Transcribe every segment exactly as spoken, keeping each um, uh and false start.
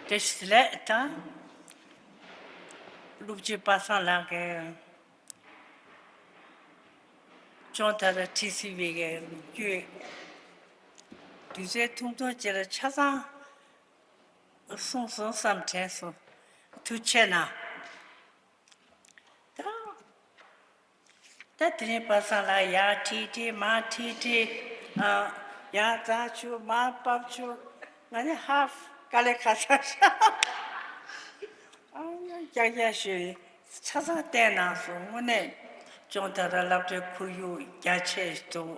བཀྲ་ཤིས་བདེ་ལེགས། ད་སློབ་སྤྱི་པ་སངས་ལགས་ཀྱིས་ཅོང་ཏ་ར་ཊི་སི་ཝི་གི་བརྒྱུད་དུས་ཚོད་ཐུང་ཐུང་ཅིག་ལ་ཆ་ཚང་གསུངས་སོང་བསམ་དྲན་སོང་། ཐུགས་རྗེ་གནང་། ད། ད་དེ་རིང་པ་སངས་ལགས་ཡར་ཁྲིད་ཁྲིད་མར་ཁྲིད་ཁྲིད། ཨ། ཡར་འཛེགས་བཅུག་མར་ཕབ་བཅུག་ང་ནི་ཧ་ཧྥ་དཀའ་ལས་ཁག་ཚ་ཤག་ཨ། རྒྱག་རྒྱག་ཞུས། ཆ་ཚང་བསྟན་གནང་སོང་། དངོས་གནས་ཅོང་ཏ་ར་སློབ་གྲྭའི་ཁོར་ཡུག་རྒྱ་ཆེ་ཞིག་འདུག་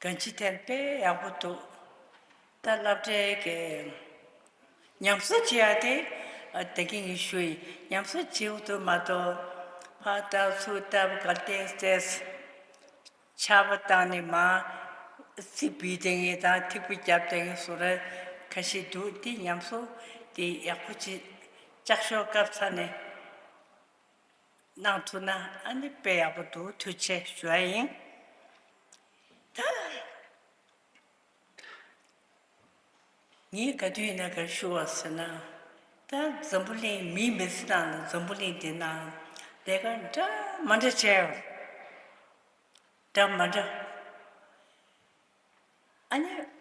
གང་ཅི་ཐད་དཔེ་ཡག་པོ་འདུག་ད་སློབ་གྲྭའི་གི་ཉམས་གསོ་བྱེད་ཡ་དེ། ཨ། ད་གིན་ངས་ཞུས་ཡིན། ཉམས་གསོ་བྱེད་དགོས་འདུག་མ་གཏོགས། ཕར་ལྟ་ཚུར་ལྟ་ག་ལྟས་ཏེ། ཆར་པ་བཏང་ནས་མར་རྩི་སྦིས་བསྡད་མཁན་དང་ཐིགས་པ་བརྒྱབ་བསྡད་མཁན་བཟོ་འདྲ་ཁ་ཤས་འདུག་དེ་ཉམས་གསོ་དེ་ཡག་པོ་ཅིག་ལྕགས་ཤོག་བཀབ་ཚར་ནས་གནང་ཐུབ་ན་ཨ་ནི་དཔེ་ཡག་པོ་འདུག་ཐུགས་རྗེ་ཆེ་ཞུ་ཡ་ཡིན། ད། ངས་ག་དུས་ཡིན་ན་ག་རེ་ཞུ་བ་ཟེར་ན། ད་འཛམ་བུ་གླིང་མིའི་མི་ཚེ་ནང་ལ་འཛམ་བུ་གླིང་འདི་ནང་ལས་ཀ་འདྲ་མ་འདྲ་བྱས་ཡོད། འདྲ་མ་འདྲ། ཨ་ནི།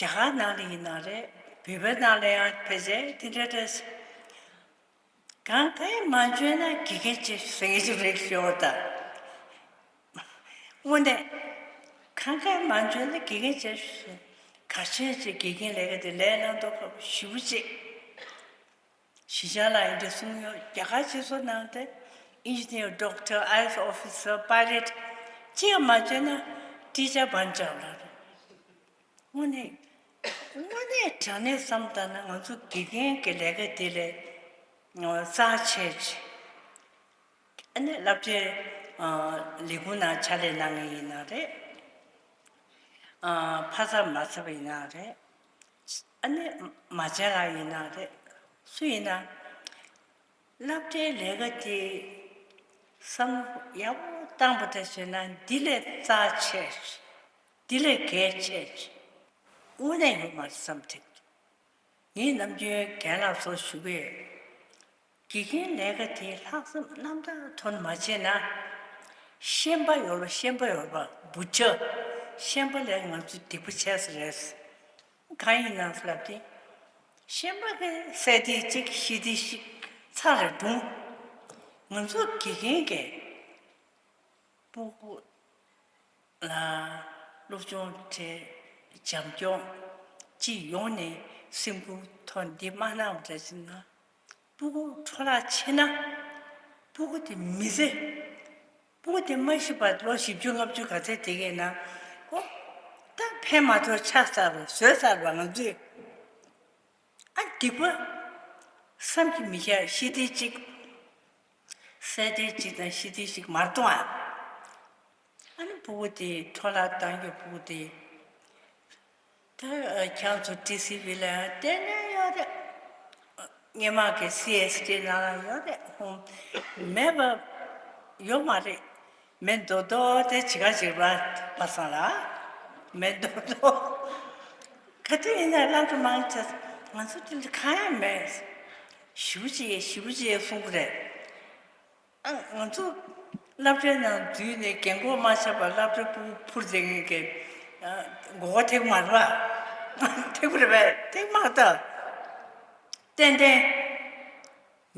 རྒྱ་གར་ནང་ལ་ཡིན་ན་རེད། བོད་པའི་ནང་ལ་ཡང་ཕལ་ཆེར་དེ་འདྲ་འདྲ། གང་ག་ཡིན་མ་འཇོན་ན་དགེ་རྒན་ཅིག་ཟེར་གྱི་རེད་ཤོར་ད། དངོས་གནས། གང་ག་ཡིན་མ་འཇོན་ན་དགེ་རྒན་ཅིག་ག་ཆེན་ཅིག་དགེ་རྒན་ལས་ཀ་དེ་ལས་གནང་མདོག་ཁ་པོ་ཞེ་པོ་ཅིག་གཞིས་ཆགས་ལ་ཡིན་དུས་གསུང་ཡོད། རྒྱ་གར་སྤྱི་ཚོགས་ནང་དུ་ཨིན་ཇི་ནི་ཡར། ཌོག་ཊར། ཨའི་ཨེ་ཨེས་ཨོ་ཕི་སར། པའི་ལོཊ། ཅི་ཡང་མ་བྱས་ན་ཊི་ཅར་བན་ཅར་ལ་རེད། དངོས་གནས། དངོས་གནས་དྲང་གནས་བསམ་བཏང་ན་ང་ཚོ་དགེ་རྒན་གྱི་ལས་ཀ་དེ་ལས་རྩ་ཆེ་ཆེ། ཨ་ནི་སློབ་གྲྭའི་ཨ་ལས་ཁུངས་ནང་ཕྱག་ལས་གནང་མཁན་ཡིན་ན་རེད། ཨ། ཕ་ཚབ་མ་ཚབ་ཡིན་ན་རེད། ཨ་ནི་མ་བྱན་ལགས་ཡིན་ན་རེད། སུ་ཡིན་ན། སློབ་གྲྭའི་ལས་ཀ་དེ་བསམ་བློ་ཡག་པོ་བཏང་པ་འདྲ་བྱས་ན་འདི་ལས་རྩ་ཆེ། འདི་ལས་གལ་ཆེ། དངོས་གནས་ཡོད་མ་རེད་བསམ་དྲན། ངས་ནམ་རྒྱུན་རྒན་ལགས་ཚོར་ཞུ་གི་ཡོད། དགེ་རྒན་ལས་ཀ་དེ་ལྷག་བསམ་རྣམ་དག་ཐོག་ནས་མ་བྱས་ན། ཤན་པ་ཡོད་ལ་ཤན་པ་ཡོད་པ། བུ་ཆ་ཤན་པ་ལས་ང་ཚོ་སྡིག་པ་ཆེ་ས་རེད། གང་ཡིན་ན་ལབ་དུས། ཤན་པ་གི་སད་དེ་གཅིག་ཤི་དེ་གཅིག་ཚ་རེ་འདུག་ང་ཚོ་དགེ་རྒན་གྱི་སྤུ་གུ་ལ་སློབ་སྦྱོང་སྤྲད། བྱམས་སྐྱོང་། སྤྱི་ཡོངས་ནས་སེམས་ཁུར་ཐོག་འདི་མ་གནང་བ་འདྲ་ཞིག་ན། སྤུ་གུ་འཕྲོ་བརླག་ཕྱིན་ན། སྤུ་གུ་དེ་མི་ཚེ། སྤུ་གུ་དེ་མ་ཤི་བར་ལོ་བཞི་བཅུ་ལྔ་བཅུ་ག་ཚད་བསྡད་ཀྱི་ན། ཨོ། ད་ཕན་མ་ཐོགས་ཆགས་ཚར་བ་བཟོས་ཚར་བ་ང་ཚོས། ཨ། སྡིག་པ་བསམ་གྱིས་མི་ཁྱབ། ཤི་དེ་གཅིག་སད་དེ་གཅིག་དང་ཤི་དེ་གཅིག་མར་གཏོང་ཨ། ཨ་ནི་སྤུ་གུ་དེ་འཕྲོ་བརླག་བཏང་རྒྱུ། སྤུ་གུ་དེ། ད་ཁྱེད་ཚོ་ཊི་སི་ཝི་ལ་ཡང་བལྟས་ན་ཡོད་རེད། སྔོན་མ་གི་སི་ཨེས་ཊི་ནང་ལ་ཡོད་རེད། ཧུམ། མེད་པ་ཡོད་མ་རེད། མེད་མདོག་མདོག་དེ་བྱེད་ག་བྱེད་པ། པ་སངས་ལགས། མེད་མདོག་མདོག་ག་དུས་ཡིན་ན་སློབ་གྲྭ་མང་ཆེ་ང་ཚོ་དེ་འདྲ་གང་ཡང་མེད། ཞེ་པོ་ཅིག་ཡོད། ཞེ་པོ་ཅིག་ཡོད་གསུང་གི་རེད། ཨ། ང་ཚོ་སློབ་གྲྭའི་ནང་འཛུལ་ནས་རྒན་གོག་མ་ཆགས་པར་སློབ་གྲྭ་སྤུ་གུ་འཕུར་བསྡད་མཁན་གྱི། ཨ། མགོ་སྐོར་ཐེབས་མ་རེད་པ། ཐེབས་རེད་པས། ཐེབས་མ་ཐག་ཏན་ཏན་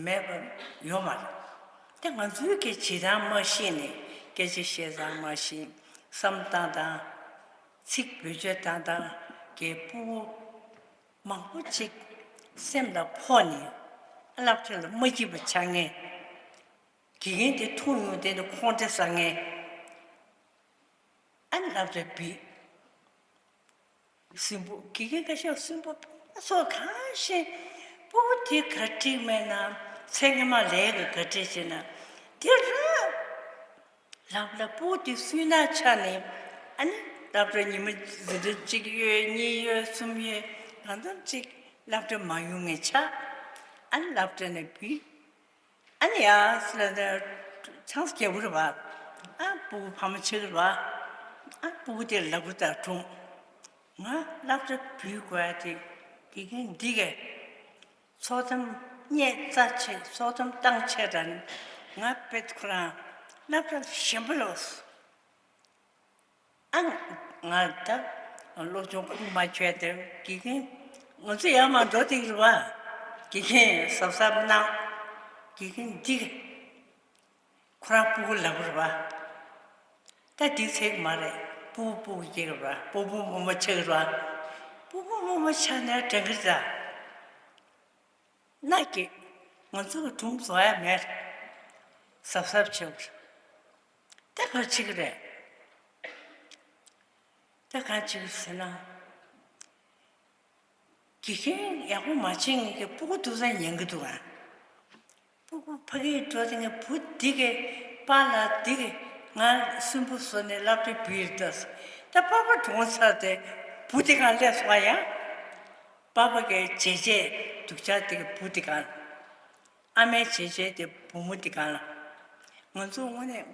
མེད་པ་ཡོད་མ་རེད། དེ་ང་ཚོའི་གི་བྱེད་སྟངས་མ་ཤེས་ནས། སྐད་ཆ་བཤད་སྟངས་མ་ཤེས། བསམ་སྟངས་དང་། ཚིག་བེད་སྤྱོད་བཏང་སྟངས་ཀྱི་སྤུ་གུ་མང་པོ་ཅིག་སེམས་ལ་ཕོག་ནས་སློབ་གྲྭ་ལ་མ་སྐྱིད་པ་ཆགས་མཁན། དགེ་རྒན་དེ་ཐུག་ཡོང་དེ་ནི་ཁོང་ཁྲོ་ཟ་མཁན། ཨ་ནི་སློབ་གྲྭ་བུད། སུན་པོ། དགེ་རྒན་ཁ་ཤས་སུན་པོ་སོགས་གང་ཤེས། སྤུ་གུ་དེ་ག་འགྲིག་མེད་ན། ཚེ་སྔོན་མ་ལས་ཀ་ག་འགྲིག་བྱས་ན། དེ་རང་ལབ་ལ་སྤུ་གུ་དེ་སུན་སྣང་ཆགས་ནས། ཨ་ནི་སློབ་གྲྭ་ཉི་མ་འཛིན་གྲྭ་གཅིག་ཡོད། གཉིས་ཡོད། གསུམ་ཡོད། གང་འཚམ་ཅིག་སློབ་གྲྭ་མ་ཡོང་མཁན་ཆགས། ཨ་ནི་སློབ་གྲྭ་ནས་བུད། ཨ་ནི་ཡ་སི་ལ་ནི་ཆང་ས་རྒྱག་གི་རེད་པ། ཨ། སྤུ་གུ་ཕ་མ་ཆགས་ཀྱི་རེད་པ། ཨ། སྤུ་གུ་དེ་ལབ་དགོས་ད་གྲོངས། ང་སློབ་གྲྭ་བུད་དགོས་ཡ་དེ། དགེ་རྒན་འདི་གས་ཚོགས་གཏམ་བརྙས་རྩ་ཆེ། ཚོགས་གཏམ་བཏང་ཆེ་དྲན། ང་དཔེ་ཁོ་རང་སློབ་གྲྭ་གཞན་པ་ལོག་སོང་། ཨ། ང་ད་སློབ་སྦྱོང་ཁུངས་མ་འཁྱོལ་དེ། དགེ་རྒན་ང་ཚོ་ཡར་མར་འགྲོ་དེ་རེད་བ། དགེ་རྒན་གཟབ་གཟབ་གནང་། དགེ་རྒན་འདི་གས་ཁོ་རང་སྤུ་གུ་ལབ་རེད་བ། ད་འདི་ཚེག་མ་རེད། སྤུ་གུ་སྤུ་གུ་སྐྱེ་རེད་བ། སྤུ་གུ་སྤུ་མོ་ཆགས་རེད་བ། སྤུ་གུ་སྤུ་མོ་ཆགས་ནས་དྲན་གི་རེད་ད། ན་གི། ང་ཚོ་གི་སྒྲུང་བཟོ་ཡ་མེད། གཟབ་གཟབ་བྱེད་དགོས། ད་ག་རེ་བྱེད་ཀྱི་རེད། ད་ག་རེ་བྱེད་ཀྱི་རེད་ཟེར་ན། དགེ་རྒན་ཡག་པོ་མ་བྱེད་མཁན་གྱི་སྤུ་གུ་ཐུག་ས་ཉན་གྱི་འདུག་ཨ། སྤུ་གུ་ཕ་གིར་འགྲོ་དེ་ངས་བུ་འདི་གས་པཱ་ལགས་འདི་གས་ང་གསོན་པོ་བཟོ་ནས་སློབ་གྲྭའི་བུ་ཡིར་ལྟ་སོང་། ད་པཱ་པཱ་གྲོངས་ཚར་ཏེ་བུ་དེ་གང་སླེབས་སོང་ཨ་ཡ། པཱ་པཱ་གི་བྱས་རྗེས་སྡུག་ཅག་དེ་གས་བུ་དེ་གང་། ཨ་མའི་བྱས་རྗེས་དེ་བུ་མོ་དེ་གང་ལ། ང་ཚོ་དངོས་གནས།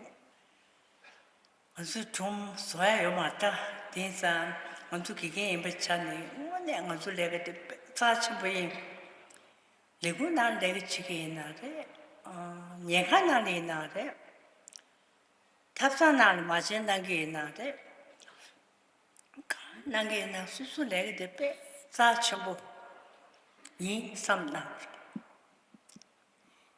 ང་ཚོའི་སྒྲུང་བཟོ་ཡ་ཡོད་མ་རེད་ད། དེང་སང་ང་ཚོ་དགེ་རྒན་ཡིན་པའི་ཆ་ནས་དངོས་གནས་ང་ཚོ་ལས་ཀ་དེ་རྩ་ཆེན་པོ་ཡིན། ལས་ཁུངས་ནང་ལས་ཀ་བྱེད་ཀྱི་ཡིན་ན་རེད། ཉལ་ཁང་ནང་ལ་ཡིན་ན་རེད། ཐབ་ཚང་ནང་ལ་མ་བྱན་གནང་གི་ཡིན་ན་རེད། གང་གནང་གི་ཡིན་ན་སོ་སོ་ལས་ཀ་དེ་དཔེ་རྩ་ཆེན་པོ་ཡིན་བསམ་གནང་།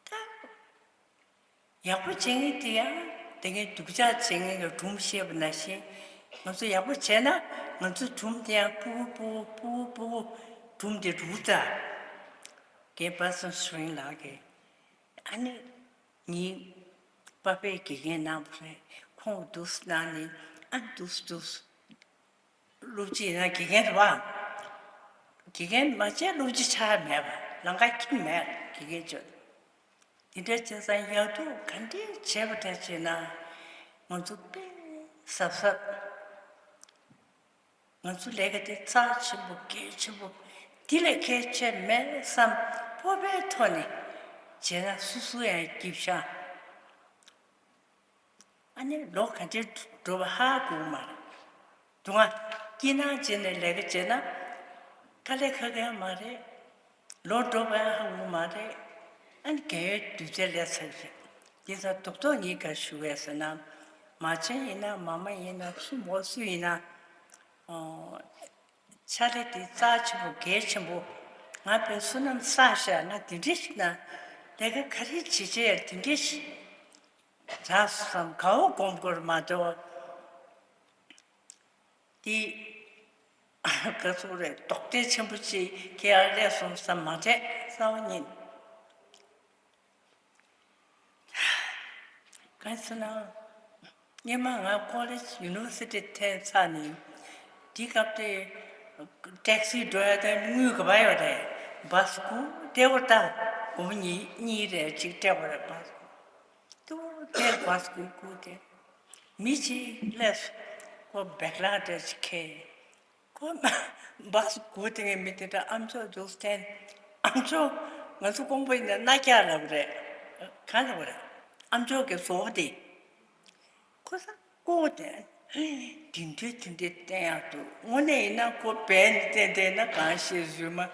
ད། ཡག་པོ་བྱེད་མཁན་དེ་ཡང་དེ་ངས་སྡུག་ཅག་བྱེད་མཁན་གྱི་སྒྲུང་བཤད་པ་ནང་བཞིན། ང་ཚོ་ཡག་པོ་བྱས་ན་ང་ཚོའི་སྒྲུང་དེ་ཡང་སྤུ་གུ་སྤུ་གུ་སྤུ་གུ་སྤུ་གུ་སྒྲུང་དེ་འགྲུབ་ད། རྒན་པ་སངས་ཤིང་ལགས་ཀྱིས་ཨ་ནི་ངའི་པ་ཕའི་དགེ་རྒན་གནང་བ་རེད། ཁོང་འདུག་སེ་གནང་ནས་ཨ་འདུག་སེ་འདུག་སེ། སློབ་སྤྱི་ཡིན་ན་དགེ་རྒན་རེད་བ། དགེ་རྒན་མ་བྱས་སློབ་སྤྱི་ཆགས་ཡ་མེད་པ། ལམ་ཁ་ཁྱིམ་མེད་དགེ་རྒན་ཚོ། དེ་འདྲ་བྱས་ཙང་ཡག་སྡུག་ག་འདྲས་བྱས་པ་འདྲ་བྱས་ན་ང་ཚོ་དཔེ་གཟབ་གཟབ། ང་ཚོ་ལས་ཀ་དེ་རྩ་ཆེན་པོ་གལ་ཆེན་པོ་འདི་ལས་གལ་ཆེ་མེད་བསམ་སྤོབས་པའི་ཐོག་ནས་བྱས་ན་སོ་སོ་ཡང་སྐྱིད་ཤག་ཨ་ནི་ལོ་ག་འདྲའི་འགྲོ་བ་ཧ་གོ་གི་མ་རེད། སྡུག་བསྔལ་སྐྱིད་སྣང་བྱས་ནས་ལས་ཀ་བྱས་ན་དཀའ་ལས་ཁག་གི་ཡང་མ་རེད། ལོ་འགྲོ་བ་ཡང་ཧ་གོ་གི་མ་རེད། ཨ་ནི་རྒན་ཡོལ་དུས་ཚོད་སླེབས་ཚར་གི་རེད། དེ་ཚོ་རྡོག་རྡོག་ངས་ག་རེ་ཞུ་གི་ཡོད་ཟེར་ན། མ་བྱན་ཡིན་ན་མ་མ་ཡིན་ན་སུ་མོ་སུ་ཡིན་ན། ཨོ། ཕྱག་ལས་དེ་རྩ་ཆེན་པོ་གལ་ཆེན་པོ། ང་དཔེ་བསོད་ནམས་བསགས་ཤག་ང་དེ་འདྲས་ཞིག་ན་ལས་ཀ་ག་རེ་བྱེད་བྱེད་ཡ་དེ་འདྲས་ཞིག་རག་སོང་བསམ་དགའ་བོ་སྒོམ་དགོས་མ་གཏོགས། དེ་ག་ཚོད་རེད། རྡོག་ཁྲེས་ཆེན་པོ་ཅིག་ཁྱེར་ཡར་སླེབས་སོང་བསམ་མ་དྲན་གསལ་བོ་ཉིད། གང་ཟེར་ན། སྔོན་མ་ང་ཀོ་ལེཇ་ཡུ་ནི་ཝར་སི་ཊི་འཐེན་ཚར་ནས། དེ་སྐབས་དེ་ཊེག་སི་འགྲོ་ཡ་དེ་དངུལ་ག་པར་ཡོད་རེད། བྷ་སི་དགུ་སྟེར་བ་ད། སྒོར་མོ་གཉིས་གཉིས་རེ་གཅིག་སྤྲད་པ་རེད། བྷ་སི་དགུ་དུ་དེར་བྷ་སི་དགུ་དགུ་དེ། མི་གཅིག་སླེབས་སོང་། ཁོ་བེག་ལག་འདྲ་ཅིག་ཁྱེར། ཁོ་བྷ་སི་སྒུག་དེ་ངས་མི་དེ་འདྲ་ཨ་མཆོག་འདུག་སྟེ། ཨ་མཆོག་ང་ཚོ་ཀོང་པོ་ཡིན་ན་སྣ་རྒྱག་ལབ་རེད། གང་ལབ་རེད། ཨ་མཆོག་གི་བཟོ་བོ་དེ། ཁོ་ས་ལྐོག་དེ། དེ་འདྲའི་དེ་འདྲའི་བསྟན་ཡག་འདུག་དངོས་གནས་ཡིན་ན་ཁོ་བལ་ནས་བསྟན་བསྟན་ན་གང་ཤེས་རྫུན་མ།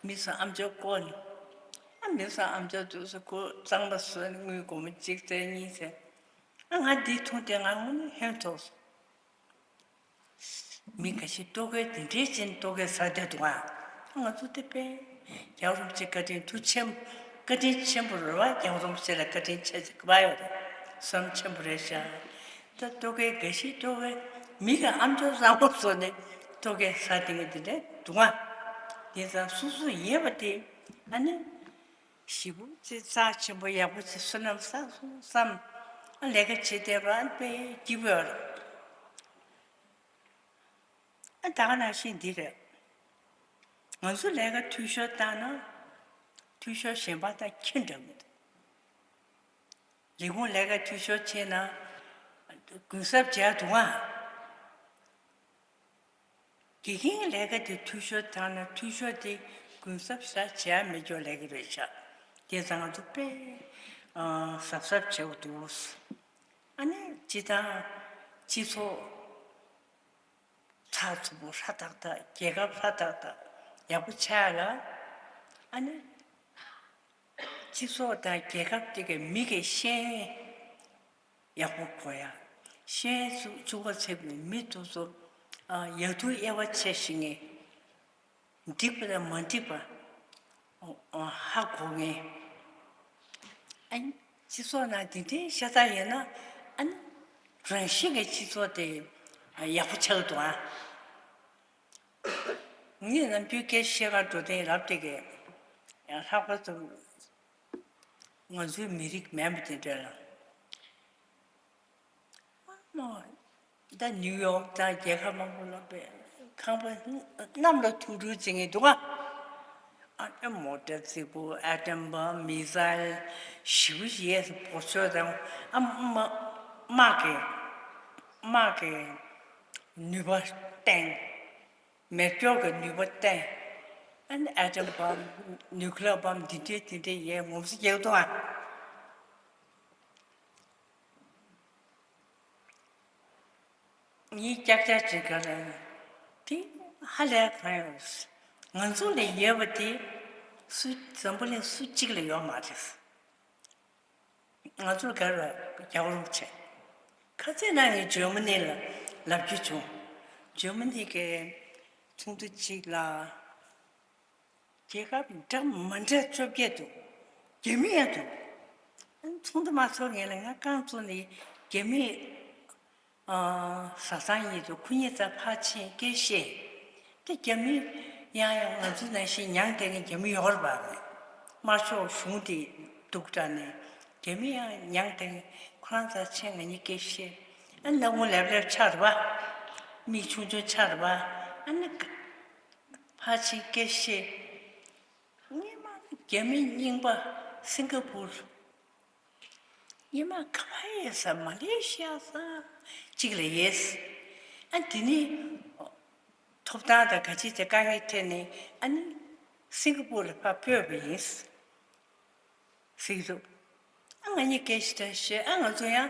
མི་ཚོ་ཨ་མཆོག་ལྐོག་ནས། ཨ་མི་ཚོ་ཨ་མཆོག་འདུག་ས་ཁོ་གཙང་མ་བཟོས་ནས་དངུལ་སྒོར་མོ་གཅིག་སྟེར་གཉིས་སྟེར། ཨ་ང་འདི་མཐོང་དེ་ང་དངོས་གནས་ཧོན་ཐོགས་སོང་། མི་འགའ་ཞིག་ལྟོ་གོས་དེ་འདྲའི་ཅན་ལྟོ་གོས་ཟ་བསྡད་འདུག་ཨ། ང་ཚོ་དེ་དཔེ། རྒྱལ་བ་རིན་པོ་ཆེ་བཀའ་དྲིན་ཐུགས་ཆེན། བཀའ་དྲིན་ཆེན་པོ་རེད་བ། རྒྱལ་བ་རིན་པོ་ཆེ་ལ་བཀའ་དྲིན་ཆེ་ཆེ་ག་པར་ཡོད་རེད། བསམ་ཆེན་པོ་རེད་ཤག་ད་ལྟོ་གོས་འགའ་ཞིག་ལྟོ་གོས་མི་ག་ཨ་མཆོག་བཟང་པོ་བཟོ་ནས་ལྟོ་གོས་ཟ་བསྡད་མཁན་དེ་འདྲ་འདུག་ཨ། དེ་ཙང་སོ་སོ་ཡིན་པ་དེ་ཨ་ནི། ཞེ་པོ་ཅིག་རྩ་ཆེན་པོ་ཡག་པོ་ཅིག་བསོད་ནམས་བསགས་སོང་བསམ། ཨ་ལས་ཀ་བྱེད་བསྡད་པ་ཨ་དཔེ་སྐྱིད་པོ་ཡོད་རེད། ཨ་ད་ག་ནང་བཞིན་འདི་རེད། ང་ཚོ་ལས་ཀ་འཐུས་ཤོར་བཏང་ན། འཐུས་ཤོར་གཞན་པ་དང་ཁྱོན་འདྲ་མི་འདུག་ལས་ཁུངས་ལས་ཀ་འཐུས་ཤོར་བྱས་ན། གུན་གསབ་བྱས་འདུག་ཨ། དགེ་རྒན་ལས་ཀ་དེ་འཐུས་ཤོར་བཏང་ན་འཐུས་ཤོར་དེ་གུན་གསབ་བྱ་བྱས་མི་འཇོག་ལས་ཀ་རེད་ཤག་དེ་ཙང་ང་ཚོ་དཔེ་གཟབ་གཟབ་བྱེད་དགོས་འདུག་ཨ་ནི་སྤྱི་བཏང་སྤྱི་ཚོགས་ཚགས་ཚུད་པོ་ཧྲ་ཏག་ཏག་རྒྱལ་ཁབ་ཧྲ་ཏག་ཏག་ཡག་པོ་ཆགས་ལ། ཨ་ནི་སྤྱི་ཚོགས་དང་རྒྱལ་ཁབ་དེ་གའི་མི་གི་ཤེས་ཡོན་ཡག་པོ་དགོས་ཡ། ཤེས་ཡོན་ཚུགས་ཚུགས་པ་ཚད་པའི་མི་དེ་ཚོ་ཡག་སྡུག་དབྱེ་བ་ཕྱེ་ཤེས་མཁན། འགྲིག་པ་དང་མ་འགྲིག་པ་ཧ་གོ་མཁན། ཨ་ནི་སྤྱི་ཚོགས་ནང་དེ་འདྲའི་ཤ་སྟག་ཡོད་ན། ཨ་ནི་རང་བཞིན་གྱི་སྤྱི་ཚོགས་དེ་ཡག་པོ་ཆགས་འདུག་ཨ། ངས་ནམ་རྒྱུན་སྐད་ཆ་བཤད་གར་འགྲོ་དུས་རབ་དེ་གས་ལྷག་པར་དུ་ང་ཚོའི་མི་རིགས་མེད་པ་དེ་འདྲ་ལ། ཨ་མ། ད་ནིའུ་ཡོག་དང་རྒྱལ་ཁབ་མང་པོ་ལ་པའི་ཁང་པ་གནམ་ལ་ཐུག་འགྲོ་བྱེད་མཁན་འདུག་ག་ཨ་ནི་མོ་ཊ་རྫིག་པོ། ཨ་ཊམ་བྷམ། མི་སལ། ཞེ་པོ་ཅིག་ཡས་སུ་འབོར་ཆོག་དང་། ཨ་མ། དམག་གི། དམག་གི་ནུས་པ་བསྟན། མེ་སྒྱོགས་ཀྱི་ནུས་པ་བསྟན། ཨ་ནི་ཨ་ཊམ་བྷམ། ནིའུ་ཀི་ལི་ཡར་བྷམ། འདི་འདྲའི་དེ་འདྲའི་ཡས་ངོམ་སོ་རྒྱག་འདུག་ཨ། ངས་ཀྱག་ཀྱག་བྱེད་ག་ལ། དེ་ཧ་ལས་གང་ཡོད། ང་ཚོ་ལ་ཡོད་པ་དེ་སུ་འཛམ་བུ་གླིང་སུ་གཅིག་ལ་ཡོད་མ་རེད། ང་ཚོ་ག་རེ་རྒྱག་རོགས་བྱེད། ཁ་སང་ང་ངས་འཇར་མ་ནི་ལ་ལབ་རྒྱུ་བྱུང་། འཇར་མ་ནི་གི་ཚོགས་འདུ་གཅིག་ལ། རྒྱལ་ཁབ་འདྲ་མི་འདྲ་བཅོ་བརྒྱད་འདུག་རྒྱ་མི་ཡང་འདུག་ཚོགས་འདུ་མ་ཚོགས་སྔོན་ལ་ང་རྐང་བཙུགས་ནས་རྒྱ་མི་བཟའ་ཚང་གཉིས་འདུག་ཁོ་གཉིས་རྩར་ཕར་ཕྱིན་སྐད་བཤད། དེ་རྒྱ་མི་ཡང་ཡང་ང་ཚོ་ནང་བཞིན་མྱངས་བསྡད་མཁན་རྒྱ་མི་ཡོད་རེད་པ། དམར་ཤོག་གཞུང་དེ་སྡུག་དྲགས་ནས་རྒྱ་མི་ཡང་མྱངས་བསྡད་མཁན། ཁོ་རང་རྩར་ཕྱིན་ང་གཉིས་སྐད་བཤད། ཨ་སྣ་ཁུང་ལེབ་ལེབ་ཆགས་རེད་པ། མིག་ཆུང་ཆུང་ཆགས་རེད་པ། ཨ་ནི། ཕར་ཕྱིན་སྐད་བཤད། སྔོན་མ་རྒྱ་མི་རྙིང་པ་སིང་ག་པུར། སྔོན་མ་ཁ་བ་ཡས་ས་མ་ལེ་ཤི་ཡ་ས་གཅིག་ལ་ཡས། ཨ་དེ་ནི་ཐོབ་ཐང་དང་ག་ཅི་དེ་དཀའ་ངལ་འཕྲད་ནས། ཨ་ནི་སིང་ག་པུར་ལ་ཕར་སྤོས་པ་ཡིན། སྲིད་དོ། ཨ་ང་གཉིས་སྐད་ཆ་དེ་བཤད། ཨ་ང་ཚོ་ཡང་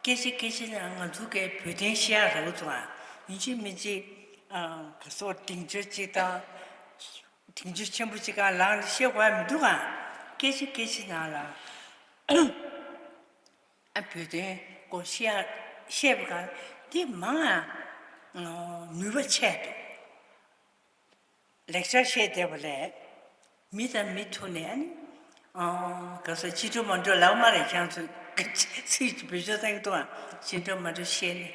སྐད་ཆ་སྐད་ཆ་ནང་ང་ཚོ་གའི་བོད་དོན་བཤད་ཡག་རག་གི་འདུག་ཨ། ཡིན་གཅིག་མིན་གཅིག་ཨ་ག་སོགས་སྡིངས་ཆ་གཅིག་དང་། སྡིངས་ཆ་ཆེན་པོ་གཅིག་སྒང་ལངས་ནས་བཤད་དགོས་ཡ་མི་འདུག་ཨ། སྐད་ཆ་སྐད་ཆ་ནང་ལ་ཨ་བོད་དོན་སྐོར་བཤད་ཡག་བཤད་པ་ག་འདི་མང་ཨ། ནུས་པ་ཆེ་འདུག་ལེགས་ཆ་བཤད་བསྡད་པ་ལས། མི་དང་མི་ཐུག་ནས་ཨ་ནི། ཨང་། ག་ས་ཅི་འགྲོ་མ་འགྲོ་ལབ་མ་རེད། ཁྱང་ཚོས་ཚིག་བེད་སྤྱོད་བཏང་གི་འདུག་ཨ། ཅི་འགྲོ་མ་འགྲོ་བཤད་ནས།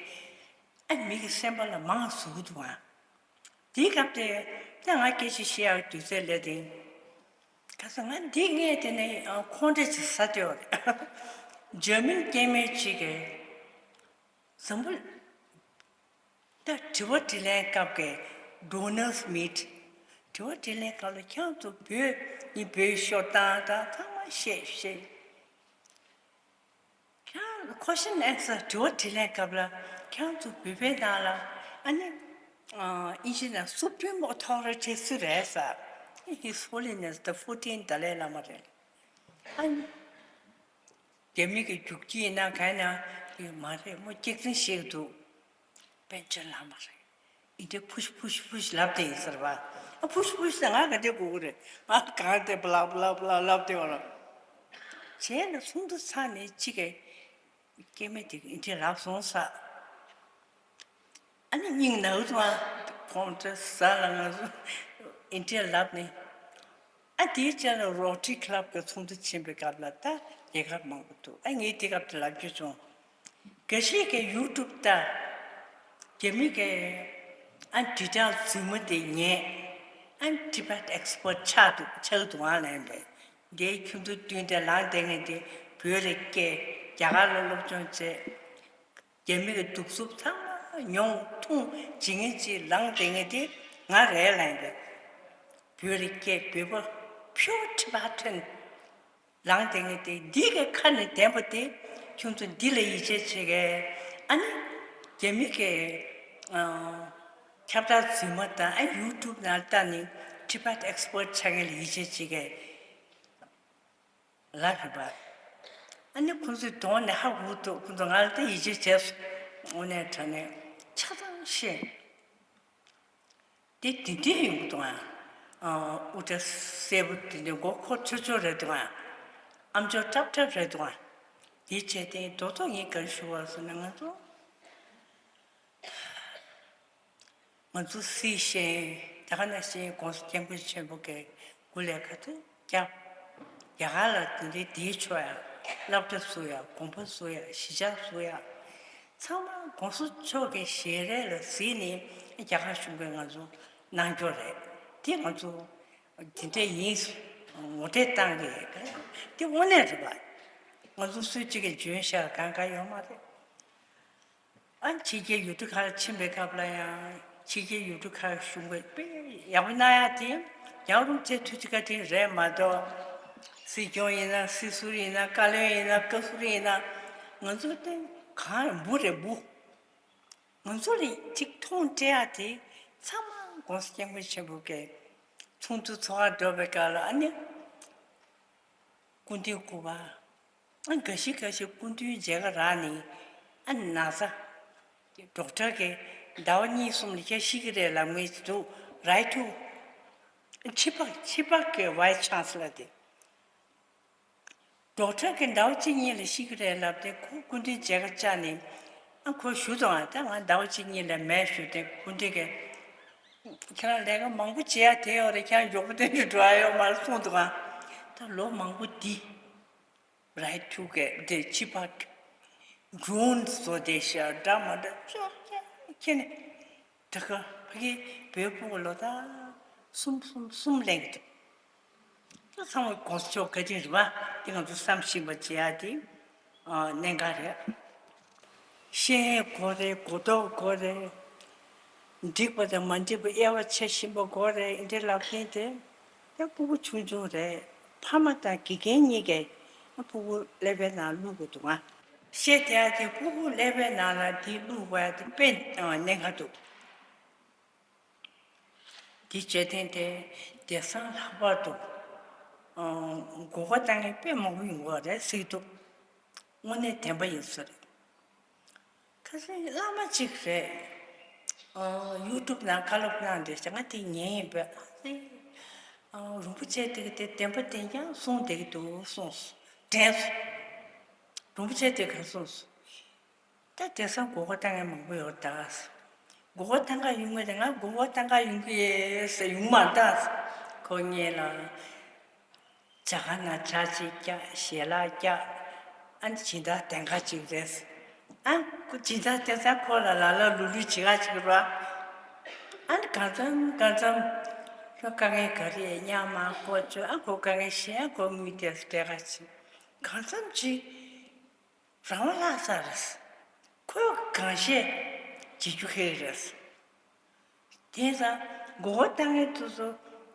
ཨ་མི་གི་སེམས་པ་ལ་མང་ཟུག་འདུག་ཨ། དེའི་སྐབས་དེ་ད་ང་སྐད་ཆ་བཤད་ཡག་དུས་ཚོད་སླེབས་དེ། ག་ས་ང་འདི་ངས་དེ་ནས་ཁོང་ཁྲོ་ཅིག་ཟ་བསྡད་པ་རེད། འཇར་མན་སྐྱེས་དམན་ཅིག་གིས། འཛམ་བུ། ད་དྲི་བ་དྲིས་ལན་སྐབས་ཀྱི་donors meet། དྲི་བ་དྲིས་ལན་སྐབས་ལ་ཁྱེད་ཚོ་བོད་ནི་བོད་ཤོར་སྟངས་དང་ཚང་མ་བཤད་བཤད། ཁྱེད་question answer དྲི་བ་དྲིས་ལན་སྐབས་ལ་ཁྱེད་ཚོ་བོད་པའི་ནང་ལ་ཨ་ནི་ཨིན་ཇི་ནང་Supreme Authority སུ་རེད་ཟེར། His Holiness the fourteenth Dalai Lama རེད། ཨ་ནི། རྒྱ་མི་གི་རྒྱུག་ཁྱི་ཡིན་ན་ག་ཡིན་ན་ཡོད་མ་རེད་མོ། སྐྱག་རྫུན་བཤད་ཀྱི་འདུག་པཎ་ཆེན་བླ་མ་རེད། ཨི་འདྲའི་ཕུཤ་ཕུཤ་ཕུཤ་ལབ་བསྡད་ཡིན་ཟེར་བ། ཨ་ཕུཤ་ཕུཤ་ཟེར་ང་ག་འདྲའི་གོ་གི་རེད། ང་གང་དེ་བླ་བླ་བླ་ལབ་བསྡད་པ་རེད། རྗེས་ལ་ཚོགས་འདུ་ཚར་ནས་གཅིག་གི་སྐྱེ་དམན་དེ་གི་ཨི་འདྲའི་ལབ་སོང་ཟེར། ཨ་ནི་སྙིང་ན་འུ་ཚོ་ཁོང་ཚོ་ཟ་ལ་ང་ཚོ་ཨི་འདྲའི་ལབ་ནས། ཨ་དེའི་རྗེས་ལ་Rotary Club གི་ཚོགས་འདུ་ཕྱིན་པའི་སྐབས་ལ་ད་རྒྱལ་ཁབ་མང་པོ་འདུག་ཨ་ངས་དེ་སྐབས་དེ་ལབ་རྒྱུ་བྱུང་། འགའ་ཞིག་གིས་YouTube ལྟ། རྒྱ་མི་གི་ཨ་དྲིལ་བསྒྲགས་རྫུན་མ་དེ་ཉན། ཨ་Tibet expert ཆགས་འདུག་ཆགས་འདུག་ཨང་ལན་པས། འདིའི་ཁྱོད་ཚོ་བསྟུན་ཏེ་ལངས་བསྡད་མཁན་དེ་བོད་ལ་སྐྱེས། རྒྱ་གར་ལ་སློབ་སྦྱོང་བྱས། རྒྱ་མི་གི་གདུག་རྩུབ་ཚང་མ་མྱོང་མཐོང་བྱེད་མཁན་ཅིག་ལངས་བསྡད་མཁན་དེ་ང་རེད་ལབ་ཡིན་པས། བོད་ལ་སྐྱེས། བོད་པ་pure Tibetan ལངས་བསྡད་མཁན་དེ། འདི་གི་ཁ་ནས་བདེན་པ་དེ་ཁྱོད་ཚོ་འདི་ལ་ཡིད་ཆེས་བྱེད་མཁན། ཨ་ནི་རྒྱ་མི་གི་ཨ་ཁྱབ་བསྒྲགས་རྫུན་མ་དང་ཨ་YouTube ནང་ལྟ་ནས་Tibet expert ཆགས་མཁན་ལ་ཡིད་ཆེས་བྱེད་མཁན། ལབ་རེད་པ། ཨ་ནི་ཁོང་ཚོས་གདོང་ནས་ཧ་གོ་འདུག་ཁོང་ཚོ་ང་ལ་ད་ཡིད་ཆེས་བྱས་སོང་། དངོས་གནས་དྲང་གནས་ཆ་ཚང་ཤེས། དེ་དེ་འདྲས་ཡོང་གི་འདུག་ཨ། ཨ་དབུ་སྐྲ་སེར་པོ་དེ་འདྲ་མགོ་འཁོར་ཆོག་ཆོག་རེད་འདུག་ཨ། ཨམ་ཅོག་ཀྲབ་ཀྲབ་རེད་འདུག་ཨ། དེ་བྱས་ཏེ་རྡོག་རྡོག་ངས་ག་རེ་ཞུ་བ་ཟེར་ན། ང་ཚོ་ང་ཚོ་སྲིད་ཤེས་ད་ག་ནང་བཞིན་༸གོང་ས་༸སྐྱབས་མགོན་ཆེན་པོ་གི་སྐུ་ལས་ཁ་ཐུག་བསྐྱབས། རྒྱ་གར་ལ་དེ་འདྲའི་བསྡད་ཆོག་ཡ། སློབ་གྲྭ་བཙུགས་ཡ། དགོན་པ་བཙུགས་ཡ། གཞིས་ཆགས་བཙུགས་ཡ། ཚང་མ་༸གོང་ས་མཆོག་གི་ཞལ་རས་ལ་གཟིགས་ནས་རྒྱ་གར་གཞུང་གིས་ང་ཚོ་གནང་སྐྱོར་རེད། དེ་ང་ཚོ་དེ་འདྲ་ཡིན་ངོ་སྤྲོད་བཏང་གི་ཡོད། དེ་དངོས་གནས་རེད་པ། ང་ཚོ་སུ་གཅིག་གིས་འཇོན་ཤག་གང་ག་ཡོད་མ་རེད། ཨ་ཕྱི་རྒྱལ་ཡུལ་གྲུ་ཁག་ཕྱིན་པའི་སྐབས་ལ་ཡང་ཕྱི་རྒྱལ་ཡུལ་གྲུ་ཁག་གཞུང་གིས་དཔེ་ཡག་པོ་གནང་ཡ་དེ་ཡང་རུང་ཚེ་ཐུགས་རྗེ་བཀའ་དྲིན་རེད་མ་གཏོགས། སྲིད་སྐྱོང་ཡིན་ན་སྲིད་ཟུར་ཡིན་ན་བཀའ་བློན་ཡིན་ན་བཀའ་ཟུར་ཡིན་ན་ང་ཚོ་དེ་གང་འབུ་རེད་འབུ། ང་ཚོ་ལ་གཅིག་མཐོང་སྤྲད་ཡ་དེ་ཚང་མ་༸གོང་ས་༸སྐྱབས་མགོན་ཆེན་པོ་གི་ཚོགས་འདུ་ཚོགས་ག་འགྲོ་བའི་སྐབས་ལ་ཨ་ནི། སྐུ་མདུན་སྐུ་པར། ཨ་འགའ་ཞིག་འགའ་ཞིག་སྐུ་མདུན་མཇལ་ཁ་རག་ནས་ཨ་ན་ཚ། ཌོག་ཊར་གྱིས་ཟླ་བ་གཉིས་གསུམ་ལ་ཁྱེད་ཤི་གི་རེད་ལབ་མཁན་ཞིག་འདུག་རའི་ཊུ། ཕྱི་པག་ཕྱི་པག་གི་ཝའི་སི་ཆང་སི་ལར་དེ། ཌོག་ཊར་གྱིས་ཟླ་བ་གཅིག་གཉིས་ལ་ཤི་གི་རེད་ལབ་དེ་ཁོ་སྐུ་མདུན་མཇལ་ཁ་བཅར་ནས་ཨ་ཁོ་ཞུ་དང་ཨ་ད་ང་ཟླ་བ་གཅིག་གཉིས་ལ་མེད་ཞུ་དེ་སྐུ་མདུན་གྱིས། ཁྱེད་རང་ལས་ཀ་མང་པོ་བྱེད་ཡ་དེ་ཡོད་རེད། ཁྱེད་རང་མགྱོགས་པོ་དེ་འདྲ་འགྲོ་ཡ་ཡོད་མ་རེད་གསུངས་འདུག་ག་ད་ལོ་མང་པོ་འདི་རའི་ཊུ་གི་དེ་ཕྱི་པག་ཌོ་རོན་བཟོ་དེ་ཤ་འདྲ་མ་འདྲ་ཅོག་ཅོག་ཁྱེར་ནས་ད་ག་ཕ་གི་བོད་ཕྲུག་ལོ་ད་གསུམ་གསུམ་གསུམ་ལེན་གི་འདུག་ད་ཚང་མ་༸གོང་ས་མཆོག་བཀའ་དྲིན་རེད་པ། དེ་ང་ཚོ་བསམ་ཤེས་པ་བྱེད་ཡ་དེ་ཨ་གནད་འགག་རེད། ཤེས་ཡོན་དགོས་རེད། གོ་རྟོགས་དགོས་རེད། འགྲིག་པ་དང་མ་འགྲིག་པ་དབྱེ་བ་ཕྱེ་ཤེས་པ་དགོས་རེད། འདི་ལབ་མཁན་དེ་ཡང་ཕྲུ་གུ་ཆུང་ཆུང་རེད། ཕ་མ་དང་དགེ་རྒན་གཉིས་ཀས་ཕྲུ་གུ་ཀླད་པའི་ནང་བླུག་དགོས་འདུག་ང་། བཤད་བསྡད་ཡ་དེ་ཕྲུ་གུ་ཀླད་པའི་ནང་ལ་དེ་བླུག་དགོས་ཡ་དེ་དཔེ་གནད་འགག་འདུག་དེ་བྱེད་ཐེངས་དེ་དེང་སང་ལྷག་པར་དུ་ཨ་མགོ་སྐོར་བཏང་མཁན་དཔེ་མང་པོ་ཡོང་གི་རེད་ཟེར་གྱི་འདུག་དངོས་གནས་བདེན་པ་ཡིན་ས་རེད། ཁ་སང་བླ་མ་གཅིག་རེད། ཨ་ཡུ་ཊུབ་ནང་བཀའ་སློབ་གནང་དེ་ང་དེ་ཉན་ཡིན་པས། ཨ་རིན་པོ་ཆེ་དེ་གི་དེ་བདེན་པ་བདེན་རྐྱང་གསུངས་བསྡད་ཀྱི་འདུག་གསུངས་སོང་། དྲན་སོང་། རིན་པོ་ཆེ་དེ་ག་གསུངས་སོང་། ད་དེང་སང་མགོ་སྐོར་བཏང་མཁན་མང་པོ་ཡོད་ད། མགོ་སྐོར་བཏང་ག་ཡོང་གི་རེད། ང་མགོ་སྐོར་བཏང་ག་ཡོང་གི་ཡོད་ཟེར་ཡོང་མ་ད། ཁོ་ངེད་ལ་ཇ་ཁང་ནང་ཇ་གཅིག་བཀྱག་ཞལ་ལག་བཀྱག་ཨ་ནི་སྦྱིན་བདག་དེང་ག་གཅིག་རེད། ཨ་ཁོ་སྦྱིན་བདག་དེང་སང་ཁོ་ལ་ལ་ལ་ལུ་ལུ་བྱེད་ག་གཅིག་རེད། ཨ་ནི་གང་འཚམ་གང་འཚམ་ཁྱོད་དཀའ་ངལ་ག་རེ་ཡིན་སྙམ་མ་ཁོ་ཚོས་ཨ་ཁོ་དཀའ་ངལ་ཤེས་ཨ་ཁོ་དངུལ་དེ་སྤྲད་ག་གཅིག་གང་འཚམ་གཅིག་རང་དབང་བརླག་ཚར་རེད། ཁོས་གང་བཤད་བྱེད་རྒྱུ་ཁེལ་རེད། དེང་སང་མགོ་སྐོར་བཏང་མཁན་དེ་ཚོ་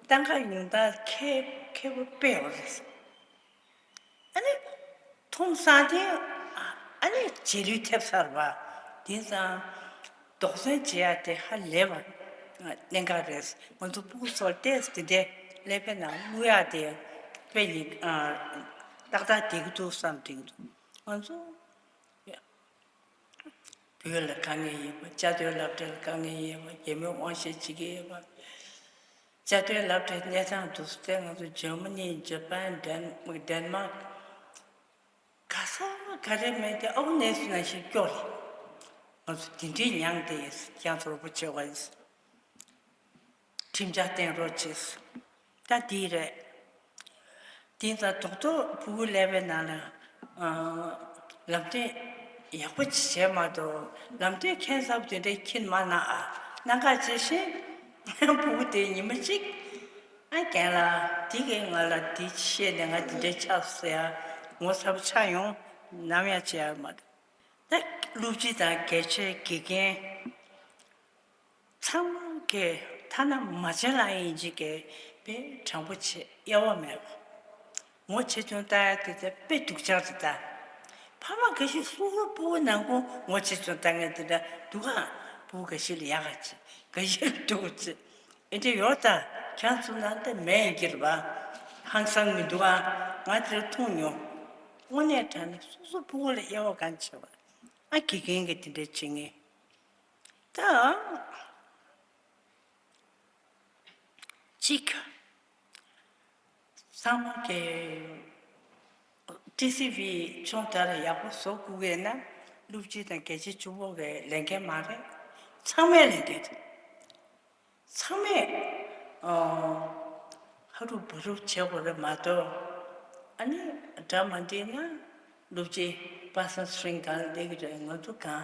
བཏང་ག་ཡོང་སྟངས་མཁས་མཁས་པོ་དཔེ་ཡོད་རེད། ཨ་ནི་མཐོང་སང་དེ་ཨ་ནི་རྗེས་ལུས་ཐེབས་ཚར་བ། དེང་སང་དོགས་ཟོན་བྱེད་ཡ་དེ་ཧ་ལས་པ་གནད་འགག་རེད། ང་ཚོ་ཕྲུ་གུ་ཚོར་ཏོག་ཙམ་དེ་འདྲའི་ཀླད་པའི་ནང་བླུག་ཡ་དེ་དཔེ་ཡིན། ཏག་ཏག་བསྡད་ཀྱི་འདུག་བསམ་དྲན་གྱི་འདུག་ང་ཚོ་བོད་ལ་དཀའ་ངལ་ཡོད་པ། བཅའ་སྡོད་སློབ་གྲྭ་ལ་དཀའ་ངལ་ཡོད་པ། རྒྱ་མིས་དབང་ཤེད་བྱེད་ཀྱི་ཡོད་པ། བཅའ་སྡོད་སློབ་གྲྭའི་གནས་སྟངས་འདུག་སེ་ང་ཚོ་ཇར་མ་ནི། ཇ་པན། ཌེན་ཌེན་མཱག་ག་ས་ག་རེ་མེད་དེ་ཨའུ་ནས་སུ་ན་ཞིག་སྐྱོ་རེད། ང་ཚོ་དེ་འདྲའི་མྱངས་ཏེ་ཡིན། ཁྱེད་ཚོ་རོགས་པ་བྱེད་དགོས་ཡིན། ཁྲིམས་འཆར་བཏིང་རོགས་བྱེད། ད་འདི་རེད། དེ་ད་རྡོག་རྡོག་ཕྲུ་གུ་ཀླད་པའི་ནང་ལ་ཨ་ལམ་སྟོན་ཡག་པོ་ཅིག་བྱས་མ་གཏོགས། ལམ་སྟོན་ཁྱད་མཚར་པོ་དེ་འདྲ་ཁྱེར་མ་གནང་ཨ། གནང་ག་བྱེད་བཞིན་ཕྲུ་གུ་དེ་ཉི་མ་གཅིག་ཨ་རྒན་ལགས་དེ་གིས་ང་ལ་དེ་བཤད་ནས་ང་དེ་འདྲ་ཆགས་སོང་ཟེར་ཡ་ངོ་ཚ་པོ་ཆགས་ཡོང་། ནམ་ཡང་བྱེད་ཡ་མ་གཏོགས། ད་སློབ་སྤྱི་དང་དགེ་ཆེ་དགེ་རྒན་ཚང་མ་གིས་ཐ་ན་མ་བྱན་ལགས་ཡིན་གཅིག་གིས་དཔེ་དྲང་པོ་བྱེད། དབྱེ་བ་མེད་པ། ངོ་ཆེ་ཆུང་ལྟ་ཡ་དེ་ཚོ་དཔེ་སྡུག་ཅག་རེད་ད། ཕ་མ་འགའ་ཞིག་སོ་སོ་ཕྲུ་གུ་ནང་ཁུལ་ངོ་ཆེ་ཆུང་ལྟ་མཁན་དེ་འདྲ་འདུག་ག་ཕྲུ་གུ་འགའ་ཞིག་ལ་ཡག་ག་བྱེད། འགའ་ཞིག་ལ་སྡུག་ག་བྱེད། ཨེ་འདྲ་ཡོད་ད། ཁྱེད་ཚོ་ནང་དེ་མེད་ཡིན་གྱི་རེད་པ། ཧང་སང་མི་འདུག་ག་ང་དེ་འདྲ་མཐོང་མྱོང་། དངོས་གནས་དྲང་གནས་སོ་སོ་ཕྲུ་གུ་ལ་དབྱེ་བ་གང་བྱེད་པ། ཨ་དགེ་རྒན་གྱིས་དེ་འདྲ་བྱེད་ངེས། ད་གཅིག་ཚང་མ་གི་ཊི་སི་ཝི་ཆུང་དར་ཡག་པོ་བཟོ་དགོས་ཀྱི་ན་སློབ་སྤྱི་དང་རྒྱལ་སྤྱི་གཅིག་པོ་གི་ལས་འགན་མ་རེད། ཚང་མའི་ལས་འགན་རེད། ཚང་མས་ཨ་ཧ་རུ་བ་རུ་བྱེད་དགོས་རེད་མ་གཏོགས། ཨ་ནི་གྲ་མ་འགྲིག་ན་སློབ་སྤྱི་པ་སངས་སི་ཀྲིན་གང་ལ་སླེབས་ཀྱི་རེད། ང་ཚོ་གང་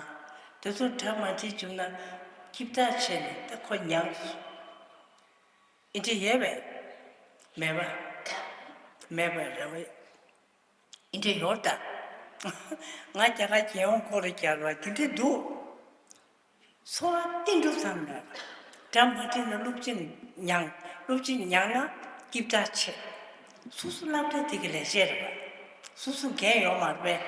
དེ་ཚོ་གྲ་མ་འགྲིག་བྱུང་ན་སྐྱིད་ཐག་ཆད་ནས་ད་ཁོ་ཉག་སོང་། ཨེ་འདྲ་ཡོད་པས། མེད་པ། མེད་པ་རེད་བས། ཨེ་འདྲ་ཡོད་ད། ང་རྒྱ་གར་རྒྱལ་ཡོངས་སྐོར་རེ་རྒྱག་པ་དེ་འདྲ་འདུག། འཚོ་བ་བརྟན་གྲུབ་ཙམ་མེད་པ། གྲ་མ་འགྲིག་ན་སློབ་སྤྱི་ཉག་སློབ་སྤྱི་ཉག་ན་སྐྱིད་ཐག་ཆད། སོ་སོ་སློབ་གྲྭ་དེ་གི་ལས་བྱེད་རེད་པ། སོ་སོ་འགན་ཡོད་མ་རེད་པས།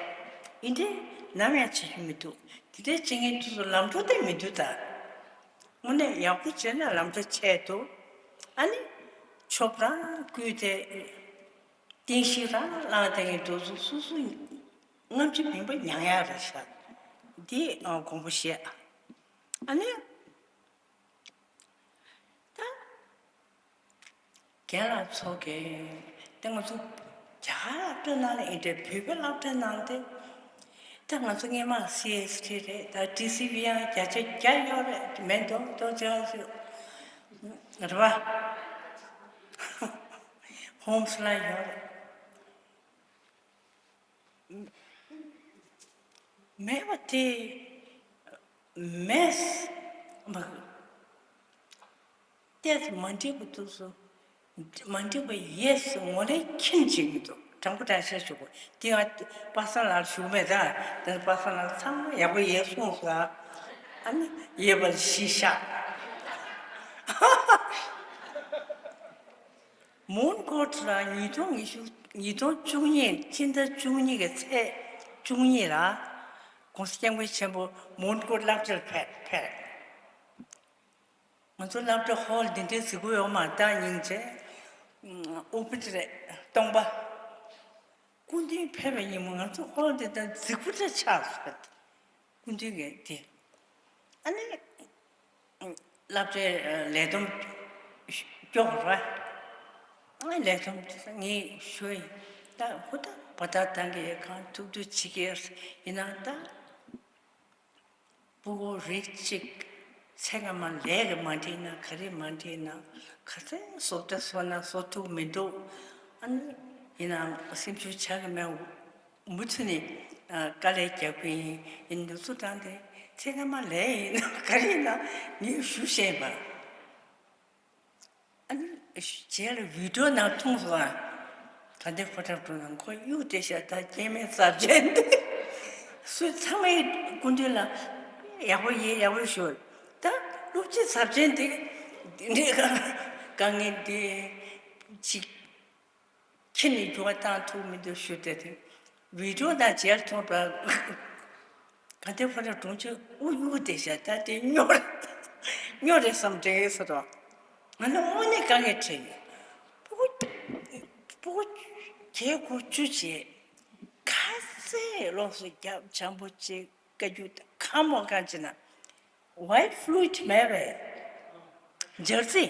ཨེ་འདྲ་ནམ་ཡང་བྱེད་རྒྱུ་མི་འདུག། དེ་འདྲ་བྱེད་མཁན་དེ་ཚོ་ལམ་འགྲོ་དེ་མི་འདུག་ད། དངོས་གནས་ཡག་པོ་བྱས་ན་ལམ་འགྲོ་ཆད་འདུག། ཨ་ནི་ཆོབ་རང་བསྐུལ་ཏེ་རྟེན་གཞི་རང་བླངས་བསྡད་མཁན་དེ་ཚོ་སོ་སོ་སྔ་ཕྱི་མིན་པ་མྱངས་ཡག་རེད་ཤག། འདི་ཨ་དགོངས་པ་བཞེས་ཨ། ཨ་ནི་ད་རྒན་ལགས་ཚོ་གིས་ད་ང་ཚོ་རྒྱ་གར་སློབ་གྲྭ་ནང་ལ་ཨེ་འདྲ་བོད་པའི་སློབ་གྲྭ་ནང་དེ་ད་ང་ཚོ་སྔས་མ་སི་ཨེས་ཊི་རེད། ད་ཊི་སི་ཝི་ཡང་བརྒྱ་ཆ་བརྒྱ་ཡོད་རེད། མེད་མདོག་མདོག་བྱས་ཟེར་རེད་པ། ཧོམ་སི་ལ་ཡོད་རེད། མེད་པ་དེ་མེད་མ། ཏོག་ཙམ་མ་འགྲིག་པ་འདུག་སོ། མ་འགྲིག་པ་ཡེ་སི་ངོ་ལས་ཁྱིམ་གཅིག་མི་འདུག། དྲང་པོ་དྲང་བཤད་ཞུ་དགོས། དེ་ང་པ་སངས་ལགས་ཞུ་མེད་ད། དེ་པ་སངས་ལགས་ཚང་མ་ཡག་པོ་ཡེ་གསུངས་སོང་། ཨ་ནི་ཡེ་བ་ཤི་ཤག། མོན་གྷོ་ལ་ཉིས་སྟོང་ཉི་ཤུ། ཉིས་སྟོང་བཅུ་གཉིས་སྤྱི་ཟླ་བཅུ་གཉིས་ཀྱི་ཚེས་བཅུ་གཉིས་ལ་༸གོང་ས་༸སྐྱབས་མགོན་ཆེན་པོ་མོན་གྷོ་སློབ་གྲྭར་ཕེབས་ཕེབས། ང་ཚོ་སློབ་གྲྭ་ཧོལ་འདི་འདྲའི་རྫིག་པོ་ཡོད་མ་རེད། ད་སྙིང་རྗེ། ཨུ་པི་ཏི་རེད། སྟོང་པ། སྐུ་མདུན་ཕེབས་པའི་ཉིན་མོ་ང་ཚོ་ཧོལ་འདི་ད་རྫིག་པོ་འདྲ་ཆགས་སོང་། སྐུ་མདུན་གྱི་དེ། ཨ་ནི་སློབ་གྲྭའི་ལས་བསྡོམས་སྐྱོར་ར། ཨ་ནི་ལས་བསྡོམས་དེ་ངས་ཞུས་ཡིན། ད་ཧུར་ཐག་པ་ད་ཏང་གི་གང་ཐུབ་ཐུབ་བྱེད་ཀྱི་ཡིན་ན་ད། སྤུ་གུ་རིགས་གཅིག་ཚེ་སྔ་མ་ལས་ཀྱི་མ་འགྲིག་ན་ག་རེ་མ་འགྲིག་ན་ག་ཚོད་བཟོ་ལྟ་བཟོ་ན་བཟོ་ཐུབ་མི་འདུག། ཨ་ནི་ཡིན་ནའང་སེམས་ཤུགས་ཆག་གི་མེད། མུ་མཐུད་ནས་ཨ་དཀའ་ལས་རྒྱག་གི་ཡིན། ཡིན་འདུག་ཚུལ་དྲངས་ཏེ་ཚེ་སྔ་མ་ལས་ཡིན་ན་ག་རེ་ཡིན་ན་ངས་ཞུ་ཤེས་པ། ཨ་ནི་རྗེས་ལ་བི་ཌིའོ་ནང་མཐོང་སོང་ཨ། ད་ལྟའི་ཕོ་བྲང་དྲུང་ནང་ཁོ་གཡུག་བསྡད་ཤག། ད་སྐྱེ་དམན་ཚབས་ཆེན་འདི་སུས་ཚང་མའི་སྐུ་མདུན་ལ་ཡག་པོ་ཡིན་ཡག་པོ་ཞུ། ད་སློབ་སྤྱི་ཚབས་ཆེན་འདི་འདི་འདྲའི་དཀའ་ངལ་འདི་ཅིག་ཁྱེད་ནས་འགྱུར་བ་བཏང་ཐུབ་མི་འདུག་ཞུ་བསྡད་དེ། བི་ཌིའོ་དང་མཇལ་ཐུབ་པ། ག་དེ་ཕ་ར་གྲོང་ཁྱེར་དབུ་གཡུག་བསྡད་ཤག། ད་དེ་སྨྱོ་རེད། སྨྱོ་རེད་བསམ་དྲན་ཡོད་ས་རེད། ང་ནི་དངོས་གནས་དཀའ་ངལ་འཕྲད་ཡོད། སྤུ་གུ་སྤུ་གུ་བརྒྱད་དགུ་བཅུ་བྱས། ག་ཚད་ལོགས་སུ་རྒྱབ་འཇམ་པོ་བྱས་བཀའ་བཀྱོན་གང་མང་གང་བྱས་ན། White fluid མེད་པས། འབྱར་རྩི།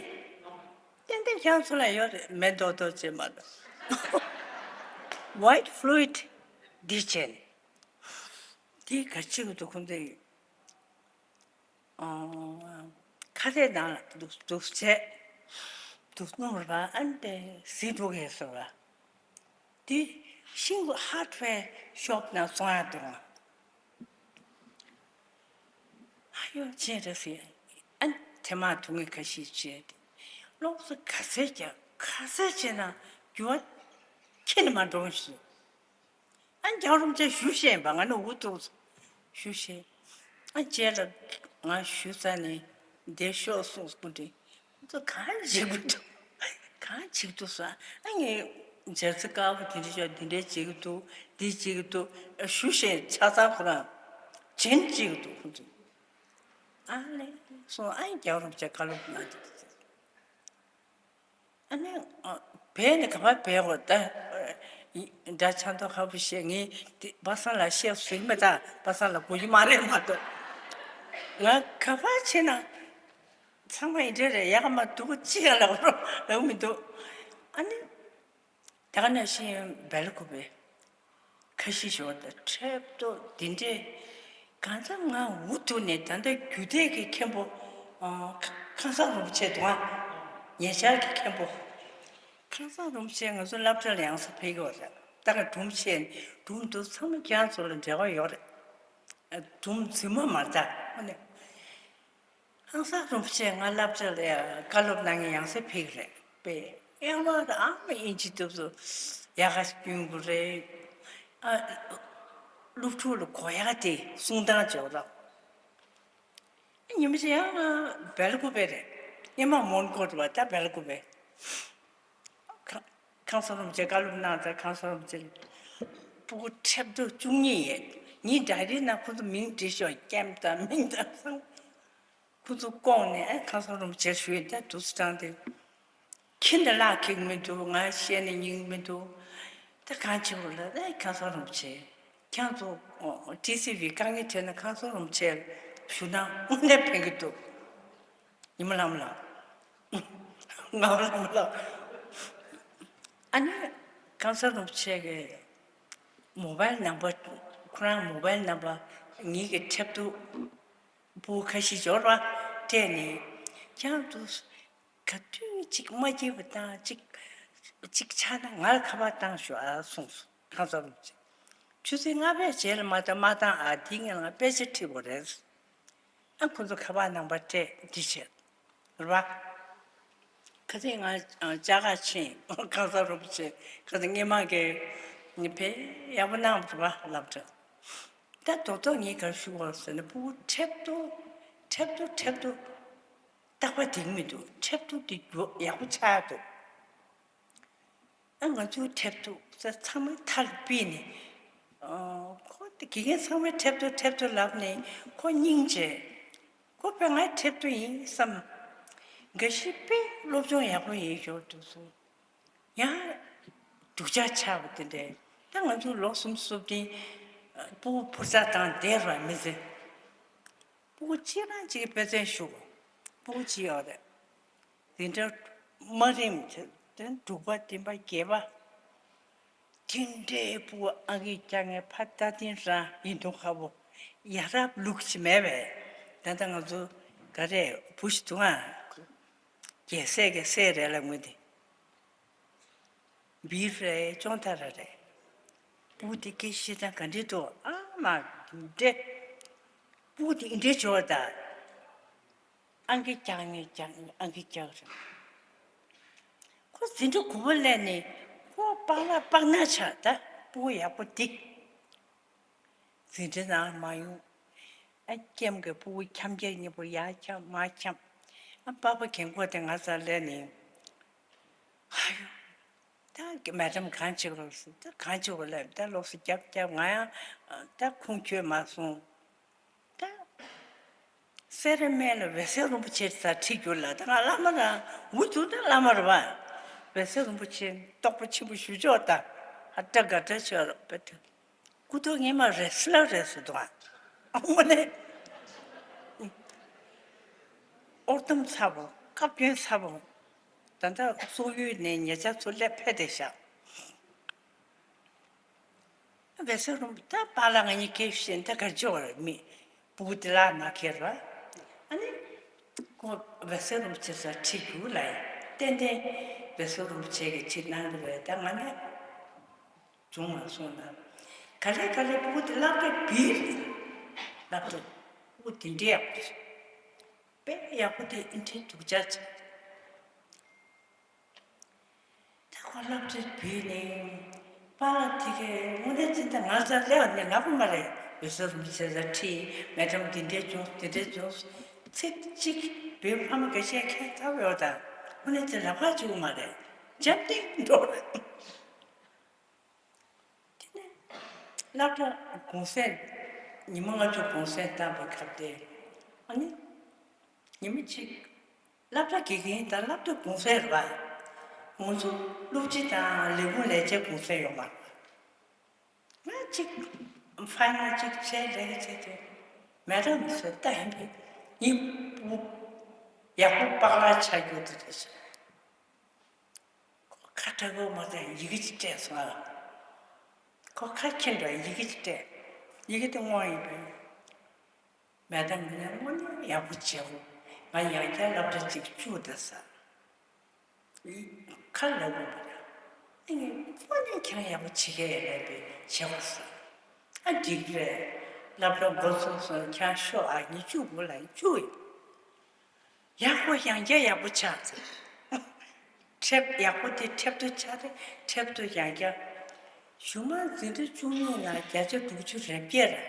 ཏན་ཏན་ཁྱེད་ཚོ་ལ་ཡོད་རེད། མེ་རྡོག་རྡོག་བྱེད་མ་གཏོགས། White fluid འདི་བྱས་ནས། འདི་ག་ཅིག་འདུག་ཁོང་ཚོས། ཨང་། ཁ་རས་ནང་ལ་འདུག་འདུག་བྱས། འདུག་སྣུམ་ར་ཨན་ཏེ་ཟི་འགྲོ་གས་སོ་ར། འདི་ཤིང་ཧར་ཌི་ཝེར་ཤོབ་ནང་སོང་ཡ་འདུག་ཨ། ཨ་ཡོ་ཅེ་རེ་སི། ཨན་ཐེ་མ་དུ་ངི་ཁ་ཤས་བྱས་ཏེ། ལོགས་སུ་ག་ཚད་ཀྱང་ག་ཚད་བྱས་ན་རྒྱུ་བ་ཁྱེད་ནི་མ་འགྲོ་ཞིག། ཨན་རྒྱལ་རོང་ཅེ་ཞུ་ཤེས་པ་ང་ནི་འུ་ཐུག་ཞུ་ཤེས། ཨན་ཅེ་ལ་ང་ཞུ་ས་ནི་བསྡད་ཤོག་གསུངས་སྐུ་དྲིན། ཁོ་ཚོ་གང་བྱེད་དགོས་འདུག། གང་བྱེད་འདུག་ཟེར། ཨ་ངས་འཇར་ཚི་དཀར་པོ་དེ་འདྲ་ཤོག་འདི་འདྲ་བྱེད་ཀྱི་འདུག། འདི་བྱེད་ཀྱི་འདུག། ཞུ་བཤད་ཆ་ཚང་ཁོ་རང་བྱིན་བྱེད་ཀྱི་འདུག་ཁོ་ཚོས། ཨ་ལས་སོང་། ཨ་ཡི་རྒྱལ་རབས་ཅག་བཀའ་སློབ་གནང་འདུག། ཨ་ནི་ཨ་བས་ནི་ག་པར་བས་གོ་ད། འདྲ་ཆ་མདོག་ཁ་པོ་བཤད། ངས་དེ་པ་སངས་ལ་བཤད་ཟིག་མེད། ད་པ་སངས་ལ་གོ་རྒྱུ་མ་རེད་མ་གཏོགས། ང་ག་པར་བྱས་ན། ཚང་མ་ཡིན་འདྲ་རེད། ཡག་མ་འདུག་ཅི་ཡང་ལབ་རོགས་ལབ་མི་འདུག། ཨ་ནི། ད་ག་ནང་བཞིན་སྦེལ་ཀོབ་པའི་ཁ་ཤས་ཤོར་དང་འཁྲབ་སྟོན་འདི་འདྲས། གང་ལྟར་ང་འུ་ཐུག་ནས་ད་ལྟ་རྒྱུད་སྡེ་གི་མཁན་པོ། ཨ། ཁ- ཁང་གསར་རིན་པོ་ཆེ་དང་ཉེ་ཆར་གྱི་མཁན་པོ། ཁང་གསར་རིན་པོ་ཆེ་ང་ཚོ་སློབ་གྲྭ་ལ་ཡང་སེ་ཕེབས་ཀྱི་ཡོད་རེད། ད་ག་སྒྲུང་བཤད་སྒྲུང་འདི་ཚང་མ་ཁྱེད་རང་ཚོ་ལ་འབྲེལ་བ་ཡོད་རེད། ཨ། སྒྲུང་རྫུན་མ་མ་རེད་ད། ཨ་ནི། ཁང་གསར་རིན་པོ་ཆེ་ང་སློབ་གྲྭ་ལ་བཀའ་སློབ་གནང་མཁན་ཡང་སེ་ཕེབས་ཀྱི་རེད་པས། ཨེ་མ་ཨ་མ་ཨིན་ཇི་སྟོབས་སུ་ཡག་ག་སྐྱོན་དགོས་རེད། ཨ། སློབ་ཕྲུག་ལ་གོ་ཡག་དེ་གསུང་སྟངས་བྱོས་རོགས། ཉི་མ་ཅིག་ཡང་སྦེལ་ཀོབ་པའི་རེད། ཨེ་མ་མོན་གྷོ་རེད་པ། ད་སྦེལ་ཀོབ་པའི། ཁ- ཁང་གསར་རིན་པོ་ཆེ་བཀའ་སློབ་གནང་ཙང་ཁང་གསར་རིན་པོ་ཆེ་ལ་སྤུ་གུ་འཁྲབ་སྟོན་བཅུ་གཉིས་ཡོད། ངའི་ཌའི་རི་ནང་ཁོ་ཚོ་མིང་བྲིས་ཤོག་ཀེམ་དང་མིང་དང་སང་། ཁོ་ཚོ་བསྐོངས་ནས། ཨ། ཁང་གསར་རིན་པོ་ཆེར་ཞུས་ཡིན། ད་འདུག་སེ་དྲངས་ཏེ། ཁྱི་འདི་ལག་འཁེལ་གི་མི་འདུག་ང་བཤད་ནས་ཉན་གི་མི་འདུག་ད་གང་བྱེད་དགོས་ལབ། ཨེ། ཁང་གསར་རིན་པོ་ཆེ། ཁྱེད་ཚོ་ཊི་སི་ཝི་དཀའ་ངལ་འཕྲད་ན་ཁང་གསར་རིན་པོ་ཆེར་ཞུ་ན་དངོས་གནས་ཕན་གྱི་འདུག་ཉི་མ་ལྷ་མོ་ལགས། ངག་དབང་ལྷ་མོ་ལགས། ཨ་ནི་ཁང་གསར་རིན་པོ་ཆེ་གི་མོ་བལ་ནམ་བར། ཁོ་རང་མོ་བལ་ནམ་བར་ངེད་ཀྱི་འཁྲབ་སྟོན་སྤུ་གུ་ཁ་ཤས་འབྱོར་བ་སྤྲད་ནས། ཁྱེད་ཚོ་ག་དུས་གཅིག་མ་སྐྱིད་པ་དང་གཅིག་གཅིག་ཆགས་ན་ང་ལ་ཁ་པར་བཏང་ཤོག་ཨ་གསུངས་སོང་། ཁང་གསར་རིན་པོ་ཆེ། ཆུ་ཚོད་ལྔ་པའི་རྗེས་ལ་མ་བཏང་མ་བཏང་ཨ། དེ་ངས་ང་དཔེ་ཆ་ཁྲིད་དགོས་རེད། ཨ། ཁོ་ཚོ་ཁ་པར་ནམ་བར་སྤྲད། འདི་བྱས་རེད་པ། ཁ་སང་ང་ལྕགས་ཁ་ཕྱིན། ཁང་གསར་རིན་པོ་ཆེ་ཁ་སང་སྔོན་མ་གི་ནི་དཔེ་ཡག་པོ་གནང་བ་རེད་པ། སློབ་གྲྭ། ད་རྡོག་རྡོག་ངས་ག་རེ་ཞུ་དགོས་ཟེར་ན། སྤུ་གུ་འཁྲབ་སྟོན་འཁྲབ་སྟོན་འཁྲབ་སྟོན་རྟག་པ་དེ་མི་འདུག་འཁྲབ་སྟོན་དེ་མགྱོགས་ཡག་པོ་ཆགས་འདུག་ཨ། ང་ཚོའི་འཁྲབ་སྟོན་ཚང་མ་མཐའ་ལ་ཕུད་ནས། ཨ། ཁོ་དགེ་རྒན་ཚང་མས་འཁྲབ་སྟོན་འཁྲབ་སྟོན་ལབ་ནས་ཁོ་སྙིང་རྗེ། ཁོ་དཔེ་ང་འཁྲབ་སྟོན་ཡིན་བསམ། འགའ་ཞིག་དཔེ་སློབ་སྦྱོང་ཡག་པོ་ཡིན་ཞོར་དུ་སོང་། ཡང་སྡུག་ཅག་ཆགས་པ་དེ་འདྲས། ད་ང་ཚོ་ལོ་གསུམ་སོ་བདུན་སྤུ་གུ་འཕུར་རྩ་བཏང་བསྡད་ར་མི་ཚེ། སྤུ་གུ་གཅིག་རང་གཅིག་གི་དཔེ་མཚོན་ཞུ་དགོས། སྤུ་གུ་གཅིག་ཡོད་རེད། འཛིན་གྲྭ་དམའ་རིམ་དེ་དེ་དྲུག་པ་བདུན་པ་བརྒྱད་པ། དེ་འདྲའི་སྤུ་གུ་ཨང་ཀི་རྒྱག་མཁན་ཕ་རྟ་ཐིང་རང་ཡིན་མདོག་ཁ་པོ། ཡ་རབས་ལུགས་ཤིག་མེད་པས། ད་ལྟ་ང་ཚོ་ག་རེ་བུ་ཞིག་འདུག་ཨ། རྒྱལ་སྲས་ཀྱི་སྲས་རེད་ལ་ངོས་དེ། བི་རེད། ཅོང་ཏ་ར་རེད། སྤུ་གུ་དེ་སྐད་བཤད་སྟངས་ག་འདྲས་འདུག་ཨ་མ་འདི་འདྲས། སྤུ་གུ་དེ་འདི་འདྲས་འབྱོར་ད། ཨང་ཀི་རྒྱག་ངེས་རྒྱག་ངེས་ཨང་ཀི་རྒྱག་རེད། ཁོ་འཛིན་གྲྭ་དགུ་པ་སླེབས་ནས་ཁོ་པགས་ལག་པགས་ནག་ཆགས། ད་སྤུ་གུ་ཡག་པོ་འདི། འཛིན་གྲྭ་ནང་མ་ཡོང་། ཨ། ཀེམ་གྱི་སྤུ་གུ་འཁྱམ་རྒྱག་སྙིང་པོ་ཡར་འཁྱམ་མར་འཁྱམ། ཨ། པགས་པ་གྱེན་སྐོར་དེ་ང་རྩར་སླེབས་ནས། ཨ་ཡོ། ད་མེ་ཌམ་གང་བྱེད་དགོས་ཟེར། ད་གང་བྱེད་དགོས་ལབ། ད་ལོགས་སུ་རྒྱབ་རྒྱབ། ང་ཡང་ད་ཁུངས་འཁྱོལ་མ་སོང་། ད་སེ་ར་སྨད་ལ་འོད་གསལ་རིན་པོ་ཆེ་ཟེར་ཁྲིད་རྒྱུ་ལ། ད་ང་བླ་མ་རང་འུ་ཚོ་ད་བླ་མ་རེད་པ། འོད་གསལ་རིན་པོ་ཆེ་རྟོགས་པ་ཆེན་པོ་ཞུ་ཆོག་ད། ཨ། སྐྲ་དགའ་སྐྲ་ཆོག་རོགས་པ་དེ། སྐུ་ཐོག་སྔས་མ་རེ་སི་ལར་རེད་ཟེར་འདུག་ཨ། དངོས་གནས། ཨོར་ཏམ་ཚ་པོ། བཀའ་བཀྱོན་ཚ་པོ། ད་ལྟ་སོག་ཡུལ་ནས་ཉེ་ཆར་ཚུར་སླེབས་ཕེབས་བསྡད་ཤག་འོད་གསལ་རིན་པོ། ད་པཱ་ལགས་ང་གཉིས་སྐད་བཤད་ན་ད་ག་རེ་བྱེད་དགོས་རེད། མི་སྤུ་གུ་དེ་ལ་མ་ཁེལ་བ། ཨ་ནི་ཁོ་འོད་གསལ་རིན་པོ་ཆེ་ཟེར་ཁྲིད་རྒྱུ་ལ་ཡིན། ཏན་ཏན་འོད་གསལ་རིན་པོ་ཆེ་གིས་ཁྲིད་གནང་གི་རེད། ད་ང་ནི་བྱུང་མ་སོང་ན། ག་ལེ་ག་ལེ་སྤུ་གུ་དེ་སློབ་གྲྭ་བི་རེད། སློབ་གྲྭ་སྤུ་གུ་དེ་འདྲའི་ཡག་པོ། དཔེ་ཡག་པོ་དེ་ཨིན་ཐེན་སྡུག་ཅག་ཅིག་ད་ཁོ་སློབ་གྲྭ་བི་ནས་པཱ་ལགས་དེ་གས་དངོས་གནས་ཅི་འདྲ་ང་རྩར་སླེབས་ནས་ལབ་པ་མ་རེད། འོད་གསལ་རིན་པོ་ཆེ་ཟེར་ཁྲིད། མེ་ཌམ་འདི་འདྲས་བྱུང་འདི་འདྲས་བྱུང་། ཚིག་གཅིག་བོད་ཕ་མ་འགའ་ཤས་མཁྱེན་ཚར་ཡོད་ད། དངོས་གནས་ཅི་ལབ་ཁག་བྱུང་མ་རེད། འཇམ་ཐིང་འགྲོ་རེད། དེ་ནས་སློབ་གྲྭ་གུང་སེང་། ཉི་མ་ལྔ་བཅུ་གུང་སེང་བཏང་བའི་སྐབས་དེ། ཨ་ནི་ཉི་མ་གཅིག་སློབ་གྲྭ་དགེ་རྒན་དང་སློབ་གྲྭ་གུང་སེང་རེད་པ། ང་ཚོ་སློབ་སྤྱི་དང་ལས་ཁུངས་ལས་བྱེད་གུང་སེང་ཡོད་མ་རེད། ང་གཅིག་ཕའི་ནལ་གཅིག་བྱས་ལས་ཀ་བྱས་ཏེ། མེ་ཌམ་ཟེར་ལྟ་ཡིན་པས། ངའི་སྤུ་ཡག་པོ་པགས་ལག་ཆགས་རྒྱུ་དེ་རེད་ཟེར། ཁོ་ཁ་ ཁ་ཁྲ་གོ་མ་ཚད་ཡི་གེ་ཅིག་སྤྲད་སོང་ཨ། ཁོ་ཁ་མཁྱེན་འགྲོ་ཡི་གེ་ཅིག་སྤྲད། ཡི་གེ་དེ་དངོས་ཡིན་པས། མེ་ད་ངོས་ནས་དངོས་གནས་ཡག་པོ་བྱེད་འོ། ང་ཡང་བསྐྱར་སློབ་གྲྭ་གཅིག་བཅུག་ད་ཟེར། ཁ་ལབ་དགོས་པ་རེད། ཨ་ནི་དངོས་གནས་ཁྱེད་རང་ཡག་པོ་བྱེད་ཀྱི་ཡོད་ལབ་པའི་བྱེད་དགོས་ཟེར། ཨ་འགྲིག་རེད། སློབ་གྲྭ་འགོ་ཚུགས་སོང་ཁྱེད་རང་ཤོག་ཨ་ཉི་བཅུ་དགུ་ལ་བཅུག་ཡོད། ཡག་པོ་ཡང་བསྐྱར་ཡག་པོ་ཆགས་ཚེ། ཁྲེབ་ཡག་པོ་དེ་ཁྲེབ་ཏོ་ཆགས་རེད། ཁྲེབ་ཏོ་ཡང་བསྐྱར། གཞུག་མ་འཛིན་གྲྭ་བཅུ་གཉིས་ནང་བརྒྱ་ཆ་དྲུག་ཅུ་རེ་བརྒྱད་རེད།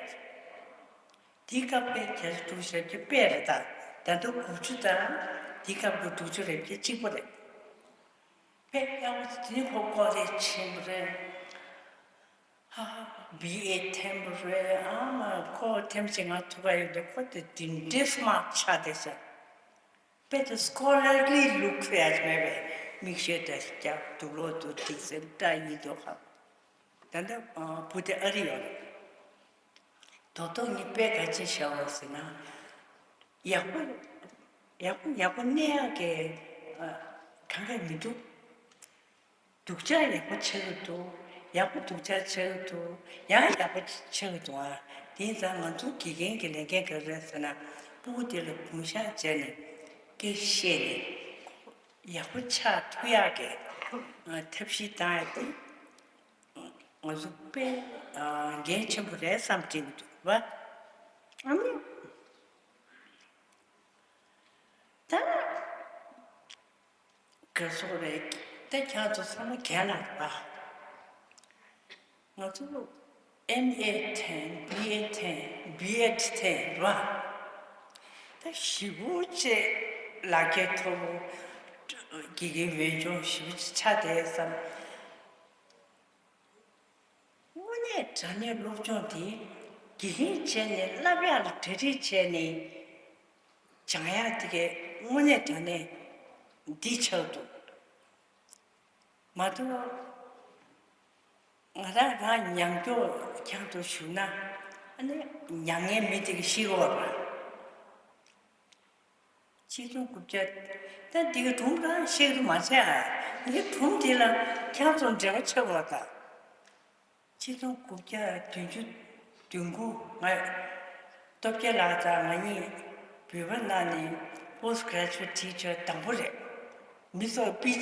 དེའི་སྐབས་པའི་བརྒྱ་ཆ་དྲུག་ཅུ་རེ་བརྒྱད་དཔེ་རེད་ད། ད་ལྟ་དགུ་བཅུ་དང་། དེའི་སྐབས་ཀྱི་དྲུག་ཅུ་རེ་བརྒྱད་གཅིག་པ་རེད། དཔེ་ཡག་པོ་དེ་ནི་ཁོ་ཀོ་ལེ་ཇི་ཆེན་པོ་རེད། ཧ་ཧ། བི་ཨེ་ཐེམ་པོ་རེད། ཨ་མ་ཁོ་ཐེམ་ཅིག་ང་ཐུག་ག་ཡོད་དེ་ཁོ་དེ་དེ་འདྲའི་སི་མ་ཆགས་བསྡད་ཤག་དཔེ་དེ་སི་ཀོ་ལར་ལི་ལུག་ཟེར་ཡ་ཅིག་མེད་པས། མིག་ཤེལ་དེ་རྒྱབ་དུག་ལོག་དུ་འགྲིག་ཟེར་འདྲ་ཡིན་འདུག་ཧ། ད་ལྟ་བུ་དེ་ཨ་རི་ཡོད་རེད། རྡོག་རྡོག་གཉིས་དཔེ་ག་ཅི་བྱ་བ་ཟེར་ན། ཡག་པོ་ཡག་པོ་ཡག་པོ་གནས་ཡག་གི་གང་ག་མི་འདུག་སྡུག་ཅག་ཡག་པོ་ཆགས་ཀྱི་འདུག་ཡག་པོ་སྡུག་ཅག་ཆགས་ཀྱི་འདུག་ཡང་ཡག་པོ་ཆགས་ཀྱི་འདུག་ཨ། དེ་ཡིན་ཙང་ང་ཚོ་དགེ་རྒན་གྱི་ལས་འགན་ག་རེ་རེད་ཟེར་ན། སྤུ་གུ་དེ་ལ་དགོངས་ཞག་བྱས་ནས་སྐད་བཤད་ནས་ཡག་པོ་ཆགས་ཐུབ་ཡག་གི་ཐབས་ཤེས་བཏང་ཡག་དེ་ང་ཚོ་དཔེ་འགན་ཆེན་པོ་རེད་བསམ་དྲན་གྱི་འདུག་བ། ཨ་ནི། ད་ག་སོགས་རེད། ད་ཁྱེད་ཚོ་ཚང་མ་རྒན་ལགས་རེད་པ། ང་ཚོ་ཨེམ་ཨེ་ཐོན། བི་ཨེ་ཐོན། བི་ཨེད་ཐོན་རེད་པ། ད་ཞེ་པོ་ཅིག་ལག་ཁྱེར་མཐོ་པོ། དགེ་རྒན་འོས་སྦྱོང་ཞེ་པོ་ཅིག་ཆགས་བསྡད་བསམ། དངོས་གནས་དྲང་གནས་སློབ་སྦྱོང་དེ་དགེ་རྒན་བྱས་ནས་བསླབ་ཡག་ལ་གྲ་སྒྲིག་བྱས་ནས་སྦྱང་ཡག་དེ་གས་དངོས་གནས་དྲང་གནས་འདི་ཆགས་འདུག་མ་གཏོགས་ང་རང་རང་མྱང་སྐྱོ་ཁྱང་དུ་ཞུགས་ན་ཨ་ནི་མྱ་ངན་མི་དེ་གས་ཤི་གོ་བ། ཆིག་སྟོང་དགུ་བརྒྱ། ད་འདི་ག་སྒྲུང་རང་བཤད་རུ་མ་བྱས་ཨ། ངའི་སྒྲུང་འདི་ལ་ཁྱེད་ཚོ་འབྲེལ་བ་ཆགས་པ་དང་། ཆིག་སྟོང་དགུ་བརྒྱ་བདུན་ཅུ་དོན་དགུ་ང་། སྟོབས་རྒྱལ་ལགས་དང་ང་གཉིས་བོད་པ་ནང་ནས་post graduate teacher དང་པོ་རེད། མི་ཚོ་པི་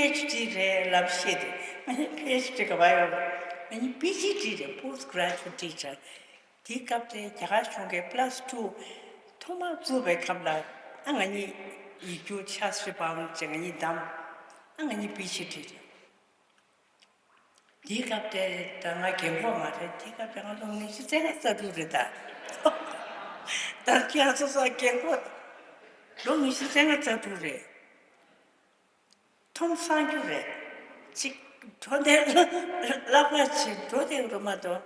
ཨེཆ་ཌི་རེད་ལབ་བཤད་དེ། ང་གཉིས་པི་ཨེཆ་ཌི་ག་པར་ཡོད། ང་གཉིས་པི་ཇི་ཌི་རེད། Post Graduate Teacher། དེའི་སྐབས་དེ་རྒྱ་གར་གཞུང་གིས་plus two ཐོག་མར་བཙུགས་པའི་སྐབས་ལ། ཨ་ང་གཉིས་ཡིག་རྒྱུགས་ཆ་སྲིད་པའམ་ཅེས་ང་གཉིས་བདམས། ཨ་ང་གཉིས་པི་ཇི་ཌི་རེད། དེའི་སྐབས་དེ་ད་ང་རྒན་གོག་མ་རེད། དེའི་སྐབས་དེ་ང་ལོ་ཉི་ཤུ་རྩ་ལྔ་རྩ་དྲུག་རེད་ད། ད་ཁྱེད་ཚོ་ཚོ་རྒན་གོག་ལོ་ཉི་ཤུ་རྩ་ལྔ་རྩ་དྲུག་རེད། མཐོང་སང་རྒྱུ་རེད། གཅིག་འགྲོ་དེ་བསླབ་པ་ཆེ་འགྲོ་དེ་རུ་མ་གཏོགས།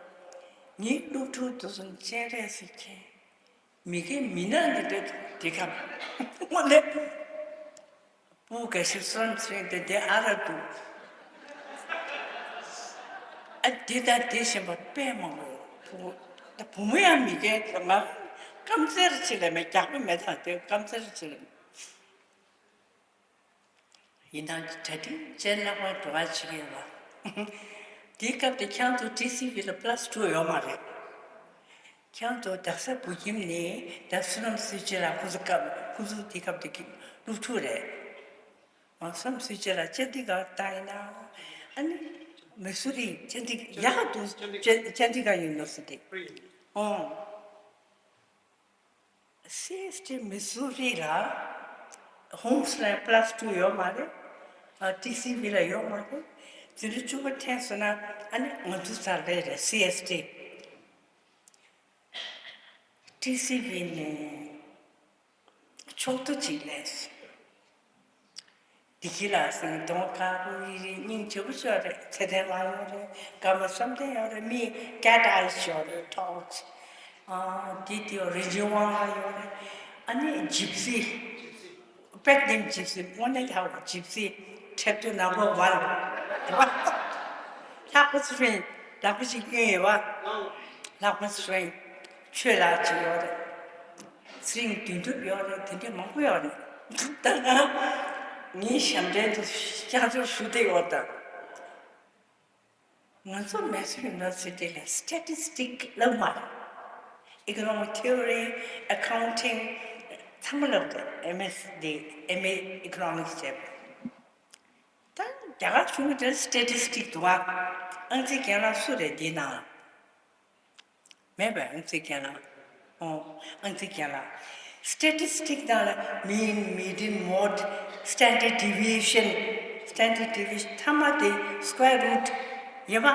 ངའི་སློབ་ཕྲུག་དེ་ཚོ་སྤྱན་རས་གཟིགས་མཁྱེན། མི་རྒན་མི་ནག་འདི་འདྲ་འདི་ག་དངོས་གནས། སྤུ་གུ་ག་ཤེད་སོན་ཚུན་དེ་དེ་ཨ་ར་འདུག་ཨ་འདི་དང་དེ་བཞིན་པ་དཔེ་མང་པོ་ཡོད། བུ་བུ་མོ་ཡང་མི་རྒན་ང་སྐམ་སེར་ཆེ་ལ་མེད། རྒྱགས་པ་མེད་དང་དེ་སྐམ་སེར་ཆེ་ལ་མེད། ཡིན་ནའང་གྲ་སྒྲིག་ཅན་ལྷག་པར་འགྲོ་བ་བྱེད་ཀྱི་ཡོད་པ། དེའི་སྐབས་དེ་ཁྱེད་ཚོ་ཊི་སི་ཝི་ལ་plus two ཡོད་མ་རེད། ཁྱེད་ཚོ་རྡ་ས་བོད་ཁྱིམ་ནས་ད་བསོད་ནམས་བསོད་རྒྱལ་ལགས་ཁོ་ཚོ་སྐབས་ཁོ་ཚོ་དེའི་སྐབས་དེ་སློབ་ཕྲུག་རེད། ཨ་བསོད་ནམས་བསོད་རྒྱལ་ལགས་ཅན་དེ་ག་ད་ཡིན་ན་ཨ་ནི་མི་སུ་རི་ཅན་དེ་ཡག་འདུག་ཅན་དེ་ག་ཡུ་ནི་ཝར་སི་ཊི། ཨོ། སི་ཨེས་ཊི་མི་སུ་རི་ལ་ཧོམ་སི་ལ་plus two ཡོད་མ་རེད། ཨ་ཊི་སི་ཝི་ལ་ཡོད་མ་རེད། འཛིན་གྲྭ་བཅུ་པ་ཐོན་སོང་ན་ཨ་ནི་ང་ཚོ་ཚར་རེད་རེད། སི་ཨེས་ཊི། ཊི་སི་ཝི་ནས་ཕྱོགས་བསྡུ་ཅིག་ལས། བདེ་སྐྱིད་ལགས་ཟེར་ནས་གདོང་དཀར་པོ་རིལ་རིལ་སྙིང་རྗེ་པོ་ཅིག་ཡོད་རེད། ཚེ་བརྟན་ལགས་ཡོད་རེད། དགའ་མ་བསམ་གཏན་ཡོད་རེད། མི་cat eyes ཅིག་ཡོད་རེད། ཐོག་ཨ་དེ་དེ་རིན་ཆེན་དབང་ལགས་ཡོད་རེད། ཨ་ནི་ཇིབ་སི། དཔེ་དེམ་ཇིབ་སི་དངོས་གནས་ཡག་པོ་ཇིབ་སི་ཁྲེབ་ཏུ་ནམ་བར་བ་ལ་ལྷག་པ་ཚུ་རིང་ལག་པ་ཞིག་སྐྱོན་ཡོད་པ། ལྷག་པ་ཚུ་རིང་ཆོས་ལགས་ཅིག་ཡོད་རེད། ཚེ་རིང་དོན་གྲུབ་ཡོད་རེད། དེ་འདྲས་མང་པོ་ཡོད་རེད། ད་ང་ངའི་ཞབས་འདྲེན་དུ་སྐྱག་རྫུན་ཞུ་བསྡད་ཡོད་ད། ང་ཚོ་Mysore University ལ་statistics ལབ་མ་རེད། Economic theory, accounting ཚང་མ་ལབ་འདུག M S འདི M A economics བྱས་པ། ད་རྒྱ་གར་གཞུང་གི་དེར་statistics འདུག་ཨ། ཨང་རྩིས་རྒན་ལགས་སུ་རེད་འདིའི་ནང་ལ། མེད་པས་ཨང་རྩིས་རྒན་ལགས། ཨོ། ཨང་རྩིས་རྒན་ལགས། Statistics ནང་ལ་mean, median, mode, standard deviation, standard deviation ཐ་མ་དེ་square root ཡིན་པ།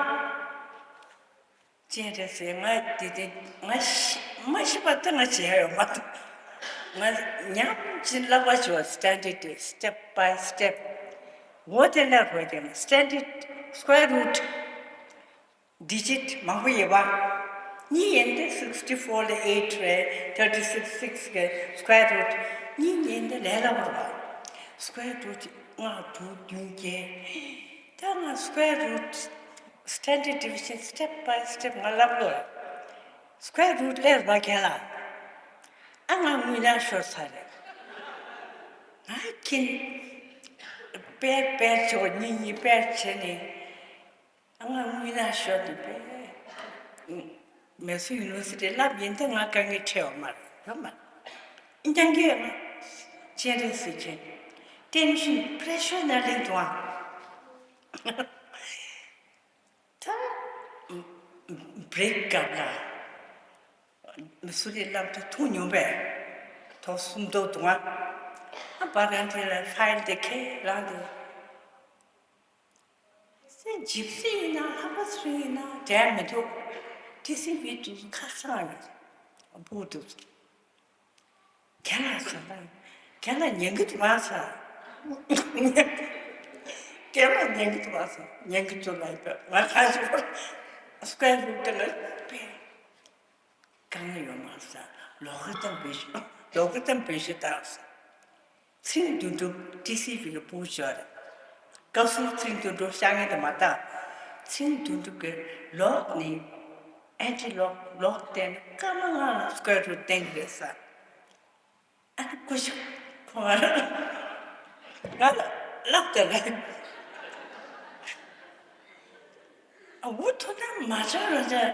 ཅེས་རེད་ཟེར། ང་དེ་དེ་ང་ཤི་མ་ཤི་བར་དུ་ང་བྱས་ཡོད་མ་གཏོགས། ང་ཉམས་ཅིག་བསླབ་པ་བྱས་པ། Standard step by step འོ་དེ་ལ་རོལ་ཀྱང་standard square root digit མང་པོ་ཡོད་པ། གཉིས་ཡིན་ཏེ་sixty four ལ་eight རེད། thirty six six གི་square root གཉིས་ཡིན་ཏེ་ལས་སླ་པོ་རེད་པ། Square root ལྔ་དྲུག་བདུན་བརྒྱད། ད་ང་square root standard deviation step by step ང་ལབ་ལོ། Square root ལས་རོགས་རྒན་ལགས། ཨ་ང་དངུལ་ནག་ཤོར་ཚར་རེད། ང་ཁྱིན་པེར་པེར་བྱོ་གཉིས་གཉིས་པེར་བྱས་ནས། ཨ་ང་དངུལ་ནག་ཤོར་ནས་པེར། Mysore University བསླབ་ཡིན་ཏེ་ང་དཀའ་ངལ་འཕྲད་ཡོད་མ་རེད། ཡོད་མ་རེད། རྐྱང་རྐྱང་ང་སྤྱན་རས་གཟིགས་ཀྱི་tension pressure ནང་ལེན་དུའང་། ད་break སྐབས་ལ་Mysore བསླབ་དུས་ཐུག་མྱོང་པས། ཐོག་སུམ་མདོ་དུ་ང་ཨ་པ་རང་དེ་ལ་file དེ་ཁྱེར་རང་དེ། སེ་ཇིབ་སི་ཡིན་ན་ལྷག་པ་སུ་ཡིན་ན་འབྲལ་མི་ཐུབ། ཏི་སི་བི་དུས་ཁ་སང་ཡོད། སྤུ་དུས། རྒན་ལགས་ཟེར་ན། རྒན་ལགས་ཉན་གི་འདུག་ཨ་ཟེར། རྒན་ལགས་ཉན་གི་འདུག་ཨ་ཟེར། ཉན་གི་འདུག་ལབ་པས། ང་ཁ་ཤས་སྐད་རུབ་དེ་ལ་པས། དཀའ་ངལ་ཡོད་མ་ཟེར། ལོག་གི་གཏམ་བེད་ཤོད། ལོག་གི་གཏམ་བེད་ཤོད་དང་ཟེར། ཚེ་རིང་དོན་གྲུབ་ཏི་སི་བི་གི་སྤུ་གུ་ཅིག་རེད། སྐབས་སུ་ཚེ་རིང་དོན་གྲུབ་ཤ་ངན་དེ་མ་བཏང་། ཚེ་རིང་དོན་གྲུབ་ཀྱི་ལོག་ནི་anti log ལོག་བསྟན་ནས་སྐར་མ་ལྔ་ལ་square root བསྟན་གྱི་རེད་ཟེར། ཨ་ནི་སྐུ་ཞབས་ཁོང་ང་ལ་ལབ་དེ་ལ། ཨ་འུ་ཐུག་ན་མ་བྱ་ར་བྱ།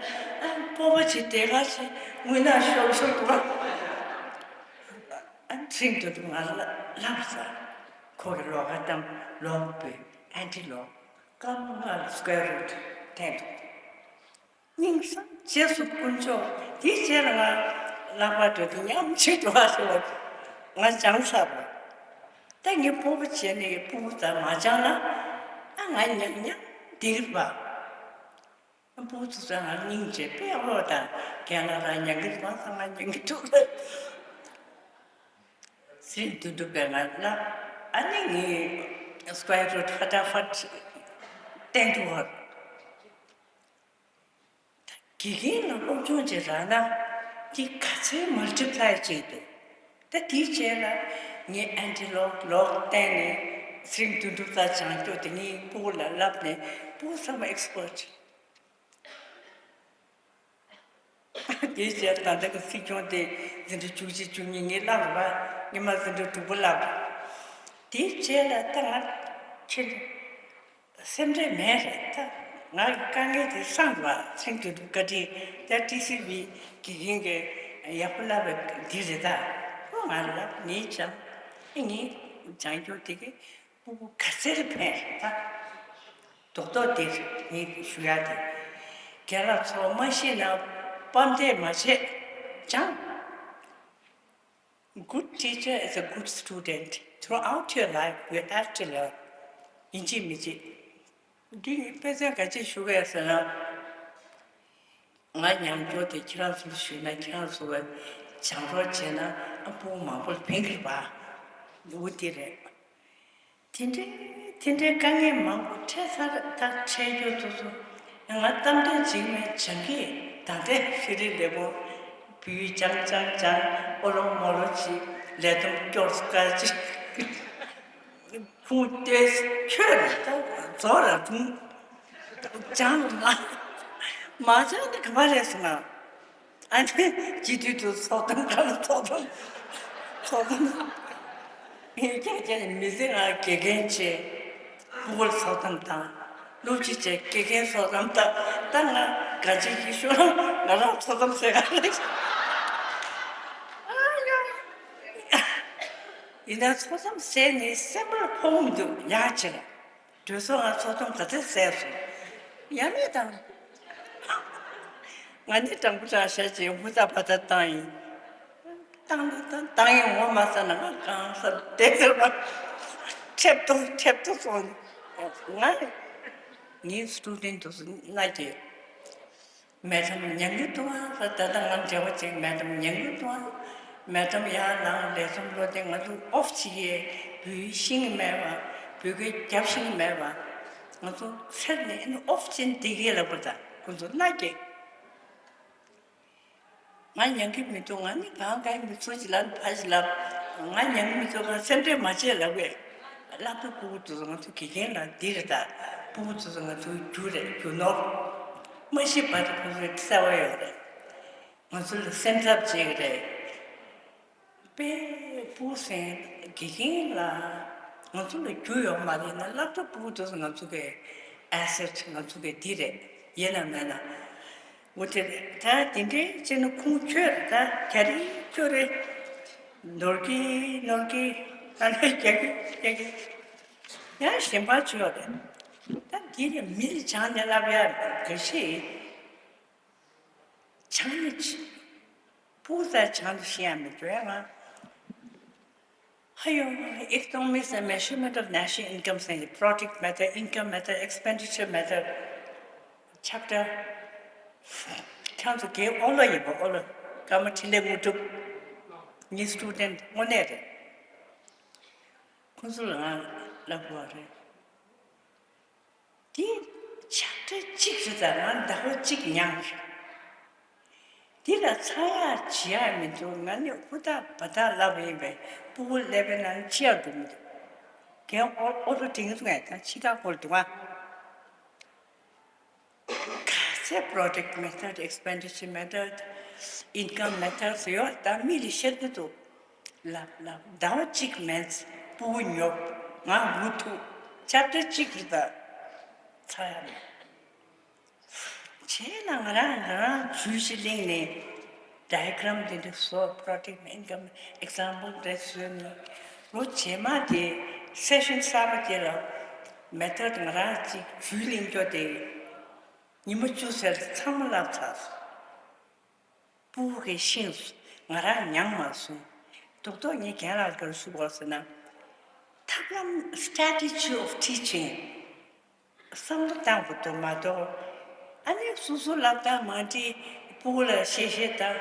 ཨ་སྤོབས་པ་བྱེད་དེ་ག་བྱེད། དངུལ་ནག་ཤོར་ཤོར་འདུག་ཨ་ཚིག་འདི་འདུག་ང་ལ་ལབ་ས། ཁོ་གི་ལོག་ག་གཏམ་ལོག་པའི་anti log སྐར་མ་ལྔ་ལ་square root བསྟན་འདུག་སྙིང་སང་རྗེས་སུ་དཀོན་མཆོག་དེའི་རྗེས་ལ་ང་ལག་པ་འགྲོ་དུས་ཉམས་ཆེ་འགྲོ་བ་ཞེས་པ་ང་སྦྱངས་ཚར་བ། ད་ངས་སྤོབས་པ་བྱས་ནས་སྤུ་གུ་ཚོ་མ་སྦྱངས་ན་ཨ་ང་ཉག་ཉག་འདིར་བ། སྤུ་གུ་ཚོ་ང་སྙིང་རྗེ་དཔེ་ཨོ་དང་རྒན་ལགས་རང་ཉན་གི་མ་སོང་ང་ཉན་གི་འདུག་ལ། ཚེ་རིང་དོན་གྲུབ་པས་ང་ལ་ཨ་ནི་ངས་square root ཧ་ཏ་ཧྥ་བསྟན་འདུག་བ། དགེ་རྒན་ལ་སློབ་སྦྱོང་བྱེད་རག་ན་འདི་ག་ཚོད་multiply བྱས་འདུག་ད་དེའི་རྗེས་ལ་ངས་anti log log བསྟན་ནས་ཚེ་རིང་དོན་གྲུབ་ལ་སྦྱང་རྒྱུ་དེ་ངའི་སྤུ་གུ་ལ་བསླབས་ནས་སྤུ་གུ་ཚང་མ་expert། དེའི་རྗེས་ད་ལྟ་གི་སྲིད་སྐྱོང་དེ་འཛིན་གྲྭ་བཅུ་གཅིག་བཅུ་གཉིས་ངས་བསླབས་རེད་པ། སྔོན་མ་འཛིན་གྲྭ་དྲུག་པ་བསླབས་རེད། དེའི་རྗེས་ལ་ད་ང་ཁྱེད་སེམས་ཁྲལ་མེད་རེད་ད། ང་གི་དཀའ་ངལ་དེ་སངས་པ་ཚིག་དོན་དུ་བཀའ་དྲིན་ད་ཏི་སི་བི་དགེ་རྒན་གྱི་ཡག་པོ་བསླབས་པ་འདི་རེད་ད། ཁོ་ང་ལ་ངས་སྦྱང་ཨེ་ངས་སྦྱང་རྒྱུ་དེ་གི་སྤུ་གུ་ག་ཚད་ཕན་རེད་ད། རྡོག་རྡོག་དེ་ངས་ཞུ་ཡ་དེ། རྒན་ལགས་ཚོ་མ་ཤེས་ན་པམ་བསྟན་མ་བྱེད་ཅང་། Good teacher is a good student. Throughout your life, you have to learn. ཡིན་གཅིག་མིན་གཅིག་འདི་ནི་དཔེ་མཚོན་ག་ཅི་ཞུ་གི་ཡོད་ཟེར་ན། ང་ཉམས་མྱོང་དེ་ཁྱེད་རང་ཚོར་ཞུས་ན་ཁྱེད་རང་ཚོ་བས་སྦྱང་རོགས་བྱས་ན་ཨ་སྤུ་གུ་མང་པོ་ལ་ཕན་གི་རེད་པ། འོ་དེ་རེད། དེ་འདྲའི་དེ་འདྲའི་དཀའ་ངལ་མང་པོ་འཕྲད་ཚར་ད་འཕྲད་རྒྱུ་དེ་ཚོ་ང་གཏམ་དོན་གཅིག་མིན་སྦྱང་གི་ད་ལྟའི་ཤི་རི་ལེ་བོ་བུའི་སྦྱང་སྦྱང་སྦྱང་ཨོ་ལོ་མོ་ལོ་ཅིག་ལས་དོན་སྐྱོར་དཀའ་ཅིག་ཁུངས་ལྟོས་ཁྱོད་རེད་ད་རྫོགས་ར་དུང་སྦྱང་མ་མ་སྦྱང་ནི་ག་པར་རེད་སོང་ང་། ཨ་ནི་སྤྱི་འཐུས་དུ་ཚོགས་གཏམ་ག་ལ་ཚོགས་གཏམ་ཚོགས་གཏམ་ངས་ཀྱང་ཀྱང་མི་ཚེ་ང་དགེ་རྒན་བྱས་སྤུ་གུར་ཚོགས་གཏམ་དང་ སློབ་སྤྱི་བཅས་དགེ་རྒན་ཚོ་རྣམས་དང་ད་ང་ག་ཅིག་གིས་ཤོར་ང་རང་ཚོ་ཙམ་ཟེར་ག་རེད། ཡིན་ན་ཚོ་ཙམ་ཟེར་ནས་སེམས་པར་ཕོག་མི་འདུག་ཡག་བྱེད་ལ། གྲོས་ཚོགས་ང་ཚོ་ཙམ་ག་ཚད་ཟེར་སོང་། ཡ་མེད་དང་། ང་ནི་དྲང་པོ་དྲང་བཤད་ཅིག་ཧུར་ཐག་བ་ཐག་བཏང་ཡིན། བཏང་ནི་བཏང་བཏང་ཡིན་ངོ་མ་ཚ་ན་ང་གང་ས་བསྡད་ཟེར་བ། ཁྲེབ་ཏོ་ཁྲེབ་ཏོ་སོང་། ང་ངའི་སི་ཊུ་ཌེན་ཊི་དུ་སུ་ན་གྱི་མེ་ཌམ་ཉན་གི་འདུག་ཨ། ད་ལྟ་ང་འབྲེལ་བ་ཅིག་མེ་ཌམ་ཉན་གི་འདུག་ཨ། མེ་ཌམ་ཡང་ནང་ལས་རྩོམ་བློ་བདེ་ང་ཚོ་ཨོཕ་ཅིག་ཡས་བུ་ཤིང་གི་མེད་པ་བུ་གའི་རྒྱབ་ཤིང་གི་མེད་པ་ང་ཚོ་ཚེར་ནས་ཨོཕ་ཅན་བསྡད་ཀྱི་ལབ་པ་ད་ཁོ་ཚོ་ན་གྱི། ང་ཉན་གི་མི་འདུག་ང་ནི་གང་གའི་མི་ཚོ་ཅི་ལབ་ཕ་ཅི་ལབ། ང་ཉན་གི་མི་འདུག་ང་སེམས་ཁྲལ་མ་བྱེད་ལབ་བས། སློབ་གྲྭ་ཕྲུ་གུ་དེ་ཚོ་ང་ཚོ་དགེ་རྒན་ལ་འདི་རེད་ད། ཕྲུ་གུ་དེ་ཚོ་ང་ཚོའི་རྒྱུ་རེད་རྒྱུ་ནོར། མ་ཤི་བར་དུ་ཁོ་ཚོའི་གསལ་བ་ཡོད་རེད། ང་ཚོ་ལ་སེམས་འཚབ་བྱེད་ཀྱི་རེད། དཔེ་ཕྲུ་གུ་སེམས་དགེ་རྒན་ལ་ང་ཚོ་ལ་རྒྱུ་ཡོད་མ་རེད་ན་སློབ་གྲྭ་ཕྲུ་གུ་དེ་ཚོ་ང་ཚོ་གི་ཨེ་སེ་ཊི་ང་ཚོ་གི་འདི་རེད་ཡིན་ན་མེད་ན། འོ་དེ་རེད། ད་དེ་འདྲའི་བྱས་ན་ཁོང་ཁྱོད་རེད་ད་ག་རེ་ཁྱོད་རེད། ནོར་གི་ནོར་གི་ད་ནི་རྒྱག་གི་རྒྱག་གི་ཡང་གཞན་པ་ཅི་ཡོད་རེད། ད་འདི་ནི་མི་ལ་སྦྱངས་ནས་བསླབ་ཡ་འགའ་ཤས་སྦྱངས་ནས་ཕྲུ་གུ་ཚོ་སྦྱངས་ནས་ཤེས་ཡ་མི་འགྲོ་ཡ་ང་། ཧ་ཡོ། Economics and Measurement of National Income ཟེར་ནས་Product Method, Income Method, Expenditure Method, Chapter ཁྱང་ཚོ་རྒན་ཨོ་ལོ་ཡིན་པ་ཨོ་ལོ། ཀརྨ་འཕྲིན་ལས་དངོས་གྲུབ། ངའི་སི་ཊུ་ཌེན་ཊི་དངོས་གནས་རེད། ཁོང་ཚོ་ལ་ང་ལབ་དགོས་པ་རེད། འདི་ཆབ་ཏྲ་གཅིག་རེད་ད་ང་ཟླ་བ་གཅིག་མྱངས། འདི་ལ་ཚང་ཡག་བྱེད་ཡག་མི་འདུག་ང་ནི་ཧུར་ཐག་བ་ཐག་ལབ་ཡིན་པས་ཕྲུ་གུ་སླེབས་པའི་ནང་ནས་ཕྱི་ཡག་འགྲོ་མི་འདུག་རྒན་ཨོ་ཨོ་ལོ་དྲན་གི་འདུག་ངས་ད་ཕྱི་ཁ་སྐོར་འདུག་ཨ། ག་ཚད་Product Method, Expenditure Method, Income Method ཟེར་ཡོད་ད་མི་ལ་ཤར་གི་འདུག་ལབ་ལབ་ཟླ་བ་གཅིག་མིན་ཕྲུ་གུ་ཉོབ་ང་འུ་ཐུག་ཆབ་ཏྲ་གཅིག་རེད་ད། ཚ་ཡ་མེད། བྱས་ན་ང་རང་ང་རང་ཇུས་ཤིག་གླེང་ནས་ཌའི་གྷི་རམ་འདི་འདྲ་བཟོ་Product Income Example འདྲ་བཟོས་ནས་ལོ་རྗེས་མ་དེ་སེ་ཤན་གསར་པ་དེ་ལ་མེ་ཐོཌ་ང་རང་གཅིག་ཇུས་གླེང་རྒྱུ་དེ་ཉི་མ་བཅུ་ཟེར་ཚང་མ་བསླབ་ཚར་སོང་། ཕྲུ་གུ་གིས་ཤེས་སོང་། ང་རང་མྱངས་མ་སོང་། རྡོག་རྡོག་ངས་རྒན་ལགས་ལ་ག་རེ་ཞུ་དགོས་ཟེར་ན། ཐབས་ལམ་strategy of teaching བསམ་བློ་བཏང་དགོས་འདུག་མ་གཏོགས། ཨ་ནི་སོ་སོ་ལབ་སྟངས་མ་འགྲིག་ཕྲུ་གུ་ལ་བཤད་བཤད་དང་།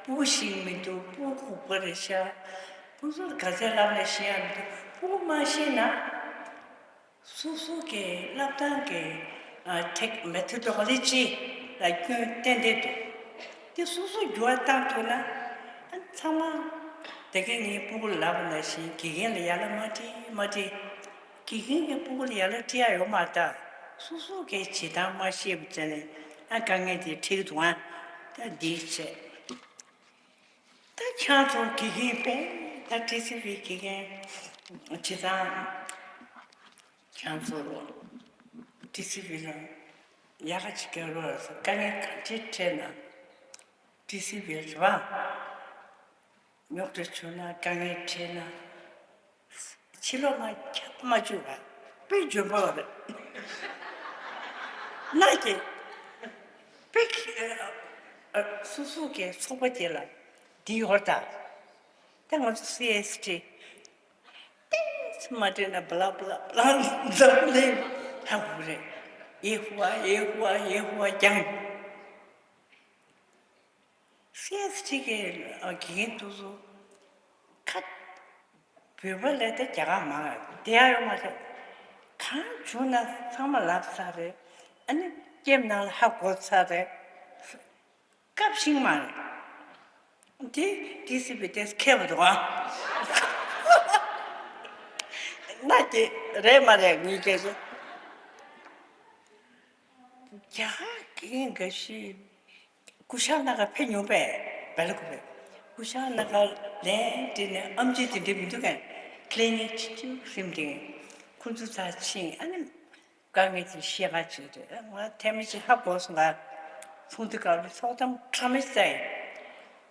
ཕྲུ་གུ་ཤེས་མི་འདུག་ཕྲུ་གུ་ལྐུགས་པ་རེད་ཤག་ཕྲུ་གུ་ཚོ་ལ་ག་ཚད་ལབ་ནས་ཤེས་ཡ་མི་འདུག་ཕྲུ་གུ་མ་ཤེས་ན། སོ་སོ་གི་བསླབ་སྟངས་ཀྱི་ཨ་ཐེག་མེ་ཐོ་ཌོ་ལོ་ཇི་ལ་སྐྱོན་ཏན་ཏན་འདུག་དེ་སོ་སོ་འགྱུར་བ་བཏང་ཐུབ་ན། ཨ་ཚང་མ་དེ་གའི་ངའི་ཕྲུ་གུ་ལ་ལབ་པ་ནང་བཞིན་དགེ་རྒན་ལ་ཡ་ལ་མ་དྲིས་མ་དྲིས། དགེ་རྒན་གྱིས་ཕྲུ་གུ་ལ་ཡ་ལ་དྲི་ཡ་ཡོད་མ་རེད་ད། སོ་སོ་གི་བྱེད་སྟངས་མ་ཤེས་པ་བྱས་ནས་ཨ་དཀའ་ངལ་དེ་འཕྲད་ཀྱི་འདུག་ཨ་ད་འདི་བྱས། ད་ཁྱེད་ཚོ་དགེ་རྒན་པས་ད་ཊི་སི་ཝི་དགེ་རྒན་བྱེད་སྟངས། ཁྱེད་ཚོ་ཊི་སི་ཝི་ལ་ཡག་ག་ཅིག་སྐྱོན་རོགས་ཟེར་དཀའ་ངལ་གང་ཅི་འཕྲད་ན་ཊི་སི་ཝི་རེད་བ། རྙོག་དྲ་བྱུང་ན་དཀའ་ངལ་འཕྲད་ན་ཕྱི་ལོགས་ལ་ཁྱབ་མ་བཅུག་པ་དཔེ་འཇོན་པོ་རེད། ན་གི་དཔེ་སོ་སོ་གི་ཚོགས་པ་དེ་ལ་འདི་ཡོད་ད། ད་ང་ཚོ་སི་ཨེས་ཊི་ཏིས་མ་དྲན་ན་བླ་བླ་བླ་འཛམ་གླིང་ཧ་གོ་རེད། ཨེ་ཧུ་ཨ་ཨེ་ཧུ་ཨ་ཨེ་ཧུ་ཨ་ཀྱང་སི་ཨེས་ཊི་གི་དགེ་རྒན་དེ་ཚོ་ཁ་བོད་པ་ལས་ད་རྒྱ་གར་མང་བསྡད་ཡ་ཡོད་མ་རེད། གང་བྱུང་ན་ཚང་མ་ལབ་ཚར་རེད། ཨ་ནི་ཀེམ་ནང་ལ་ཧ་གོ་ཚར་རེད། སྐབས་ཤིག་མ་རེད། དེ་ཊི་སི་ཝི་དེ་མཁས་པ་འདུག་ཨ། ན་དེ་རེད་མ་རེད་ངས་སྐད་ཆ། རྒྱ་གར་གྱི་འགའ་ཤས་སྐུ་ཞབས་ན་ག་ཕེབས་མྱོང་པས་བལ་གོ་བས། སྐུ་ཞབས་ན་ག་ལན་དེ་ནས་ཨམ་ཆི་དེ་འདྲ་མི་འདུག་གས། ཀི་ལི་ནིག་ཅིག་ཅིག་སེམས་དེ་ཁོང་ཚོ་ཚ་ཕྱིན་ཨ་ནི། དཀའ་ངལ་དེ་ཤེས་ཁ་བྱེད་དུས་ང་ཐེངས་མ་གཅིག་ཧ་གོ་སོང་ང་། ཚོགས་འདུ་སྐབས་ལ་ཚོགས་གཏམ་ཁྲ་མི་ཟ་ཡིན།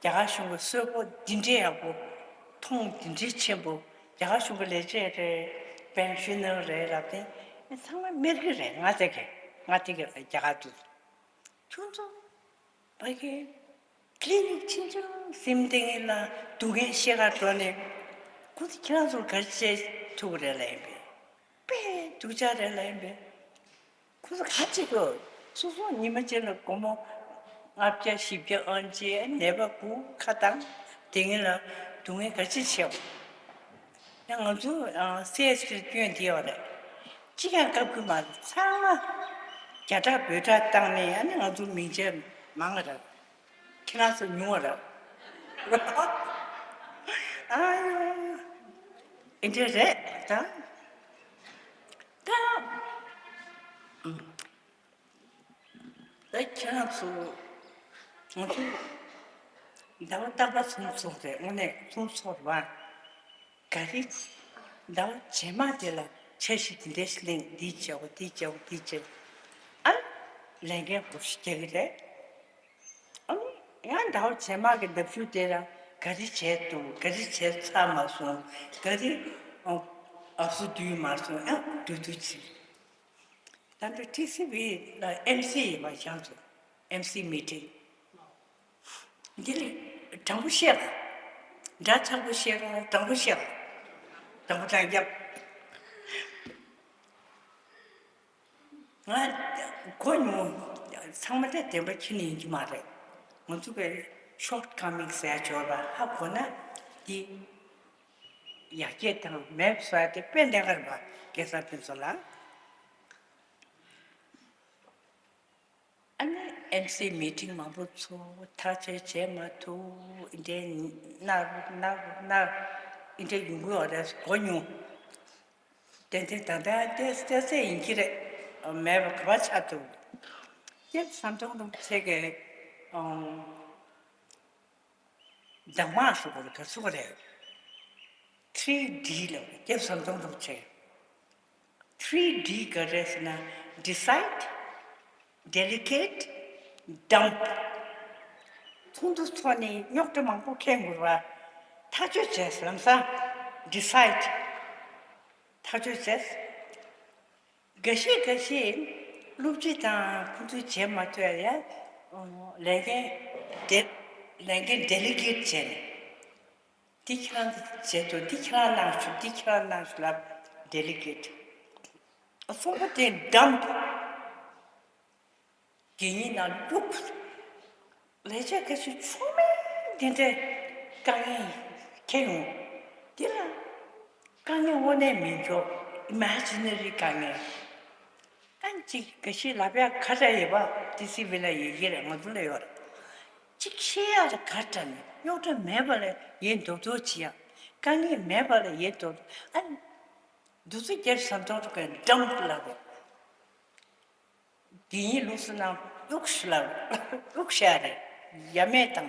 རྒྱ་གར་གཞུང་གི་གསོལ་པོ་འདི་འདྲའི་ཡག་པོ། མཐོང་འདི་འདྲའི་ཆེན་པོ། རྒྱ་གར་གཞུང་གི་ལས་བྱེད་རེད། པེན་ཤུ་ནར་རེད་ལབ་དེ། ཚང་མ་མི་རྒྱུད་རེད། ང་དེ་ག་ང་དེ་ག་རྒྱ་གར་དུ། ཁྱོད་ཚོ་ཕ་གི་ཀི་ལི་ནིག་ཆུང་ཆུང་ཟིན་བསྡད་མཁན་ལ་སྡུག་བསྔལ་ཤེས་ཁ་འགྲོ་ནས། ཁོ་ཚོ་ཁྱེད་རང་ཚོར་ག་རེ་བྱེད་ཐུབ་ཀྱི་རེད་ལབ་ཡིན་པས། དཔེ་སྡུག་ཅག་རེད་ལབ་ཡིན་པས། ཁོ་ཚོ་ག་བྱེད་དགོས། སོ་སོ་ཉི་མ་གཅིག་ལ་སྒོར་མོ་ལྔ་བརྒྱ་བཞི་བརྒྱ་ཨང་ཅིག་ནད་པ་སྒུག་ཁ་བཏང་། དེ་ངན་ལ་སྡུག་བསྔལ་ག་ཅི་བྱེད། ཡང་ང་ཚོ་སི་ཨེས་ཊི་སྐྱོན་དེ་ཡོད་རེད། གཅིག་ཀྱང་བཀབ་ཀྱི་མ་རེད། ཚང་མ་རྒྱ་གྲགས་བོད་གྲགས་བཏང་ནས་ཨ་ནི་ང་ཚོ་མིང་ཆད་མང་ང་རེད། ཁྱེད་རང་ཚོ་ཉུང་བ་རེད། ཨ་ཡོ། ཨེ་འདྲ་རེད་ད། ད། ད་ཁྱེད་རང་ཚོ། ང་ཚོ་ཟླ་བ་རྟག་པར་ཚོགས་ཚོགས་རེད། དངོས་གནས་ཚོགས་ཚོགས་རེད་པ། ག་རེ། ཟླ་བ་རྗེས་མ་དེ་ལ་འཆར་གཞི་དེ་འདྲ་ཞིག་གླེང་། འདི་བྱེད་དགོས། འདི་བྱེད་དགོས། འདི་བྱེད་དགོས། ཨ། ལས་འགན་སྒོར་ཞིག་རྒྱག་གི་རེད། ཨ་ནི་ཡང་ཟླ་བ་རྗེས་མ་གི་ལྡབ་ཞུ་དེ་ལ་ག་རེ་བྱས་འདུག་ག་རེ་བྱས་ཚར་མ་སོང་། ག་རེ་ཨ་སུ་བསྡུས་མ་སོང་། ཨ་བསྡུ་བསྡུ་བྱེད། ད་ལྟ་ཊི་སི་ཝི་ལ་ཨེམ་སི་ཡིན་པ་ཁྱེད་ཚོ། ཨེམ་སི་མི་ཊིང་། འདི་ལས་དྲང་པོ་བཤད་ལ། འདྲ་ཆགས་པོ་བཤད་ལ། དྲང་པོ་བཤད་ལ། དྲང་པོ་དྲང་རྒྱབ། ང་གོ་མྱོང་། ཚང་མ་དེ་བདེན་པ་ཁྱེར་ནས་ཡིན་གྱི་མ་རེད། ང་ཚོ་གི་ཤོར་ཊི་ཀ་མིང་ཟེར་ཡ་འབྱོར་བ་ཧ་གོ་ན་འདི་ཡར་རྒྱས་དང་མེད་པ་བཟོ་ཡ་དེ་དཔེ་གནད་འགག་རེད་པ། སྐལ་བཟང་ཕུན་ཚོགས་ལགས། ཨ་ནི་ཨེམ་སི་མི་ཊིང་མང་པོ་ཚོགས། ཐག་གཅོད་བྱེད་མ་ཐུབ། འདི་འདྲའི་ནར་ནར་ནར་འདི་འདྲའི་ཡོང་གི་ཡོད་རེད་གོ་མྱོང་། ཏན་ཏན་ད་ལྟ་ཏོག་ཙམ་ཡིན་གྱི་རེད། མེད་པ་ག་པར་ཆགས་འདུག་སྐྱབས་ཟམ་གདོང་རིན་པོ་ཆེ་གིས་ཨང་། གདམས་ངག་ཞུ་དགོས་རེད། ག་ཚོད་རེད། ཐི་རི་ཌི་ལབ་རེད། སྐྱབས་ཟམ་གདོང་རིན་པོ་ཆེ། ཐི་རི་ཌི་ག་རེད་ཟེར་ན། ཌི་སའིཌ། ཌེ་ལི་གེཊ། ཌམ་པ། ཚོགས་འདུ་ཚོགས་ནས་རྙོག་དྲ་མང་པོ་འཁེལ་འགྲོ་བ། ཐག་གཅོད་བྱས། ལམ་སང་ཌི་སའིཌ་ཐག་གཅོད་བྱས། འགའ་ཤས་འགའ་ཤས་སློབ་སྤྱི་དང་ཁོང་ཚོས་བྱེད་མ་ཐུབ་ཡ། ལས་འགན་ཌེ་ལས་འགན་ཌེ་ལི་གེཊ་བྱས་ནས། འདི་ཁྱེད་རང་ཚོ་བྱེད་དོ། འདི་ཁྱེད་རང་གནང་ཤོག་འདི་ཁྱེད་རང་གནང་ཤོག་ལབ། ཌེ་ལི་གེཊ། གསུམ་པ་དེ་ཌམ་པ། གད་སྙིགས་ནང་བླུགས། ལས་བྱེད་ཁ་ཤས་ཆུང་མའི་འདི་འདྲའི་དཀའ་ངལ་འཁྱེར་ཡོང་། འདི་ལ་དཀའ་ངལ་དངོས་གནས་མིན་འགྲོ། ཨི་མེ་ཇི་ན་རི་དཀའ་ངལ། ཨ་ནི་གཅིག་འགའ་ཤས་ལབ་ཡ་ག་རེ་ཡོད་པ། ཊི་སི་ཝི་ལ་ཡོད་ཀྱི་རེད། ང་ཚོ་ལ་ཡོད་རེད། གཅིག་བཤད་ཡ་ལ་ག་འདྲ་ནས། རྙོག་དྲ་མེད་པ་ལ་ཡིན་མདོག་མདོག་བྱེད་ཡ། དཀའ་ངལ་མེད་པ་ལ་ཡིན་མདོག་མདོག་ཨ་ནི་འདུག་སེ་སྐྱབས་ཟམ་གདོང་རིན་པོ་ཆེ་ཌམ་པ་ལབ་རེད། གད་སྙིགས་བླུགས་ས་ནང་བླུགས་ཤིག་ལབ། བླུགས་བཞག་རེད། ཡ་མེད་བཏང་།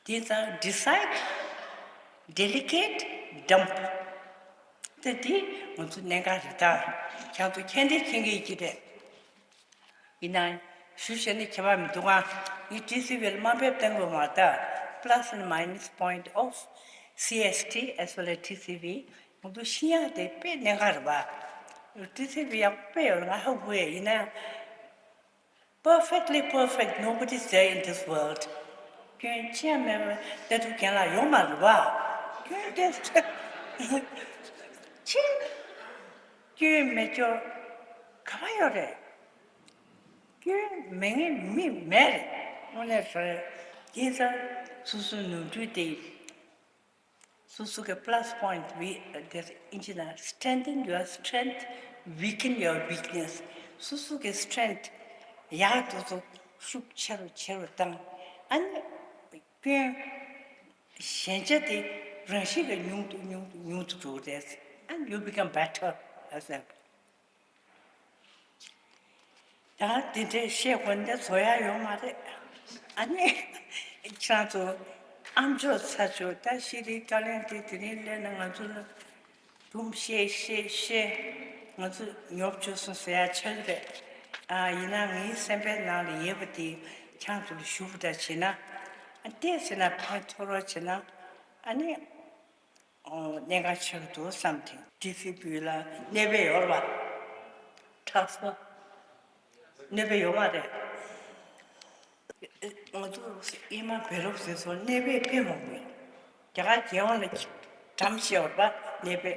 དེ་ཙང་ཌི་སའིཌ། ཌེ་ལི་གེཊ། ཌམ་པ། དེ་དེ་ང་ཚོ་གནད་འགག་རེད་ད། ཁྱེད་ཚོ་མཁྱེན་དེ་མཁྱེན་གྱི་ཡོད་ཀྱི་རེད། ཡིན་ན་ཞུ་བྱས་ན་ཁྱད་པར་མི་འདུག་ཨ། ངས་ཊི་སི་ཝི་ལ་དམའ་འབེབས་གཏོང་དགོས་མ་རེད་ད། Plus and minus point of C S T as well as T C V ང་ཚོ་ཤེས་ཡ་དེ་དཔེ་གནད་འགག་རེད་པ། ཊི་སི་ཝི་ཡག་པོ་དཔེ་ཡོད་རེད། ང་ཧ་གོ་ཡ། ཡིན་ན་ཡང་། Perfectly perfect nobody's there in this world. སྐྱོན་ཅི་ཡང་མེད་པ་ལྟ་གྲུབ་རྒན་ལགས་ཡོད་མ་རེད་པ། སྐྱོན་དེ་ཅི། སྐྱོན་མེད་སྐྱོར་ག་པར་ཡོད་རེད། སྐྱོན་མེད་མཁན་མི་མེད་རེད། དངོས་གནས་རེད། དེ་ཙང་སོ་སོའི་ནོར་འཁྲུལ་དེ། སོ་སོ་གི་plus point we this engine strengthen your strength, weaken your weakness. སོ་སོ་གི་strength ཡག་དེ་ཚོ་ཤུགས་ཆེ་རུ་ཆེ་རུ་བཏང་། ཨ་ནི་སྐྱོན་ཞན་ཆ་དེ་རང་བཞིན་གྱིས་ཉུང་དུ་ཉུང་དུ་ཉུང་དུ་འགྲོ་རེད། And you become better as a ད་དེ་འདྲའི་བཤད་དགོས་འདི་བཟོ་ཡ་ཡོད་མ་རེད། ཨ་ནི་ཁྱེད་རང་ཚོ་ཨམ་ཅོག་ཚ་ཅོག་ད་ཤེས་རིག་བཀའ་བློན་དེ་དེ་རིང་སླེབས་ན་ང་ཚོ་ལ་སྒྲུང་བཤད་བཤད་བཤད། ང་ཚོ་ཉོབ་བཅུག་སོང་ཟེར་ཡ་ཆགས་ཀྱི་རེད། ཨ་ཡིན་ན་ངའི་སེམས་པའི་ནང་ལ་ཡོད་པ་དེ་ཁྱེད་ཚོ་ལ་ཞུ་བ་འདྲ་བྱས་ན། ཨ་བལྟས་ཟེར་ན་ཕན་ཐོགས་རོགས་བྱས་ན། ཨ་ནི། ཨོ་གནད་འགག་ཆགས་ཀྱི་འདུག་བསམ་དེ། ཌི་སི་བུ་ལ་གནོད་པ་ཡོད་རེད་པ། དྲག་སོང་། གནོད་པ་ཡོད་མ་རེད། ང་ཚོ་ཨི་མ་བེ་རོབ་ཟེར་སོང་གནོད་པ་དཔེ་མང་པོ་ཡོད། རྒྱ་གར་རྒྱལ་ཡོངས་ལ་འགྲམ་བཞེས་པ་རེད་པ་གནོད་པ།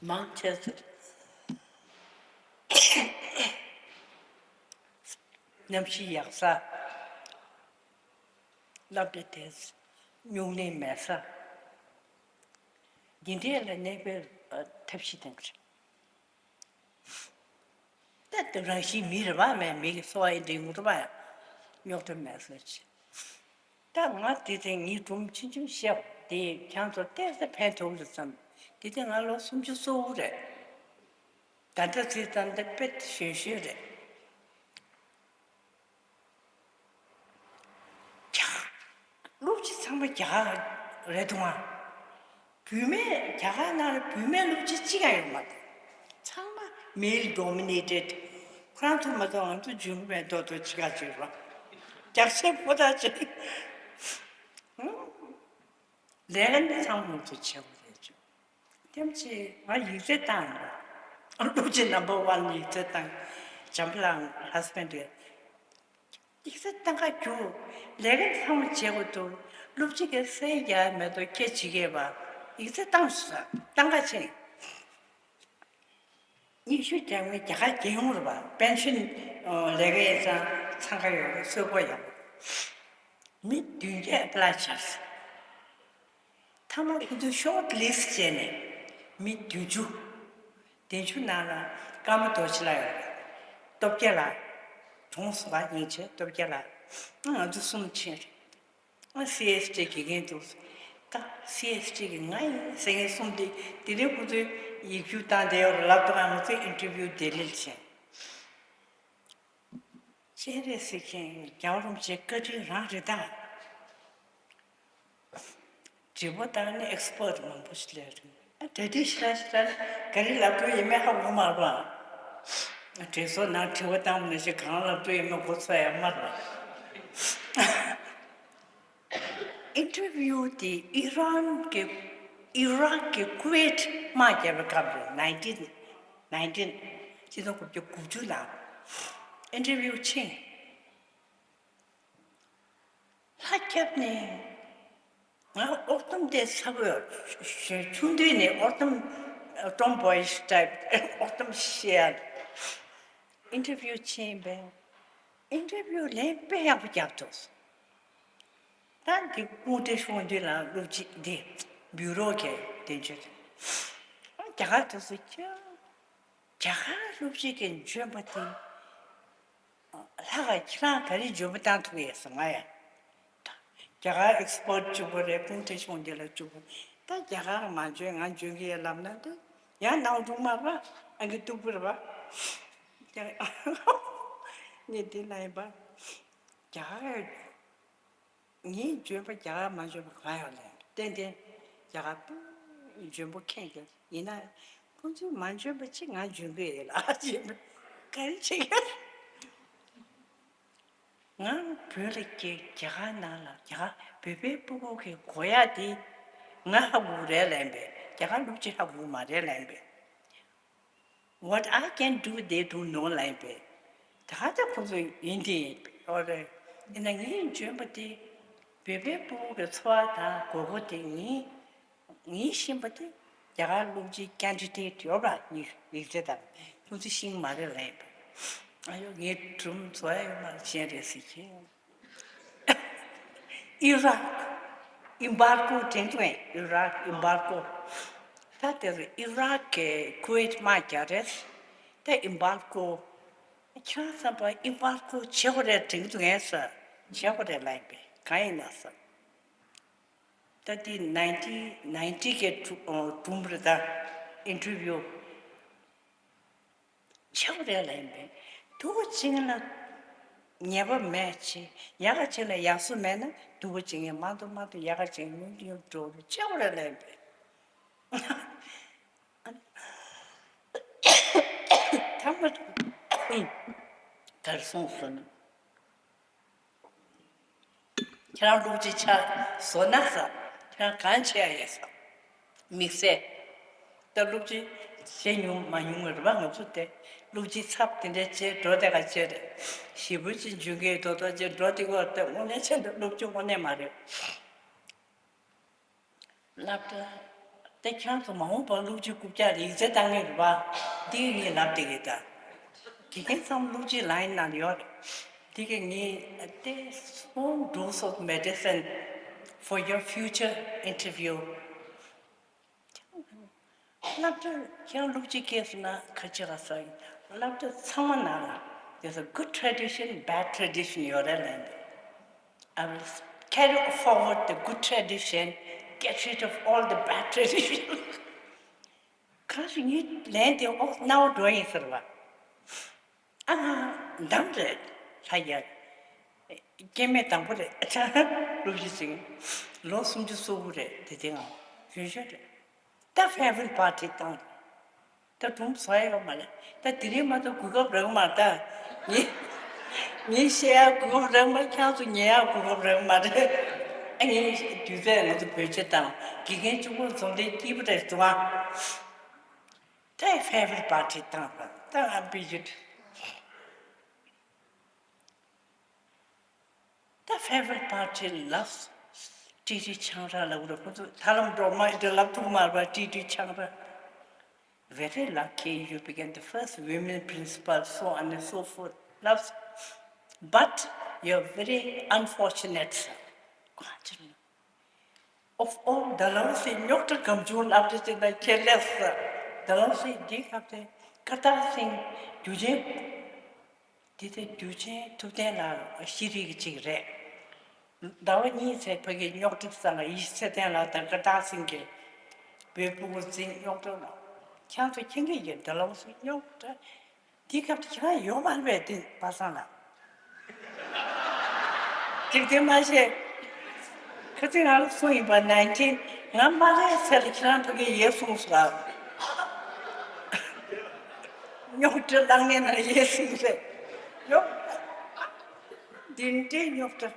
མང་ཆེ་ཚོ་གནམ་གཤིས་ཡག་ས། སློབ་གྲྭ་དེ་སྨྱུང་གནས་མེད་ས། འདི་འདྲས་ལ་གནོད་པའི་ཐབས་ཤེས་གཏོང་གི་རེད། ད་དེ་རང་བཞིན་མི་རེད་པ། མེད་མི་གི་འཚོ་བ་ཡི་འདྲེན་ངོ་རེད་པ། ཡང་རྙོག་དྲ་མེད་ས་ཅི། ད་ང་དེ་དེ་ངའི་སྒྲུང་ཆུང་ཆུང་བཤད་དེ་ཁྱེད་ཚོ་ཏོག་ཙམ་ཕན་ཐོགས་རེད་བསམ། དེ་དེ་ང་ལོ་སུམ་ཅུ་སོ་དགུ་རེད། ད་ལྟ་ཚེ་ཙམ་དེ་དཔེ་གཞོན་གཞོན་རེད། རྒྱ་གར་སློབ་སྤྱི་ཚང་མ་རྒྱ་གར་རེད་འདུག་ཨ། བུད་མེད་རྒྱ་གར་ནང་ལ་བུད་མེད་སློབ་སྤྱི་གཅིག་ཀྱང་ཡོད་མ་རེད། ཚང་མ་male dominated། ཁོ་རང་ཚོ་མ་གཏོགས་ང་ཚོ་འཇོན་གི་མེད་མདོག་མདོག་ཅིག་ག་བྱེད་རོགས། རྒྱག་ཆེ་པོ་ད་བྱེད། ལས་ཀ་འདི་ཚང་མ་ང་ཚོ་བྱེད་དགོས་རེད་ཅུ། དེམ་ཅིག་ང་ཡིག་ཚད་བཏང་ཡོད། སློབ་སྤྱི་number one ཡིག་ཚད་བཏང་། འཇམ་དཔལ་husband་རེད། ཡིག་ཚད་བཏང་ག་རྒྱུ། ལས་ཀ་ཚང་མ་བྱེད་དགོས་འདུག་སློབ་སྤྱི་གིས་སེ་རྒྱག་མེད་དོ་ཁྱེད་བྱེད་ཀྱི་པ། ཡིག་ཚད་བཏང་ཤོག་བཏང་ག་ཕྱིན། ཉི་ཤུ་རྒྱག་མཁན་རྒྱ་གར་རྒྱལ་ཡོངས་རེད་པ། པན་ཤན་ལས་ཀ་ཡིན་ཙང་འཚང་ཁ་ཡོད་རེད། གསོལ་ཕོགས་ཡག་པོ། མི་བདུན་བརྒྱད་apply་བྱས། མཐའ་མ་ཁོ་ཚོས་short list་བྱས་ནས་མི་བདུན་ཅུ། བདུན་ཅུ་ནང་ལ་ཀརྨ་རྡོ་རྗེ་ལགས་ཡོད་རེད། སྟོབས་རྒྱལ་ལགས། གྲོངས་སོང་ག་སྙིང་རྗེ་སྟོབས་རྒྱལ་ལགས། ང་ཚོ་གསུམ་ཕྱིན་རེད། ཨ་སི་ཨེས་ཊི་དགེ་རྒན་འདུག་ད་སི་ཨེས་ཊི་གི་ང་ཡིན་ཟེར་མཁན་གསུམ་དེ་དེ་རིང་ཁོ་ཚོས་ཡིག་རྒྱུགས་བཏང་བསྡད་ཡོད་རེད་ལབ་དུས་ང་ཚོས་interview་delete་བྱས། སྤྱན་རས་གཟིགས་མཁྱེན། རྒྱལ་བ་རིན་པོ་ཆེ་བཀའ་དྲིན་རང་རེད་ད། དྲི་བ་བཏང་ནས་expert་མང་པོ་ཞིག་སླེབས་རེད། ཨ་གྲ་སྒྲིག་ཞེ་དྲག་ཞེ་དྲག་ག་རེ་ལབ་དགོས་ཡིན་མིན་ཧ་གོ་མ་རེད་པ། གྲོས་ཚོགས་ནང་དྲི་བ་བཏང་བ་ནང་བཞིན་གང་ལབ་དགོས་ཡིན་མིན་གོ་ཚོད་ཡོད་མ་རེད། Interview་དེ་ཨི་རན་གྱི་ཨི་རག་གི་ཀུ་ཝེད་དམག་རྒྱབ་པའི་སྐབས་རེད། nineteen nineteen་ཆིག་སྟོང་དགུ་བརྒྱ་དགུ་བཅུ་ལ་interview་ཕྱིན། ལྷ་ཁྱབ་ནས་ང་ཨོག་ཏོམ་དེ་ཚ་གོས་ཆུང་དུས་ནས་ཨོག་ཏོམ་tomboyish type་ཨོག་ཏོམ་བཤད་ཡ། Interview་ཕྱིན་པས་interview་ལན་དཔེ་ཡག་པོ་རྒྱབ་འདུག་ད་འདི་ཀུང་ཏེ་ཤོང་འདི་ལ་སློབ་སྤྱི་འདི་bureau་གི་དོན་གཅོད་རྒྱ་གར་དུ་སུ་ཁྱོད་རྒྱ་གར་སློབ་སྤྱི་གི་འཇོན་པ་དེ་ལྷག་ག་ཁྱེད་རང་ག་རེ་འཇོན་པོ་བཏང་ཐུབ་ཡས་སོང་ང་ཡ། རྒྱ་གར་expert་གཅིག་པོ་རེད། ཀུང་ཏེ་ཤོང་འདི་ལ་གཅིག་པོ། ད་རྒྱ་གར་མ་འཇོན་ང་འཇོན་གི་ཡ་ལབ་ན་འདི་ཡང་ནང་དུ་མ་ར་ཨང་གི་སྟུག་པོ་རེད་པ། ངས་འདི་ལ་ཡིན་པ། རྒྱ་གར་ངའི་འཇོན་པ་རྒྱ་གར་མ་འཇོན་པ་གང་ཡང་ལས་ཏན་ཏན་རྒྱ་གར་དཔེ་འཇོན་པོ་མཁྱེན་ཀྱང་ཡིན་ན་ཁོང་ཚོས་མ་འཇོན་པ་ཅིག་ང་འཇོན་གི་ཡོད་ལ་ཅེས་ག་རེ་བྱེད་ཀྱང་ང་བོད་ལ་སྐྱེས་རྒྱ་གར་ནང་ལ་རྒྱ་གར་བོད་པའི་སྤུ་གུ་གི་གོ་ཡག་དེ་ང་ཧ་གོ་རེད་ལབ་པས་རྒྱ་གར་སློབ་སྤྱི་ཧ་གོ་མ་རེད་ལབ་པས། What I can do, they don't know ལབ་པས། ད་ལྟ་ཁོ་ཚོ་ཡིན་དེ་ཡོད་རེད། ཡིན་ན་ངས་འཇོན་པ་དེ་བོད་པའི་སྤུ་གུ་གི་འཚོ་བ་དང་དགོས་མཁོ་དེ་ངས་ངས་ཤེས་པ་དེ་རྒྱ་གར་སློབ་སྤྱི་candidate་ཡོད་པ་ཡིག་ཡིག་ཚད་དང་ཁོ་ཚོ་ཤེས་མ་རེད་ལབ་པས། ཨ་ཡོ་ངའི་སྒྲུང་འཚོ་ཡ་ཡོད་མ་རེད། གཞན་རེད་ཟེར་གྱིན། ཨི་རག embargo་དྲན་ཐུབ་ཨེ། ཨི་རག་embargo། ད་དེར་ཨི་རག་གི་ཀུ་ཝེད་དམག་རྒྱག་རེད། ད་embargo་ཁྱེད་རང་བསམ་པ་embargo་བྱེད་དགོས་རེད་དྲན་ཐུབ་ཨེ་ཟེར། བྱེད་དགོས་རེད་ལབ་པས་གང་ཡིན་ན་ཟེར། ད་དེ་nineteen ninety་གི་གྲུ་གྲུམ་རེད་ད་interview། ཆགས་རེད་ལ་ཡིན་པས། དུ་བ་ཅིག་ལ་ ཉེས་པ་མེད་ཅེས། ཡག་ག་བྱས་ན་ཡག་བཟོ་མེད་ན་སྡུག་པ་བྱེད་ངེས་མ་གཏོགས་མ་གཏོགས་ཡག་ག་བྱེད་ངེས་ཉུང་ཉུང་འགྲོ་རུ་ཆེ་བ་རེད་ལབ་པས། ཐ་མ་གར་སོང་ཟེར་ན། ཁྱེད་རང་སློབ་སྤྱི་ཆགས་བཟོ་ན་ཟེར། ཁྱེད་རང་གང་བྱེད་ཡ་ཡོད་ཟེར། དམིགས་བསལ། ད་སློབ་སྤྱི་བྱེད་མྱོང་མ་མྱོང་གི་རེད་པ། ང་ཚོ་དེ་སློབ་སྤྱི་ཚབ་དེ་འདྲ་བྱས་འགྲོ་དེ་ག་བྱས་རེད། ཞེ་པོ་ཅིག་འཇུག་གི་དོ་དོ་བྱས་འགྲོ་དེ་གོ་དེ་དངོས་གནས་བྱས་ན་སློབ་སྤྱི་དངོས་གནས་མ་རེད། སློབ་གྲྭ། དེ་ཁྱེད་ཚོ་མ་འོངས་པར་སློབ་སྤྱི་རྐུབ་བཀྱག་ལ་ཡིག་ཚད་བཏང་ངེས་རེད་པ། འདི་ངས་ལབ་བསྡད་ཀྱི་ད། དགེ་རྒན་ཚང་མ་སློབ་སྤྱི་ལའིན་ནང་ཡོད་རེད། འདི་ག་ངས་take small dose of medicine for your future interview. སློབ་གྲྭ་ཁྱེད་རང་སློབ་སྤྱི་སྐྱེས་སོང་ན་ག་ཅི་ག་ས་ཡིན། སློབ་གྲྭ་ཚང་མ་ནང་ལ་there's a good tradition, bad tradition ཡོད་རེད་ལབ་འདུག I will carry forward the good tradition, get rid of all the bad tradition. གང་ཞིག་ངས་ལན་དེ་ཨོ་རྣ་བ་འགྲོ་ཡིན་ཟེར་བ། ཨ་ང་འདམ་རེད་ལྷ་ཡ། སྐྱེ་དམན་དང་པོ་རེད་ཨ་ཅག་སློབ་གཞི་ཅིང་ལོ་སུམ་ཅུ་སོ་དགུ་རེད་དེ་དེ་ང་གཞོན་གཞོན་རེད། ད་ཕེར་ཝེལ་པར་ཊི་བཏང་། ད་སྒྲུང་བཟོ་ཡ་ཡོད་མ་རེད། ད་དེ་རིང་མ་གཏོགས་གོ་སྐབས་རག་མ་རེད་ད། ངས་ངས་བཤད་ཡ་གོ་སྐབས་རག་མ་རེད། ཁྱེད་ཚོ་ཉན་ཡ་གོ་སྐབས་རག་མ་རེད། ཨ་ངས་དུས་ཚོད་ང་ཚོ་བོད་ཆས་དང་དགེ་རྒན་གཅིག་པོ་འཛོམས་དེ་སྐྱིད་པོ་རེད་འདུག་ཨ། ད་ཕེར་ཝེལ་པར་ཊི་བཏང་ར་ད་ང་བི་ཇིཊ། ད་ཕེར་ཝེལ་པར་ཊི་ལབ། ཀྲིག་ཀྲིག་ཆང་རག་ལབ་ར་ཁོ་ཚོ་ད་ལམ་འགྲོ་མ་ཡི་འདྲ་ལབ་ཐུབ་མ་རེད་པ། ཀྲིག་ཀྲིག་ཆང་རག Very lucky you became the first women principal, so on and so forth. Loves, but you're very unfortunate. Of all, ཌལ་ཧོ་སི་རྙོག་དྲ་གང་བྱུང་ལབ་དུས་ཙམ་པ་ཁྱེད་ལས་ས། ཌལ་ཧོ་སི་འདི་སྐབས་དེ་ཀར་ཏར་སིང་རྒྱུ་ཆེན། འདི་དེ་རྒྱུ་ཆེན་ཐུབ་བསྟན་ལགས་ཤེས་རིག་གི་ཅིག་རེད། ཟླ་བ་གཉིས་ཚེ་ཕ་གི་རྙོག་དྲ་ས་ལ་ཡིད་ཚེ་བརྟན་ལགས་དང་ཀར་ཏར་སིང་གི་བོད་ཕྲུ་གུ་འཛིན་རྙོག་དྲ་ལ། ཁྱེད་ཚོ་མཁྱེན་གི་ཡོད་ཌལ་ཧོ་སི་རྙོག་དྲ། འདི་སྐབས་དེ་ཁྱེད་རང་ཡོད་མ་རེད་པས་དེ་པ་སངས་ལགས། ཅིག་དེ་མ་ཤེས། ཁ་ཚིག་ང་ལ་གསུངས་ཡིན་པ་ནན་ཅིང་ང་མ་ལས་ཚེ་ལ་ཁྱེད་རང་ཕ་གི་ཡས་གསུངས་སོ་ལགས། རྙོག་དྲ་བརླག་ནས་ན་ཡས་སྲིད་རེད། རྙོག་འདི་འདྲའི་རྙོག་དྲ།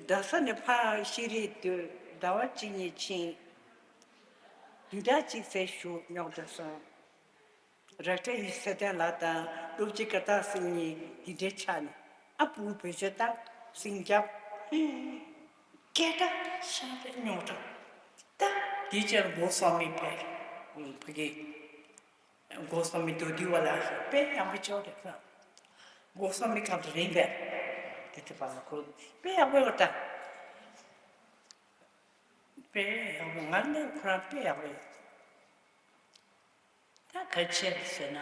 རྡ་ས་ནས་ཕར་ཤེས་རིག་དུས་ཟླ་བ་གཅིག་གཉིས་ཕྱིན། བདུན་ཕྲག་གཅིག་ཚེ་བཞུགས་རྙོག་དྲ་སོང་། རེག་ཊར་ཡིད་ཚེ་བརྟན་ལགས་དང་སློབ་སྤྱི་ཀར་ཏར་སིང་གཉིས་འདི་འདྲའི་ཆགས་ནས་ཨ་ཕྲུ་གུ་བེད་སྤྱོད་བཏང་སིང་རྒྱབ། སྐད་གྲགས་ཤར་བའི་རྙོག་དྲ། ད་འདི་ཕྱིར་མགོ་སོག་མི་ཕེར་ཕ་གི་མགོ་སོག་མི་མདོ་སྡེ་བ་ལགས་ཤིག་དཔེ་ཡག་པོ་ཅོག་རེད་ཁོ། མགོ་སོག་མི་སྐབས་རིང་བས་དེ་དེ་བ་ལ་ཁོ་དཔེ་ཡག་པོ་ཡོད་ད། དཔེ་ཡག་པོ་ང་ནི་ཁོ་རང་དཔེ་ཡག་པོ་ཡོད། ད་ག་ཆེ་ཟེར་ན།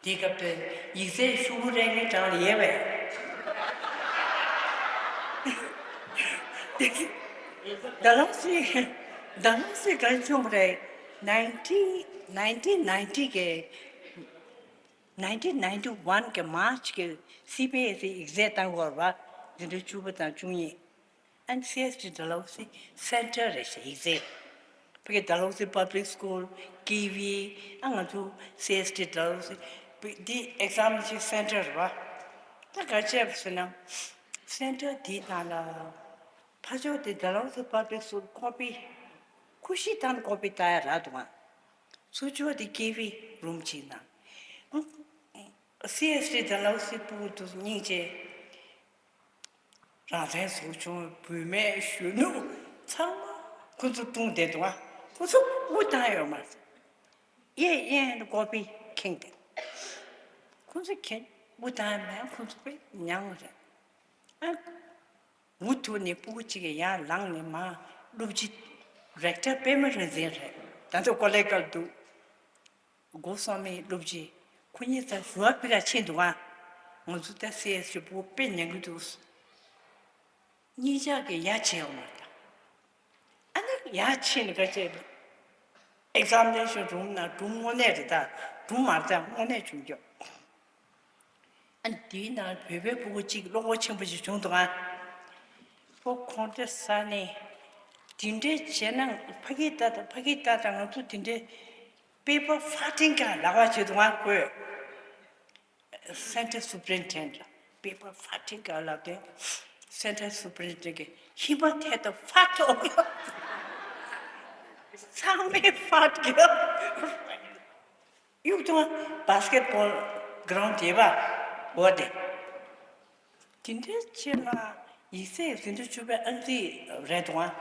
འདི་སྐབས་དུ་ཡིག་ཚད་ཤོག་བུ་རེ་ངའི་གྲངས་ལ་ཡོད་པས། ཌལ་ཧོ་སི་ཌལ་ཧོ་སི་ག་བྱུང་རེད། nineteen nineteen ninety གི nineteen ninety one གི་March གི་སི་བི་ཨེ་སི་ཡིག་ཚད་བཏང་དགོས་པ་འཛིན་གྲྭ་བཅུ་པ་དང་བཅུ་གཉིས། And C S T Dalhousie Center རེད་ཤག་ཡིག་ཚད། ཕ་གི་Dalhousie Public School, K V, ཨ་ང་ཚོ་C S T Dalhousie འདི་examination center རེད་བ། ད་ག་བྱས་པ་ཟེར་ན། Center འདི་ནང་ལ་ཕ་ཕྱོགས་དེ་Dalhousie Public School ཀོ་པི་ཁུ་ཤི་དང་ཀོ་པི་ལྟ་ཡ་རག་འདུག་ཨ། ཚུར་ཕྱོགས་དེ་K V room གཅིག་ནང་། ཨ། C S T Dalhousie སྤུ་གུ་དེ་སྙིང་རྗེ། རང་བཙན་ཟུར་བྱུང་བུད་མེད་གཞོན་ནུ་ཚང་མ་ཁོ་ཚོ་བཏུང་བསྡད་འདུག་ཨ། ཁོ་ཚོ་དབུ་བཏང་ཡོད་མ་རེད། གཡས་གཡོན་ཀོ་པི་ཁེངས་ཏེ། ཁོ་ཚོ་ཁེངས་དབུ་བཏང་ཡོད་མེད་ཁོ་ཚོ་དཔེ་མྱངས་རེད། ཨ། འུ་ཐུག་ནས་སྤུ་གུ་གཅིག་གིས་ཡར་ལངས་ནས་མར་སློབ་སྤྱི་རེག་ཊར་པད་མ་རིག་འཛིན་རེད་ད་ལྟ་ཀོ་ལེ་ཀལ་འདུག་སྒོ་སོང་མའི་སློབ་སྤྱི་ཁོ་གཉིས་ད་ཟུར་པ་ཕི་ལ་ཕྱིན་འདུག་ཨ། ང་ཚོ་ད་སི་ཨེ་སི་སྤུ་གུ་དཔེ་ཉན་གི་འདུག་གཉིས་ཆ་གི་ཡ་བྱེད་ཡོང་མ་ད། ཨ་ནི་ཡ་ཕྱིན་ནས་ག་བྱས་འདུག examination room ནང་སྒྲུང་དངོས་གནས་རེད་ད། སྒྲུང་མ་རེད་ད་དངོས་གནས་བྱུང་རྒྱུ། ཨ་འདིའི་ནང་བོད་པའི་སྤུ་གུ་གཅིག་བློ་ཁོག་ཆེན་པོ་ཞིག་བྱུང་འདུག་ཨ། ཁོ་ཁོང་ཁྲོ་ཟ་ནས་དེ་འདྲའི་བྱས་ན་ཕ་གི་ལྟ་དང་ཕ་གི་ལྟ་དང་ང་ཚོ་དེ་འདྲའི་པེ་པར་ཕ་ཊིང་ག་ལག་པ་བྱེད་དུ་ང་དགོས། Center Superintendent ལ་པེ་པར་ཕ་ཊིང་ག་ལག་དེ་Center Superintendent གི་ཧི་མ་ཐད་དུ་ཕ་ཐོག་ཚང་མས་ཕ་གི་གཡུག་དང་བྷ་སི་ཀེ་ཊི་བྷོལ་གྷི་རའུན་ཌི་དེ་བ་འོ་དེ། དེ་འདྲའི་ཆེད་ལ་ཡིག་ཚད་ཟིན་འདྲ་བཅུ་པའི་ཨང་རྩིས་རེད་དང་།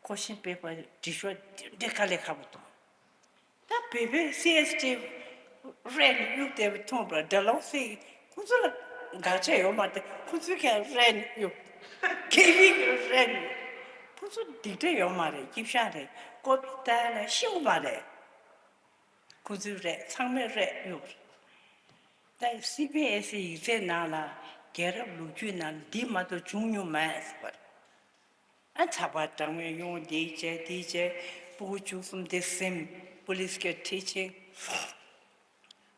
ཀོ་ཤན་པེ་པར་འབྲི་ཤོག་དེ་འདྲའི་དཀའ་ལས་ཁག་པོ་འདུག་ད་བོད་པའི་སི་ཨེས་ཊི་རེད་གཡུག་བསྡད་པ་མཐོང་པ་འདྲ་ལོང་སྲིད། ཁོ་ཚོ་ལ་དགག་བྱ་ཡོད་མ་རེད། ཁོ་ཚོའི་ཁྱེད་རེད་གཡུག་ཁེ་མི་གི་རེད་གཡུག་ཁོ་ཚོ་སྡིག་སྒྲ་ཡོད་མ་རེད། སྐྱིད་ཤག་རེད། ཀོ་བི་ལྟ་ན་ཤི་བ་མ་རེད། ཁོ་ཚོའི་རེད། ཚང་མས་རེད་གཡུག་ད་སི་བི་ཨེས་ཡིག་ཚད་ནང་ལ་རྒྱལ་རབས་ལོ་རྒྱུས་ནང་ལ་འདི་མ་གཏོགས་བྱུང་མྱོང་མེད་ཟེར་བ་རེད། ཨ་ཚགས་པར་གྲངས་མེད་ཡོང་འདི་བྱས་འདི་བྱས་སྤུ་གུ་བཅུ་གསུམ་དེ་ཟིན། པུ་ལིས་ཀྱི་ཁྲིད་ཕྱིན།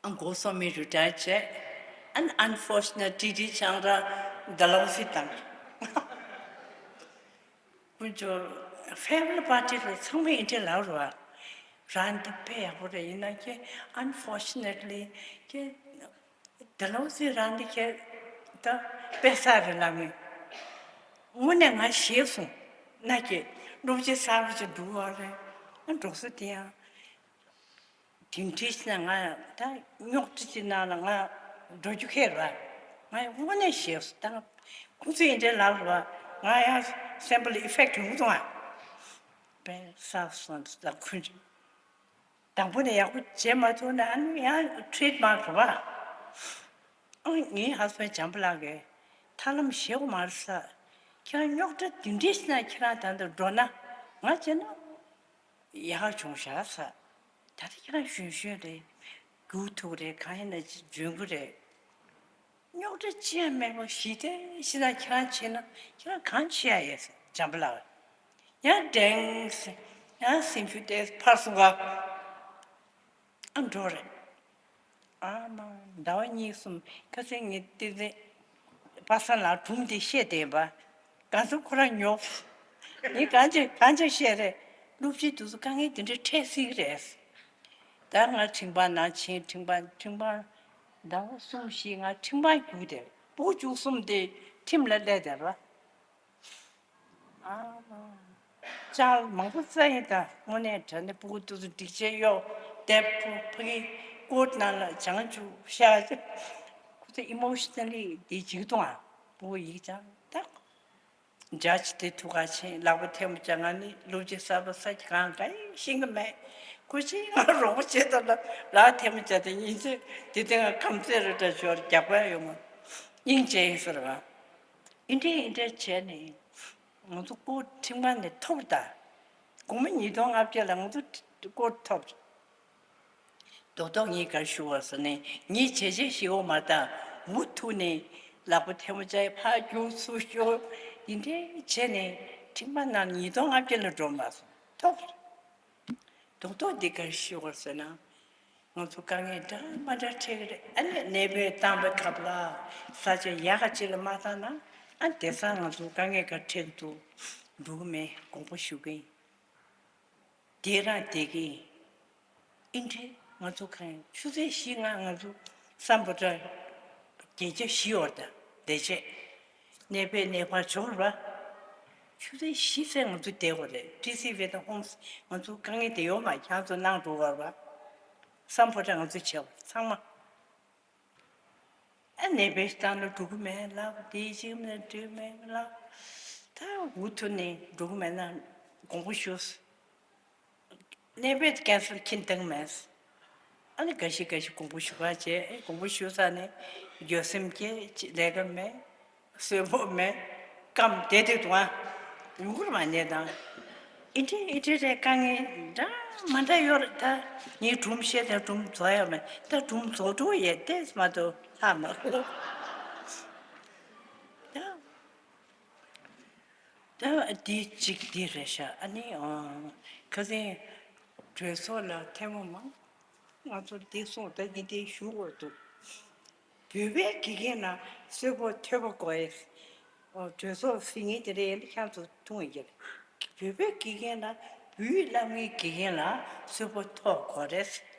ཨ་མགོ་སོ་མི་རི་ཊ་ཡར་བྱས། ཨན་ཨན་ཕོར་ཆུ་ནེ་ཊི་ཊི་ཆང་ར་ད་ལོ་སི་དང་། ཀུན་སྤྱོད་ཕེ་མི་ལི་པར་ཊི་ལ་ཚང་མས་ཨེ་འདྲ་ལབ་རེད་བ། རང་འདི་དཔེ་ཡག་པོ་རེད། ཡིན་ན་ཀྱེ་ཨན་ཕོར་ཆུ་ནེ་ཊི་ལི་ཀྱེ་ད་ལོ་སི་རང་འདི་ཀྱེ་ད་དཔེ་ས་རེད་ལབ་མི། དངོས་གནས་ང་ཞེད་སོང་། ན་ཀྱེ་སློབ་སྤྱི་གསར་པ་ཅིག་འགྲོ་བ་རེད། ཨ་འགྲོ་ས་དེ་ཡང་དེ་འདྲ་ཞིག་ན་ང་ད་རྙོག་དྲ་ཅིག་ནང་ལ་ང་འགྲོ་རྒྱུ་ཁེལ་བ། ང་དངོས་གནས་ཞེད་སོང་། ད་ཁོང་ཚོས་ཨེ་འདྲ་ལབ་རེད་བ། ང་ཡང་སེམས་པ་ལ་ཨི་ཕེག་ཊི་ཡོང་སོང་ཨ། དཔེ་ས་སོང་ད་ཁོང་ཚོས། དང་པོ་ནས་ཡག་པོ་བྱེད་མ་ཐུབ་ན་ཨ་ནི་ཡང་ཊི་རིཊ་མ་གོ་བ། ཨང་ངའི་ཧ་སི་བན་ཌི་བྱམས་པ་ལགས་ཀྱིས་ཐར་ལམ་ཞེད་དགོས་མ་རེད་ས། ཁྱེད་རང་རྙོག་དྲ་འདི་འདྲས་ཤིག་ན་ཁྱེད་རང་ད་ལྟ་འགྲོ་ན་ང་བྱས་ན་ཡག་ག་བྱུང་ཤག་ས། ད་ལྟ་ཁྱེད་རང་གཞོན་གཞོན་རེད། སྒུག་ཐུབ་རེད། གང་ཡིན་ན་འཇོན་གི་རེད། རྙོག་དྲ་ཅི་ཡང་མེད་པ་ཞི་བདེ་ཞིག་ན་ཁྱེད་རང་བྱས་ན་ཁྱེད་རང་གང་བྱེད་ཡ་ཡོད་ཟེར་བྱམས་པ་ལགས། ཡང་འགྲེང་ཟེར། ཡང་སེམས་ཤུགས་དེ་འཕར་སོང་ག་ཨ་འགྲོ་རེད། ཨ་མ་ཟླ་བ་གཉིས་གསུམ་ཁ་སང་ངས་བསྟན་འཛིན་པ་སངས་ལགས་སྒྲུང་དེ་བཤད་བསྡད་པ། གང་ཚོད་ཁོ་རང་ཉོབ། ངས་གང་བྱས་གང་བྱས་བཤད་རེད། སློབ་སྤྱི་དེ་ཚོ་དཀའ་ངལ་དེ་འདྲ་འཕྲད་སྲིད་ཀྱི་རེད། ད་ང་ཁྲིམས་དཔང་ནང་ཕྱིན། ཁྲིམས་དཔང་ཁྲིམས་དཔང་ཟླ་བ་གསུམ་བཞི་ང་ཁྲིམས་དཔང་རྒྱུགས་དེ་སྤུ་གུ་བཅུ་གསུམ་དེ་ཁྲིམས་ལ་སླེབས་བསྡད་པ། ཨ་མ། ལྕགས་མང་པོ་བཙལ་ཡིན་ད། དངོས་གནས་དྲང་གནས་སྤུ་གུ་དེ་ཚོ་སྒྲིག་ཆས་གཡོག་དེབ་ཕུ་ཕ་གི་ཀོཊ་ནང་ལ་བྱང་ཆུབ་ཤག་ཅིག་ཁོ་ཚོ་ཨི་མོ་ཤི་ནལ་ལི་དེ་འཇིགས་སྟོང་ཨ། སྤུ་གུ་ཡིག་ཅང་ད། ཇ་ཆི་དེ་ཐུག་ག་ཕྱིན་ལག་པ་ཐལ་མོ་སྦྱར། ང་ནི་སློབ་སྤྱི་གསར་པ་ས་ཀྱི་གང་ག་ཡི་ཤེས་ཀྱི་མེད། ཁོ་ཅི་ང་རོགས་པ་བྱེད་ཐུབ་ན་ལག་ཐལ་མོ་སྦྱར་ཏེ་ཉིན་མཚན་དེ་དེ་ང་ཁམས་ཚད་རེ་འདྲ་ཞོར་རྒྱག་པ་ཡོང་ང་སྙིང་རྗེ་ཡིན་ཟེར་བ། ཨིན་འདྲེ་ཨིན་འདྲེ་བྱས་ནས་ང་ཚོ་སྐོར་ཁྲིམས་ཁང་ནས་ཐོབ་ད། དགོང་མོ་ཉིས་སྟོང་ལྔ་བརྒྱ་ལ་ང་ཚོ་སྐོར་ཐོབ། རྡོག་རྡོག་ངས་ག་རེ་ཞུ་བ་ཟེར་ནས་ངས་བྱས་རྗེས་ཞིག་འོ་མ་ད། འུ་ཐུག་ནས་ལག་པ་ཐལ་མོ་སྦྱར་ཕར་རྒྱུག་ཚུར་ཤོར་འདི་འདྲའི་བྱས་ནས་ཁྲིམས་ཁང་ནང་ཉིས་སྟོང་ལྔ་བརྒྱ་ལ་འགྲོ་མ་སོང་ཐོབ། རྡོག་རྡོག་འདི་ག་རེ་ཞུ་བ་ཟེར་ན། ང་ཚོ་དཀའ་ངལ་འདྲ་མ་འདྲ་འཕྲད་ཀྱི་རེད། ཨ་ནི་གནས་སྤོས་བཏང་པའི་སྐབས་ལ་ས་ཆ་ཡག་ག་ཅིག་ལ་མ་བཏང་ན་ཨ་དེང་སང་ང་ཚོ་དཀའ་ངལ་ག་འཕྲད་ཀྱི་འདུག་འགྲོ་གི་མེད་དགོངས་པ་ཞུ་གི་ཡིན། བསྡད་རང་བསྡད་ཀྱི་ཡིན། ཨིན་འདྲེ་ང་ཚོ་གང་ཡིན་ཆུ་ཚོད་བཞི་ལྔ་ང་ཚོ་སམ་བྷོ་ཊ་བརྒྱད་བརྒྱ་བཞི་བར་དང་བསྡད་བྱས་གནས་སྤོས་གནས་སྤར་འབྱོར་བ། ཆུ་ཚོད་བཞི་ཚད་ང་ཚོ་བསྡད་དགོས་རེད། ཊི་སི་ཝེ་དང་ཧོམ་སི་ང་ཚོ་དཀའ་ངལ་དེ་ཡོད་མ་ཁྱང་ཚོ་གནང་འགྲོ་བར་བ། སམ་བྷོ་ཊ་ང་ཚོ་བྱས་པ་ཚང་མ། ཨ་ནེ་བེ་ཤི་ཏང་ལ་འགྲོ་གི་མེད་ལབ། དེའི་ཅིག་མེད་འགྲོ་མེད་ལབ། ད་འུ་ཐུག་ནས་འགྲོ་གི་མེད་ན་དགོངས་པ་ཞུ། ནེ་བེ་ཀན་སལ་ཁྱིན་བཏང་མེད། ཨ་ནི་འགའ་ཞིག་འགའ་ཞིག་དགོངས་པ་ཞུ་ག་བྱས། ཨེ་དགོངས་པ་ཞུ་ས་ནས་འགྱོད་སེམས་སྐྱེ། ལས་ཀ་མེད། གསོན་པོ་མེད། སྐམ་བསྡད་དུས་དུང་ཨ། ཡུ་གུར་མ་ཉལ་དང་། ཨི་འདྲེ་ཨི་འདྲེ་རེད། དཀའ་ངལ་འདྲ་མ་འདྲ་ཡོད་རེད། ད་ངའི་སྒྲུང་བཤད་དང་སྒྲུང་རྫོགས་ཡོད་མེད། ད་སྒྲུང་རྫོགས་འགྲོ་ཡས་ཏེས་མ་གཏོགས་ལྷག་མ་རེད། ད་ད་འདི་གཅིག་འདི་རེད་ཤག་ཨ་ནི་ཨང་ཁ་སང་གྲོས་ཚོགས་ལ་ཐེངས་མ་མང་ང་ཚོ་འདི་སོང་ད་འདི་འདི་ཞུ་དགོས་འདུག་བོད་པའི་དགེ་རྒན་ལ་གསོལ་ཕོགས་ཐོབ་པ་དགོས་ཡས། ཨོ། གྲོས་ཚོགས་ཟིན་ངེས་དེ་རེད། ཁྱེད་ཚོ་ཐུགས་ཡིད་ཆེས། བོད་པའི་དགེ་རྒན་ལ་བོད་ཡིག་བསླབ་མཁན་དགེ་རྒན་ལ་གསོལ་ཕོགས་ཐོབ་དགོས་རེད།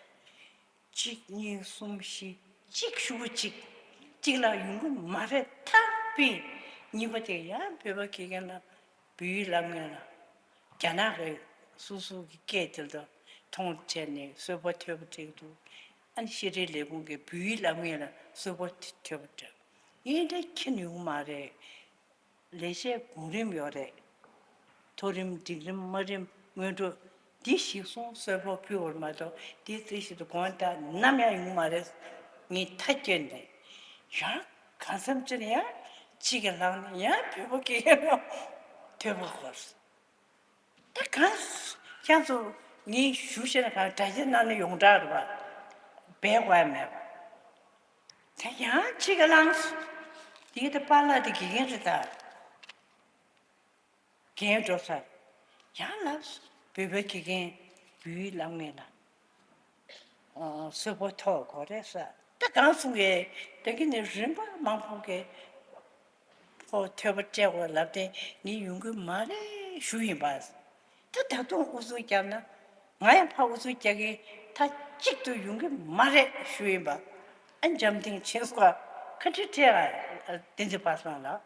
གཅིག་གཉིས་གསུམ་བཞི། གཅིག་ཞུ་གཅིག་གཅིག་ལ་ཡོང་གི་མ་རེད། ཐག་པས། གཉིས་པ་དེ་ཡང་བོད་པ་དགེ་རྒན་ལ་བོད་ཡིག་བསླབ་མཁན་ལ། རྒྱ་ནག་གི་སོ་སོ་གི་སྐད་དེ་ལ་མཐོང་བྱས་ནས་གསོལ་ཕོགས་ཐོབ་པ་སྤྲད་འདུག་ཨ་ནི་ཤེས་རིག་ལས་ཁུངས་ཀྱི་བོད་ཡིག་བསླབ་མཁན་ལ་གསོལ་ཕོགས་ཐོབ་པ་སྤྲད། ཡིན་ད་ཁྱེར་ཡོང་མ་རེད། ལས་བྱེད་གོང་རིམ་ཡོད་རེད། མཐོ་རིམ་འབྲིང་རིམ་དམའ་རིམ་སྔོན་འགྲོ། འདི་གཞིར་བཟུང་གསོལ་ཕོགས་ཕུལ་བར་མ་གཏོགས་འདི་རྩིས་ཞིག་ཏུ་དགོངས་དག་ནམ་ཡང་ཡོང་མ་རེད། ངས་མཐའ་སྐྱོན་ནས། ཡང་གང་འཚམ་ཅིག་ཡང་གཅིག་གི་ལངས་ནས་ཡང་བོད་པ་སྐད་ལ་ཐོས་པ་གོ། ད་གང་ཁྱེད་ཚོ་ངས་ཞུ་ཤེས་ན་གང་དྲ་རྒྱ་ནང་ནས་ཡོངས་གྲགས་རེད་པ། སྦས་དགོས་ཡ་མེད་པ། ད་ཡང་གཅིག་གི་ལངས། དེ་ད་པཱ་ལགས་དེ་དགེ་རྒན་རེད་ད། རྒན་འགྲོ་ས། ཡང་ལབ། བོད་པའི་དགེ་རྒན་བོད་ཡིག་བསླབ་མཁན་ལ་གསོལ་ཕོགས་ཐོབ་དགོས་རེད་ཟེར། ད་གང་གསུང་གི། ད་གིན་ནས་རིམ་པ་མང་པོ་གི་ཕོགས་ཐོབ་པ་སྤྲད་དགོས་ལབ་དེ་ངས་ཡོང་གི་མ་རེད་ཞུ་ཡིན་པ། ད་ད་དུང་ཨུ་ཚུགས་བརྒྱབ་ན། ང་ཡང་ཕར་ཨུ་ཚུགས་རྒྱག་གི། མཐའ་གཅིག་ཏུ་ཡོང་གི་མ་རེད་ཞུ་ཡིན་པ། ཨ་འཇམ་ཐིང་ཆེན་སོགས་ཁ་ཁྲི་ཁྲེ་བསྟན་འཛིན་པ་སངས་ལགས།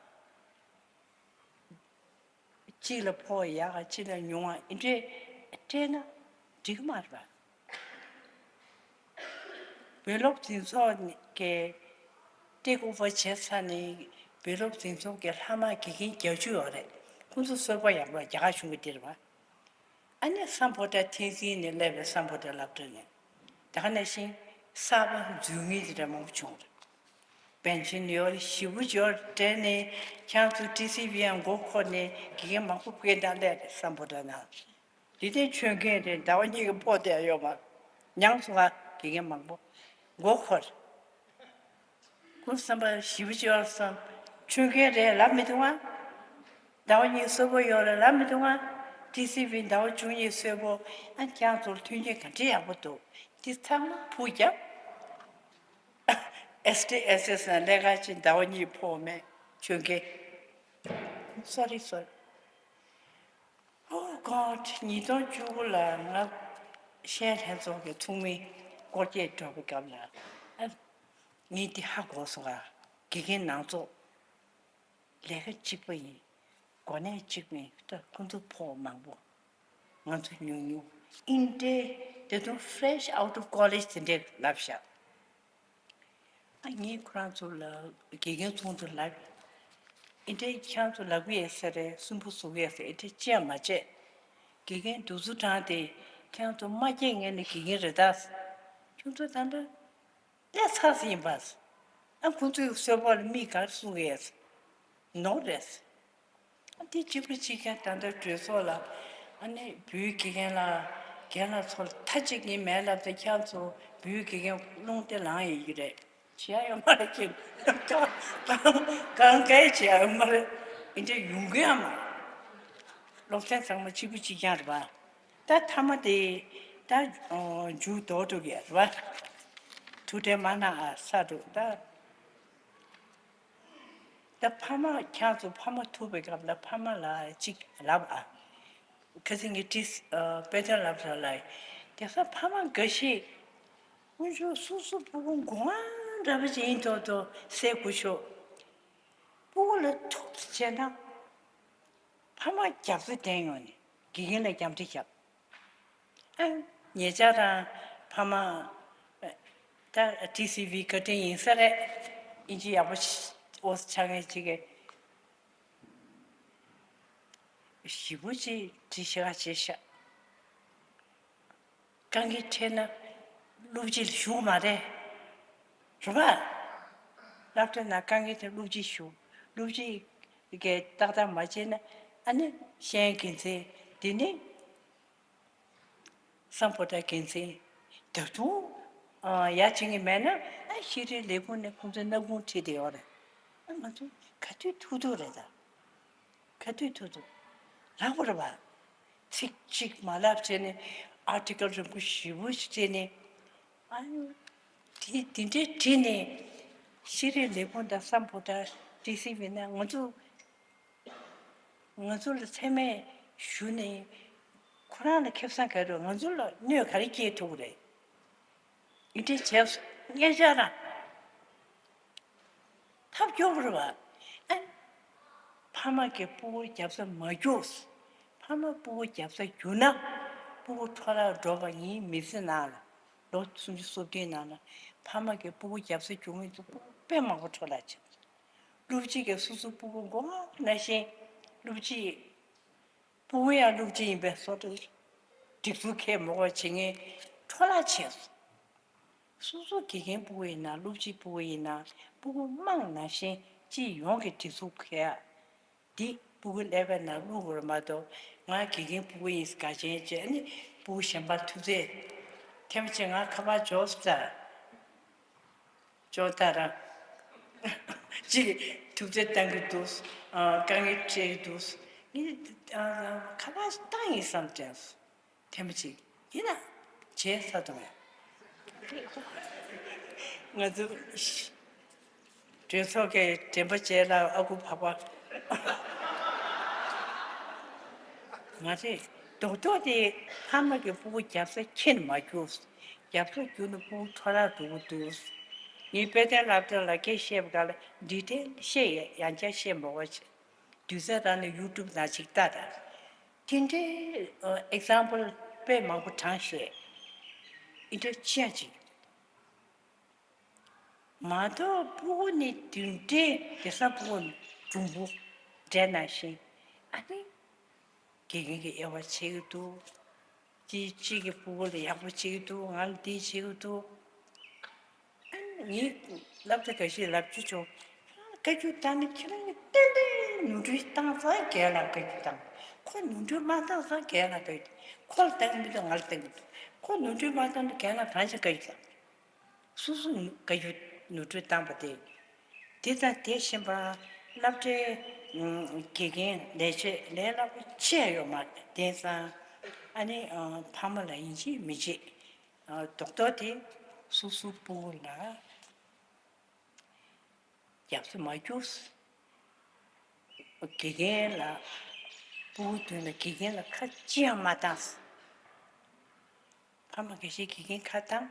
གཅིག་ལ་ཕོགས་ཡག་ག་གཅིག་ལ་ཉུང་བ་འདི་འདྲས་སྤྲད་ན་འགྲིག་གི་མ་རེད་པ། བོད་སློབ་འཛིན་ཚོགས་ཀྱི་སྤྲད་སྐུ་པ་བྱས་ཚར་ནས་བོད་སློབ་འཛིན་ཚོགས་ཀྱི་ལྷག་མ་དགེ་རྒན་བརྒྱད་ཅུ་ཡོད་རེད། ཁོང་ཚོ་གསོལ་ཕོགས་ཡག་པོ་རྒྱ་གར་གཞུང་གིས་སྟེར་བ། ཨ་ནི་སམ་བྷོ་ཊ་ཐེན་སིན་ནས་སླེབས་པའི་སམ་བྷོ་ཊ་སློབ་གྲྭ་ནས། ད་ག་ནང་བཞིན་གསར་པ་འཛུལ་མཁན་དེ་འདྲ་མང་པོ་བྱུང་རེད། པན་ཆེན་ཡོད། ཞེ་པོ་ཅིག་ཡོད། དེ་ནས་ཁྱེད་ཚོ་ཊི་སི་ཝི་ཡང་མགོ་འཁོར་ནས་དགེ་རྒན་མང་པོ་སྐད་བཏང་སླེབས་རེད་སམ་བྷོ་ཊ་ནང་། དེ་ནས་ཆོས་མཁན་རེད། ཟླ་བ་གཉིས་ཀྱི་ཕོགས་དེ་ཡོད་མ། མྱངས་སོང་ང་། དགེ་རྒན་མང་པོ་མགོ་འཁོར། ཁོང་བསམ་པ་ཞེ་པོ་ཅིག་ཡོད་བསམ། ཆོས་མཁན་རེད་ལབ་མི་འདུག་ཨ། ཟླ་བ་གཉིས་གསོལ་ཕོགས་ཡོད་རེད་ལབ་མི་འདུག་ཨ། ཊི་སི་ཝི་ཟླ་བ་བཅུ་གཉིས་གསོལ་ཕོགས། ཨ། ཁྱེད་ཚོར་མཐུན་རྐྱེན་ག་འདྲ་ཡག་པོ་འདུག་འདི་ཚང་མ་ཕུག་བརྒྱབ། ཨེས་ཊི་ཨེས་ཨེས་ནང་ལས་ཀ་བྱེད། ཟླ་བ་གཉིས་ཕོགས་མེད། ཆོས་མཁན། སོ་རི་སོ་རི། Oh God, ཉིས་སྟོང་བཅུ་དགུ་ལ་ང་ཤེས་ཡོན་ལྷན་ཚོགས་ཀྱི་ཚོགས་མི་སྐོར་སྐྱོད་འགྲོ་བའི་སྐབས་ལ། ཨ། ངས་འདི་ཧ་གོ་སོང་ང་། དགེ་རྒན་མང་ཚོགས་ལས་ཀ་གཅིག་པ་ཡིན། གོ་གནས་གཅིག་པ་ཡིན། ད་ཁོང་ཚོ་ཕོགས་མང་པོ། ང་ཚོ་ཉུང་ཉུང་། ཨིན་ཏེ་དེ་དུང་fresh out of college དེ་འདྲས་ལབ་བཞག་ཨ། ངས་ཁོ་རང་ཚོ་ལ་དགེ་རྒན་ཚོགས་འདུ་ལབ། ཨེ་འདྲས་ཁྱེད་ཚོ་ལབ་གི་ཡོད་ས་རེད། སུན་པོ་བཟོ་གི་ཡོད་ས་རེད། ཨེ་འདྲས་ཅི་ཡང་མ་བྱས། དགེ་རྒན་གདུག་རྩུབ་བགྲངས་ཏེ་ཁྱེད་ཚོ་མ་སྐྱེས་སྔོན་ནས་དགེ་རྒན་རེད་ད། ཁྱོད་ཚོ་ད་ལྟ་སླེབས་ཚར་ཟིན་པ། ཨ། ཁོང་ཚོའི་གསོལ་ཕོགས་ལ་མིག་ག་རེ་གསུང་གི་ཡོད་ས། ནོར་རེད། ཨ། དེ་གཅིག་པ་གཅིག་རྐྱང་། ད་ལྟ་གྲོས་ཚོགས་ལ། ཨ་ནི་བོད་ཡིག་དགེ་རྒན་ལ། རྒན་ལགས་ཚོ་ལ་མཐའ་གཅིག་ངས་མེད་ལབ་ཙང་ཁྱེད་ཚོ་བོད་ཡིག་དགེ་རྒན་རླུང་རྟ་ལངས་ཡོད་ཀྱི་རེད། བྱེད་ཡ་ཡོད་མ་རེད། ཁྱེད་གང་གང་གང་བྱེད་ཡ་ཡོད་མ་རེད། ཨེ་འདྲས་ཡོང་གི་ཡོད་མ་རེད། སློབ་ཚན་ཚང་མ་གཅིག་པ་གཅིག་རྐྱང་རེད་པ། ད་མཐའ་མ་དེ་ད་མཇུག་རྫོགས་འགྲོ་གི་རེད་པ། ཐུགས་ཁྲལ་མ་གནང་ཨ། ས་འགྲོ་ད། ད་ཕ་མ། ཁྱེད་ཚོ་ཕ་མ་ཐུག་པའི་སྐབས་ལ་ཕ་མ་ལ་གཅིག་ལབ་ཨ། ཁ་སང་གི་ཊི་སི་ཨ། དཔེ་སྟོན་སློབ་གྲྭ་ལ། དེང་སང་ཕ་མ་འགའ་ཤས་དངོས་གཞི་སོ་སོ་སྤུ་གུ་མགོ་དབང་འདྲ་པོ་ཅིག་ཡིན་མདོག་མདོག་གསལ་དགོས་ཤོག་སྤུ་གུ་ལ་ཐུག་ཙམ་བྱས་ན་ཕ་མ་རྒྱབ་རྩ་འཐེན་ཡོང་ནས་དགེ་རྒན་ལ་རྒྱབ་འདྲེ་རྒྱབ། ཨ། ཉེ་ཆར་རང་ཕ་མ། ད་ཊི་སི་ཝི་བཀའ་དྲིན་ཡིན་ས་རེད། ཨིན་ཇི་ཡག་པོ་ཨོ་ཆ་ངེས་ཅིག་གི། ཞེ་པོ་ཅིག་བྲིས་ཤག་བྱས་ཤག་དཀའ་ངལ་འཕྲད་ན་སློབ་སྤྱི་ལ་ཞུ་གི་མ་རེད། རེད་པ། སློབ་གྲྭ་ནང་དཀའ་ངལ་འཕྲད་སློབ་སྤྱི་ཞུ། སློབ་སྤྱི་གིས་ཏག་ཏག་མ་བྱས་ན་ཨ་ནི་ཤེས་ཡོན་འགན་འཛིན། དེ་ནས་སམ་བྷོ་ཊ་འགན་འཛིན། ད་དུང་ཨ། ཡ་བྱེད་མཁན་མེད་ན་ཨ། ཤེས་རིག་ལས་ཁུངས་ནས་ཁོང་ཚོའི་སྣ་ཁུང་ཁྲིད་བསྡད་ཡོད་རེད། ཨ། ང་ཚོ་ག་དུས་ཐུག་ཐུག་རེད་ད། ག་དུས་ཐུག་ཐུག་ལབ་དགོས་རེད་པ། ཚིག་གཅིག་མ་ལབ་བྱས་ནས་ཨར་ཊི་ཀལ་རིང་པོ་ཞེ་པོ་ཞིག་བྲིས་ནས། ཨ་ཡོ། དེ་དེ་འདྲས་བྲིས་ནས་ ཤེས་རིག་ལས་ཁུངས་དང་སམ་བྷོ་ཊ་ཊི་སི་ཝི་ནས་ང་ཚོ་ང་ཚོ་ལ་མཚན་སྨད་ཞུ་ནས་ཁོ་རང་ལ་ཁེ་བཟང་ག་རེ་ང་ཚོ་ལ་གནོད་ག་རེ་སྐྱེལ་ཐུབ་ཀྱི་རེད། འདི་འདྲ་བྱས་སོང་། ངེད་ཅག་རང་ཐབས་སྐྱོ་པོ་རེད་བ། ཨ། ཕ་མ་གིས་སྤུ་གུར་རྒྱབ་ས་མ་རྒྱུགས། ཕ་མ་སྤུ་གུར་རྒྱབ་ས་རྒྱུགས་ན་སྤུ་གུ་འཕྲོ་བརླག་འགྲོ་བ་ཡིན། མི་ཚེ་ནང་ལ་ལོ་སུམ་ཅུ་སོ་བདུན་ནང་ལ་ཕ་མ་གིས་སྤུ་གུར་རྒྱབ་ས་རྒྱུགས་མི་ཚོ་སྤུ་གུ་དཔེ་མང་པོ་འཕྲོ་བརླག་བྱས། སློབ་སྤྱི་གིས་སོ་སོའི་སྤུ་གུ་མགོ་མ་ན་བཞིན་སློབ་སྤྱི། སྤུ་གུ་ཡང་སློབ་སྤྱི་ཡིན་པའི་བཟོ་འདྲ། སྒྲིག་འཛུགས་ཁས་མི་འགོག་བྱེད་མཁན་འཕྲོ་བརླག་བྱས་སོང་། སོ་སོ་དགེ་རྒན་སྤུ་གུ་ཡིན་ན་སློབ་སྤྱི་སྤུ་གུ་ཡིན་ན་སྤུ་གུ་དམངས་ནང་བཞིན་སྤྱི་ཡོངས་ཀྱི་སྒྲིག་འཛུགས་ཁས་ཡ། འདི་སྤུ་གུ་ཀླད་པའི་ནང་བླུག་དགོས་རེད་མ་གཏོགས་ང་དགེ་རྒན་སྤུ་གུ་ཡིན་དགའ་ཆེན་བྱས་ནས་སྤུ་གུ་གཞན་པར་ཐུག་ཚེ། ཐེངས་མ་གཅིག་ང་ཁ་པར་འབྱོར་སོང་ད། ཅོག་ལྟ་ར། གཅིག་ཐུག་ཚེ་བཏང་གི་འདུག་ཨ། དཀའ་ངལ་འཕྲད་ཀྱི་འདུག་ངས་ཨ། ཁ་པར་བཏང་ཡིན་བསམ་དྲན་སོང་། ཐེངས་མ་གཅིག་ཡིན་ན་བྱས་ཚར་དང་། ང་ཚོ་གྲོས་ཚོགས་ཀྱི་དྲན་པ་བརྗེད་ལ་ཨ་ཁུ་འཕགས་པ། མ་རེད། རྡོག་རྡོག་དེ་ཕ་མ་གི་སྤུ་གུ་རྒྱབ་ས་ཁྱེར་མ་རྒྱུགས། རྒྱབ་ས་རྒྱུགས་ན་སྤུ་གུ་འཕྲོ་བརླག་འགྲོ་གི་འདུག་ངས་དཔེ་དེབ་སློབ་གྲྭ་ལ་སྐད་བཤད་པ་ག་ལ་འདི་དེ་བཤད་ཡ་ཡང་བསྐྱར་བཤད་མ་དགོས་བྱས། དུས་ཚོད་རག་ན་ཡུ་ཊུབ་ནང་ཅིག་ལྟ་དང་། དེ་འདྲའི་ཨེག་ཛམ་པལ་དཔེ་མང་པོ་གྲངས་བཤད། འདི་འདྲ་ཅི་ཡང་ཅིག་མ་གཏོགས་སྤུ་གུ་ནི་དེ་འདྲའི་དེང་སང་སྤུ་གུ་གྲུང་པོ་འདྲ་ནང་བཞིན་ཨ་ནི་དགེ་རྒན་གྱི་དབྱེ་བ་ཕྱེ་གི་འདུག་གཅིག་གཅིག་གི་སྤུ་གུ་ལ་ཡག་པོ་བྱེད་ཀྱི་འདུག་ང་ལ་འདི་བྱེད་ཀྱི་འདུག་ཨ་ནི་ངའི་སློབ་གྲྭ་འགའ་ཤས་ལབ་རྒྱུ་བྱུང་། བཀའ་བཀྱོན་བཏང་ནས་ཁྱེད་རང་གིས་ཏན་ཏན་ནོར་འཁྲུལ་བཏང་ཙང་རྒན་ལགས་བཀའ་བཀྱོན་བཏང་། ཁོ་ནོར་འཁྲུལ་མ་བཏང་ཙང་རྒན་ལགས་བཀའ་བཀྱོན། ཁོ་ལ་བཏང་གི་མི་འདུག་ང་ལ་བཏང་གི་འདུག་ཁོ་ནོར་འཁྲུལ་མ་བཏང་ན་རྒན་ལགས་གང་ཞིག་བཀའ་བཀྱོན་བཏང་། སོ་སོ་བཀའ་བཀྱོན་ནོར་འཁྲུལ་བཏང་པ་དེ། དེ་དང་དེ་བཞིན་པ་སློབ་གྲྭའི་ཨུམ་དགེ་རྒན་ལས་བྱེད་ལས་སླ་པོ་ཅི་ཡང་ཡོད་མ་རེད། དེང་སང་ཨ་ནི་ཨ་ཕ་མ་ལ་ཡིན་གཅིག་མིན་གཅིག་ཨ་རྡོག་རྡོག་དེ་སོ་སོའི་སྤུ་གུ་ལ་རྒྱབ་ས་མ་རྒྱུགས། དགེ་རྒན་ལ་སྤུ་གུ་མདུན་ལ་དགེ་རྒན་ལ་ཁ་ཅི་ཡང་མ་བཏང་། ཕ་མ་འགའ་ཤས་དགེ་རྒན་ཁ་བཏང་།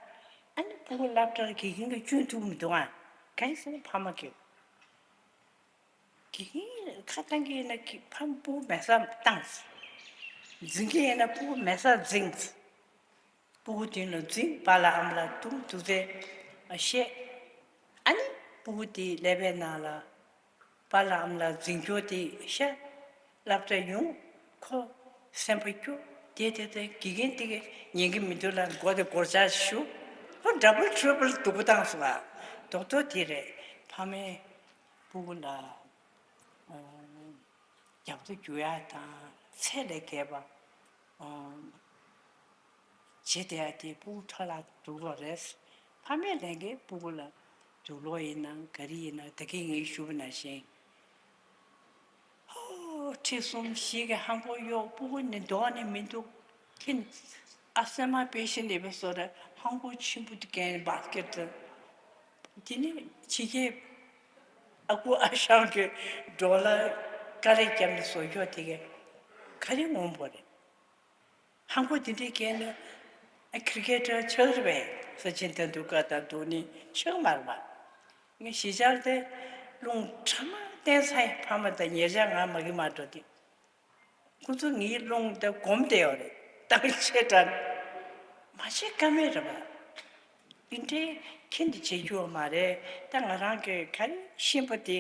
ཨ་ནི་སྤུ་གུ་སློབ་གྲྭར་དགེ་རྒན་གྱིས་བསྐྱོན་ཐུབ་མི་འདུག་ཨ། གང་ཡིན་ཟེར་ན་ཕ་མ་གིས། དགེ་རྒན་ཁ་བཏང་གི་ཡིན་ན་གི་ཕ་མ་སྤུ་གུ་མལ་སར་བཏང་། འཛིང་གི་ཡིན་ན་སྤུ་གུ་མལ་སར་འཛིང་། སྤུ་གུ་མདུན་ལ་འཛིང་། པཱ་ལགས་ཨ་མ་ལགས་འདུག་འདུག་ཚེ་བཤད། ཨ་ནི་སྤུ་གུ་དེའི་ཀླད་པའི་ནང་ལ། པཱ་ལགས་ཨ་མ་ལགས་འཛིང་སྐྱོར་དེ་ཤ། སློབ་གྲྭ་ཡོང་། ཁོ་སེམས་པ་སྐྱོ། དེ་དེ་དེ་དགེ་རྒན་དེ་གས་ཉན་གི་མི་འདུག་ལ་མགོ་དེ་སྒོར་ལྕགས་ཞུ། ཁོ་ཌབ་བལ་ཊི་རི་པལ་སྡུག་པོ་བཏང་སོང་ཨ། རྡོག་རྡོག་དེ་རེད། ཕ་མས་སྤུ་གུ་ལ་ཨ་རྒྱབ་སྐྱོར་རྒྱུག་ཡ་དང་ཚད་ལས་བརྒལ་བ། ཨ། བྱེད་བསྡད་ཡ་དེ་སྤུ་གུ་འཕྲོ་བརླག་འགྲོ་གི་རེད། ཕ་མས་ལས་འགན་སྤུ་གུ་ལ་དུག་ལོག་ཡིན་ནམ་ག་རེ་ཡིན་ནམ་ད་གིན་ངས་ཞུས་པ་ནང་བཞིན། ཧོ། ཁྲི་གསུམ་བཞི་གི་ཧང་གོ་གཡོག་སྤུ་གུ་ནི་འདོགས་ནི་མི་འདུག་ཁྱེད་ཨ་སེ་མ་པེ་ཤེན་ལེ་བའི་བཟོ་འདྲ་ཧང་གོ་ཆེན་པོ་དེ་གན་བཱ་སི་ཀེ་ཊི་དེ་ནི་ཕྱི་རྒྱལ་ཨ་ཁུ་ཨ་ཞང་གི་ཌོ་ལར་དཀའ་ལས་བརྒྱབ་ནས་བཟོ་ཡོད་དེ་གན་ག་རེ་ངོམ་པོ་རེད། ཧང་གོ་དེ་འདྲའི་སྐད་ནི་ཨ་ཁི་རི་ཀེ་ཊར་ཆགས་རེད་པས། ས་ཆེན་དན་དུ་ཀ་དང་དུ་ནི་ཆགས་མ་རེད་པ། ངས་གཞིས་ཆགས་དེ་རླུང་ཁྲ་མ་བསྟན་ཚེ་ཕ་མ་དང་ཉེ་ཆར་ང་མ་གི་མ་འགྲོ་དེ། ཁོ་ཚོ་ངའི་རླུང་དེ་སྒོམ་བསྡད་ཡོད་རེད། ཏང་ཆེ་དྲན། མ་བྱེད་ཀ་མེད་རེད་པ། འདི་འདྲའི་ཁྱེད་འདི་བྱེད་རྒྱུ་མ་རེད། ད་ང་རང་གི་ག་རེ་ཤེས་པ་དེ།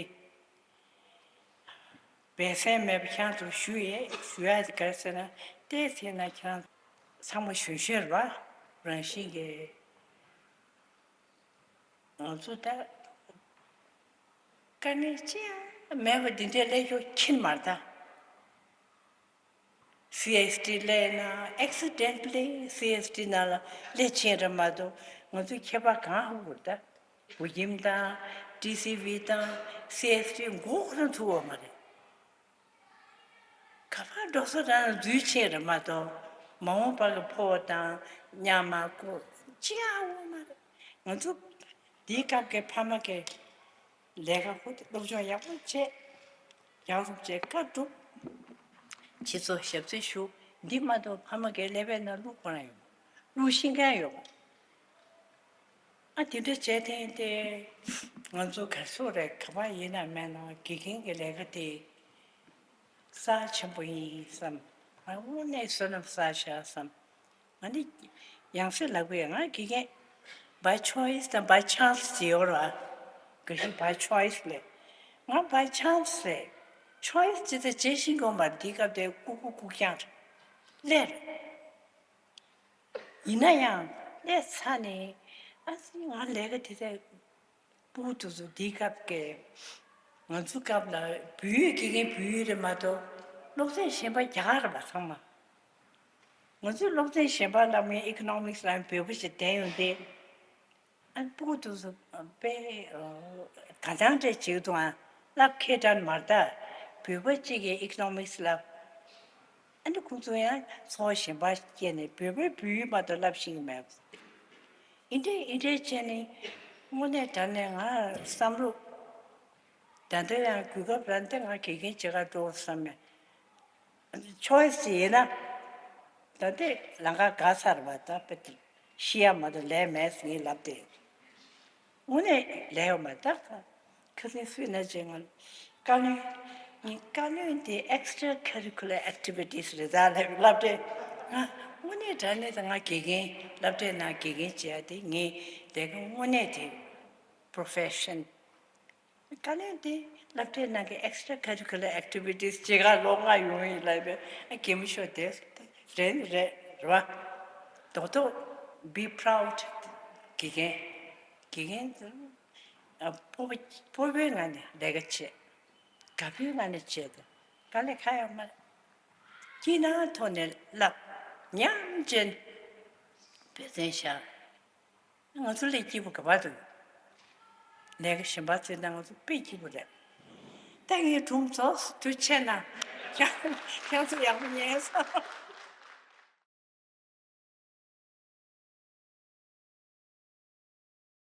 སྦས་གསང་མེད་པ་ཁྱེད་ཚོར་ཞུ་ཡས་ཞུ་ཡ་དེ་ག་རེ་ཟེར་ན། བལྟས་ཚེ་ན་ཁྱེད་རང་ཚང་མ་གཞོན་གཞོན་རེད་པ། རང་བཞིན་གྱིས་ང་ཚོ་ད་དཀའ་ངལ་ཅི་ཡང་མེད་པ་འདི་འདྲའི་སླེབས་ཡོད་ཁྱེད་མ་རེད་ད། སི་ཨེས་ཊི་སླེབས་ན་ཨེག་སི་ཌེན་ཊི་ལི་སི་ཨེས་ཊི་ནང་ལ་སླེབས་ཕྱིན་རེད་མ་གཏོགས་ང་ཚོའི་ཁྱད་པར་གང་ཧུ་གུར་ད། བུ་ཁྱིམ་དང་ཊི་སི་ཝི་དང་སི་ཨེས་ཊི་མགོ་ཁོ་རང་ཚུགས་ཡོད་མ་རེད། ག་པར་འགྲོ་ས་རང་འཛུལ་ཕྱིན་རེད་མ་གཏོགས་མ་འོངས་པ་གི་ཕོ་དང་མཉམ་མ་ཀོ་ཅི་ཡང་ཡོད་མ་རེད། ང་ཚོ་འདིའི་སྐབས་ཀྱི་ཕ་མ་གི་ ལས་ཀ་ཧུར་ཐག་སློབ་སྦྱོང་ཡག་པོ་བྱས། རྒྱང་སྲུང་བྱས་བཀའ་སྒྲུབ། སྤྱི་ཚོགས་ཞབས་འདེགས་ཞུ། འདི་མ་གཏོགས་ཕ་མ་གིས་ཀླད་པའི་ནང་བླུག་དགོས་ན་ཡོད། བླུག་ཤེས་མཁན་ཡོད། ཨ་དེ་འདྲ་བྱས་ཐེངས་དེ་ང་ཚོ་ག་ཚོད་རེད། ག་པར་ཡིན་ན་མེད་ན་དགེ་རྒན་གྱི་ལས་ཀ་དེ་རྩ་ཆེན་པོ་ཡིན་བསམ། ང་དངོས་གནས་བསོད་ནམས་བསགས་ཤག་བསམ། ང་ནི་ཡང་སེ་ལབ་གི་ཡོད། ང་དགེ་རྒན་by choice དང་by chance ཟེར་ཡོད་རེད་བ། ག་ཤི་by choice ལས། ང་by chance ཟེར། choice ཅི་ཚེ་བྱེད་ཤེས་དགོས་མ་རེད། འདི་སྐབས་དེ་ཀུ་ཀུ་ཀུ་རྐྱང་རེད། ལས་རེད། ཡིན་ན་ཡང་ལས་ཚར་ནས་ཨ་ཙི་ང་ལས་ཀ་དེ་ཚོ་ཕྲུ་གུ་དེ་ཚོ་འདིའི་སྐབས་ཀྱི་ང་ཚོའི་སྐབས་ལ་བོད་ཡིག་དགེ་རྒན་བོད་ཡིག་རེད་མ་གཏོགས་སློབ་ཚན་གཞན་པ་རྒྱ་གར་རེད་པ་ཚང་མ། ང་ཚོའི་སློབ་ཚན་གཞན་པ་ལ་མིན་economics ལ་བོད་པ་ཞིག་བསྡད་ཡོང་དུས། ཨ་ཕྲུ་གུ་དེ་ཚོ་དཔེ་དགའ་སྣང་འདྲ་བྱེད་འདུག་ཨ། བསླབ་མཁས་དྲན་མ་རེད་ད། བོད་པ་གཅིག་གིས་economics བསླབ། ཨ་ནི་ཁོང་ཚོ་ཡང་ཚོགས་གཞན་པ་སྐྱེལ་ནས་བོད་པའི་བོད་ཡིག་མ་གཏོགས་བསླབ་ཤེས་ཀྱི་མེད། ཨིན་འདྲས་ཨིན་འདྲས་བྱས་ནས་དངོས་གནས་དྲང་གནས་ང་བསམ་བློ། ད་ལྟ་ཡང་གོ་སྐབས་རག་འདི་ང་དགེ་རྒན་བྱེད་ག་འགྲོ་བསམ་ནས། choice ཡིན་ན། ད་ལྟའི་ལམ་ཁ་འགག་ཚར་བ་ད་དཔེ་ཤི་ཡ་མ་གཏོགས་ལས་མེད་ཟེར་ངས་ལབ་སྟེ། དངོས་གནས་ལས་ཡོད་མ་རེད་ད། ཁ་སང་སུས་ན་བྱས་ང་བཀའ་བློན། ངའི་བཀའ་བློན་དེ་extra curricular activities རེད་ད་ལབ་ལབ་སྟེ། ང་དངོས་གནས་དྲང་གནས་ད་ང་དགེ་རྒན་སློབ་གྲྭའི་ནང་དགེ་རྒན་བྱེད་ཡ་དེ་ངའི་ལས་ཀ་དངོས་གནས་དེ་profession བཀའ་བློན་དེ་སློབ་གྲྭའི་ནང་གི་extra curricular activities བྱེད་ག་ལོ་ལྔ་ཡོང་ཡིན་ལབ་པས། ཨ་རྒན་མོ་ཤོག་དེ་རེད་རེད་རེད་བ། རྡོག་རྡོག be proud དགེ་རྒན། དགེ་རྒན་དེ་ཨ་སྤོབས་པ་སྤོབས་པའི་ངང་ནས་ལས་ཀ་བྱེད། དགའ་པོའི་ངང་ནས་བྱེད་དེ་དཀའ་ལས་ཁག་ཡོད་མ་རེད། སྐྱིད་སྣང་ཐོག་ནས་བསླབ། ཉམས་ཅན་འབད་བརྩོན་བྱ། ང་ཚོ་ལས་སྐྱིད་པོ་ག་པར་འདུག་ལས་ཀ་གཞན་པ་བརྩིས་ན་ང་ཚོ་དཔེ་སྐྱིད་པོ་རེད། ད་ངའི་སྒྲུང་རྫོགས་སུ་འདུག་བྱས་ན་ཁྱེད་ཁྱེད་ཚོ་ཡག་པོ་ཉན་སོང་།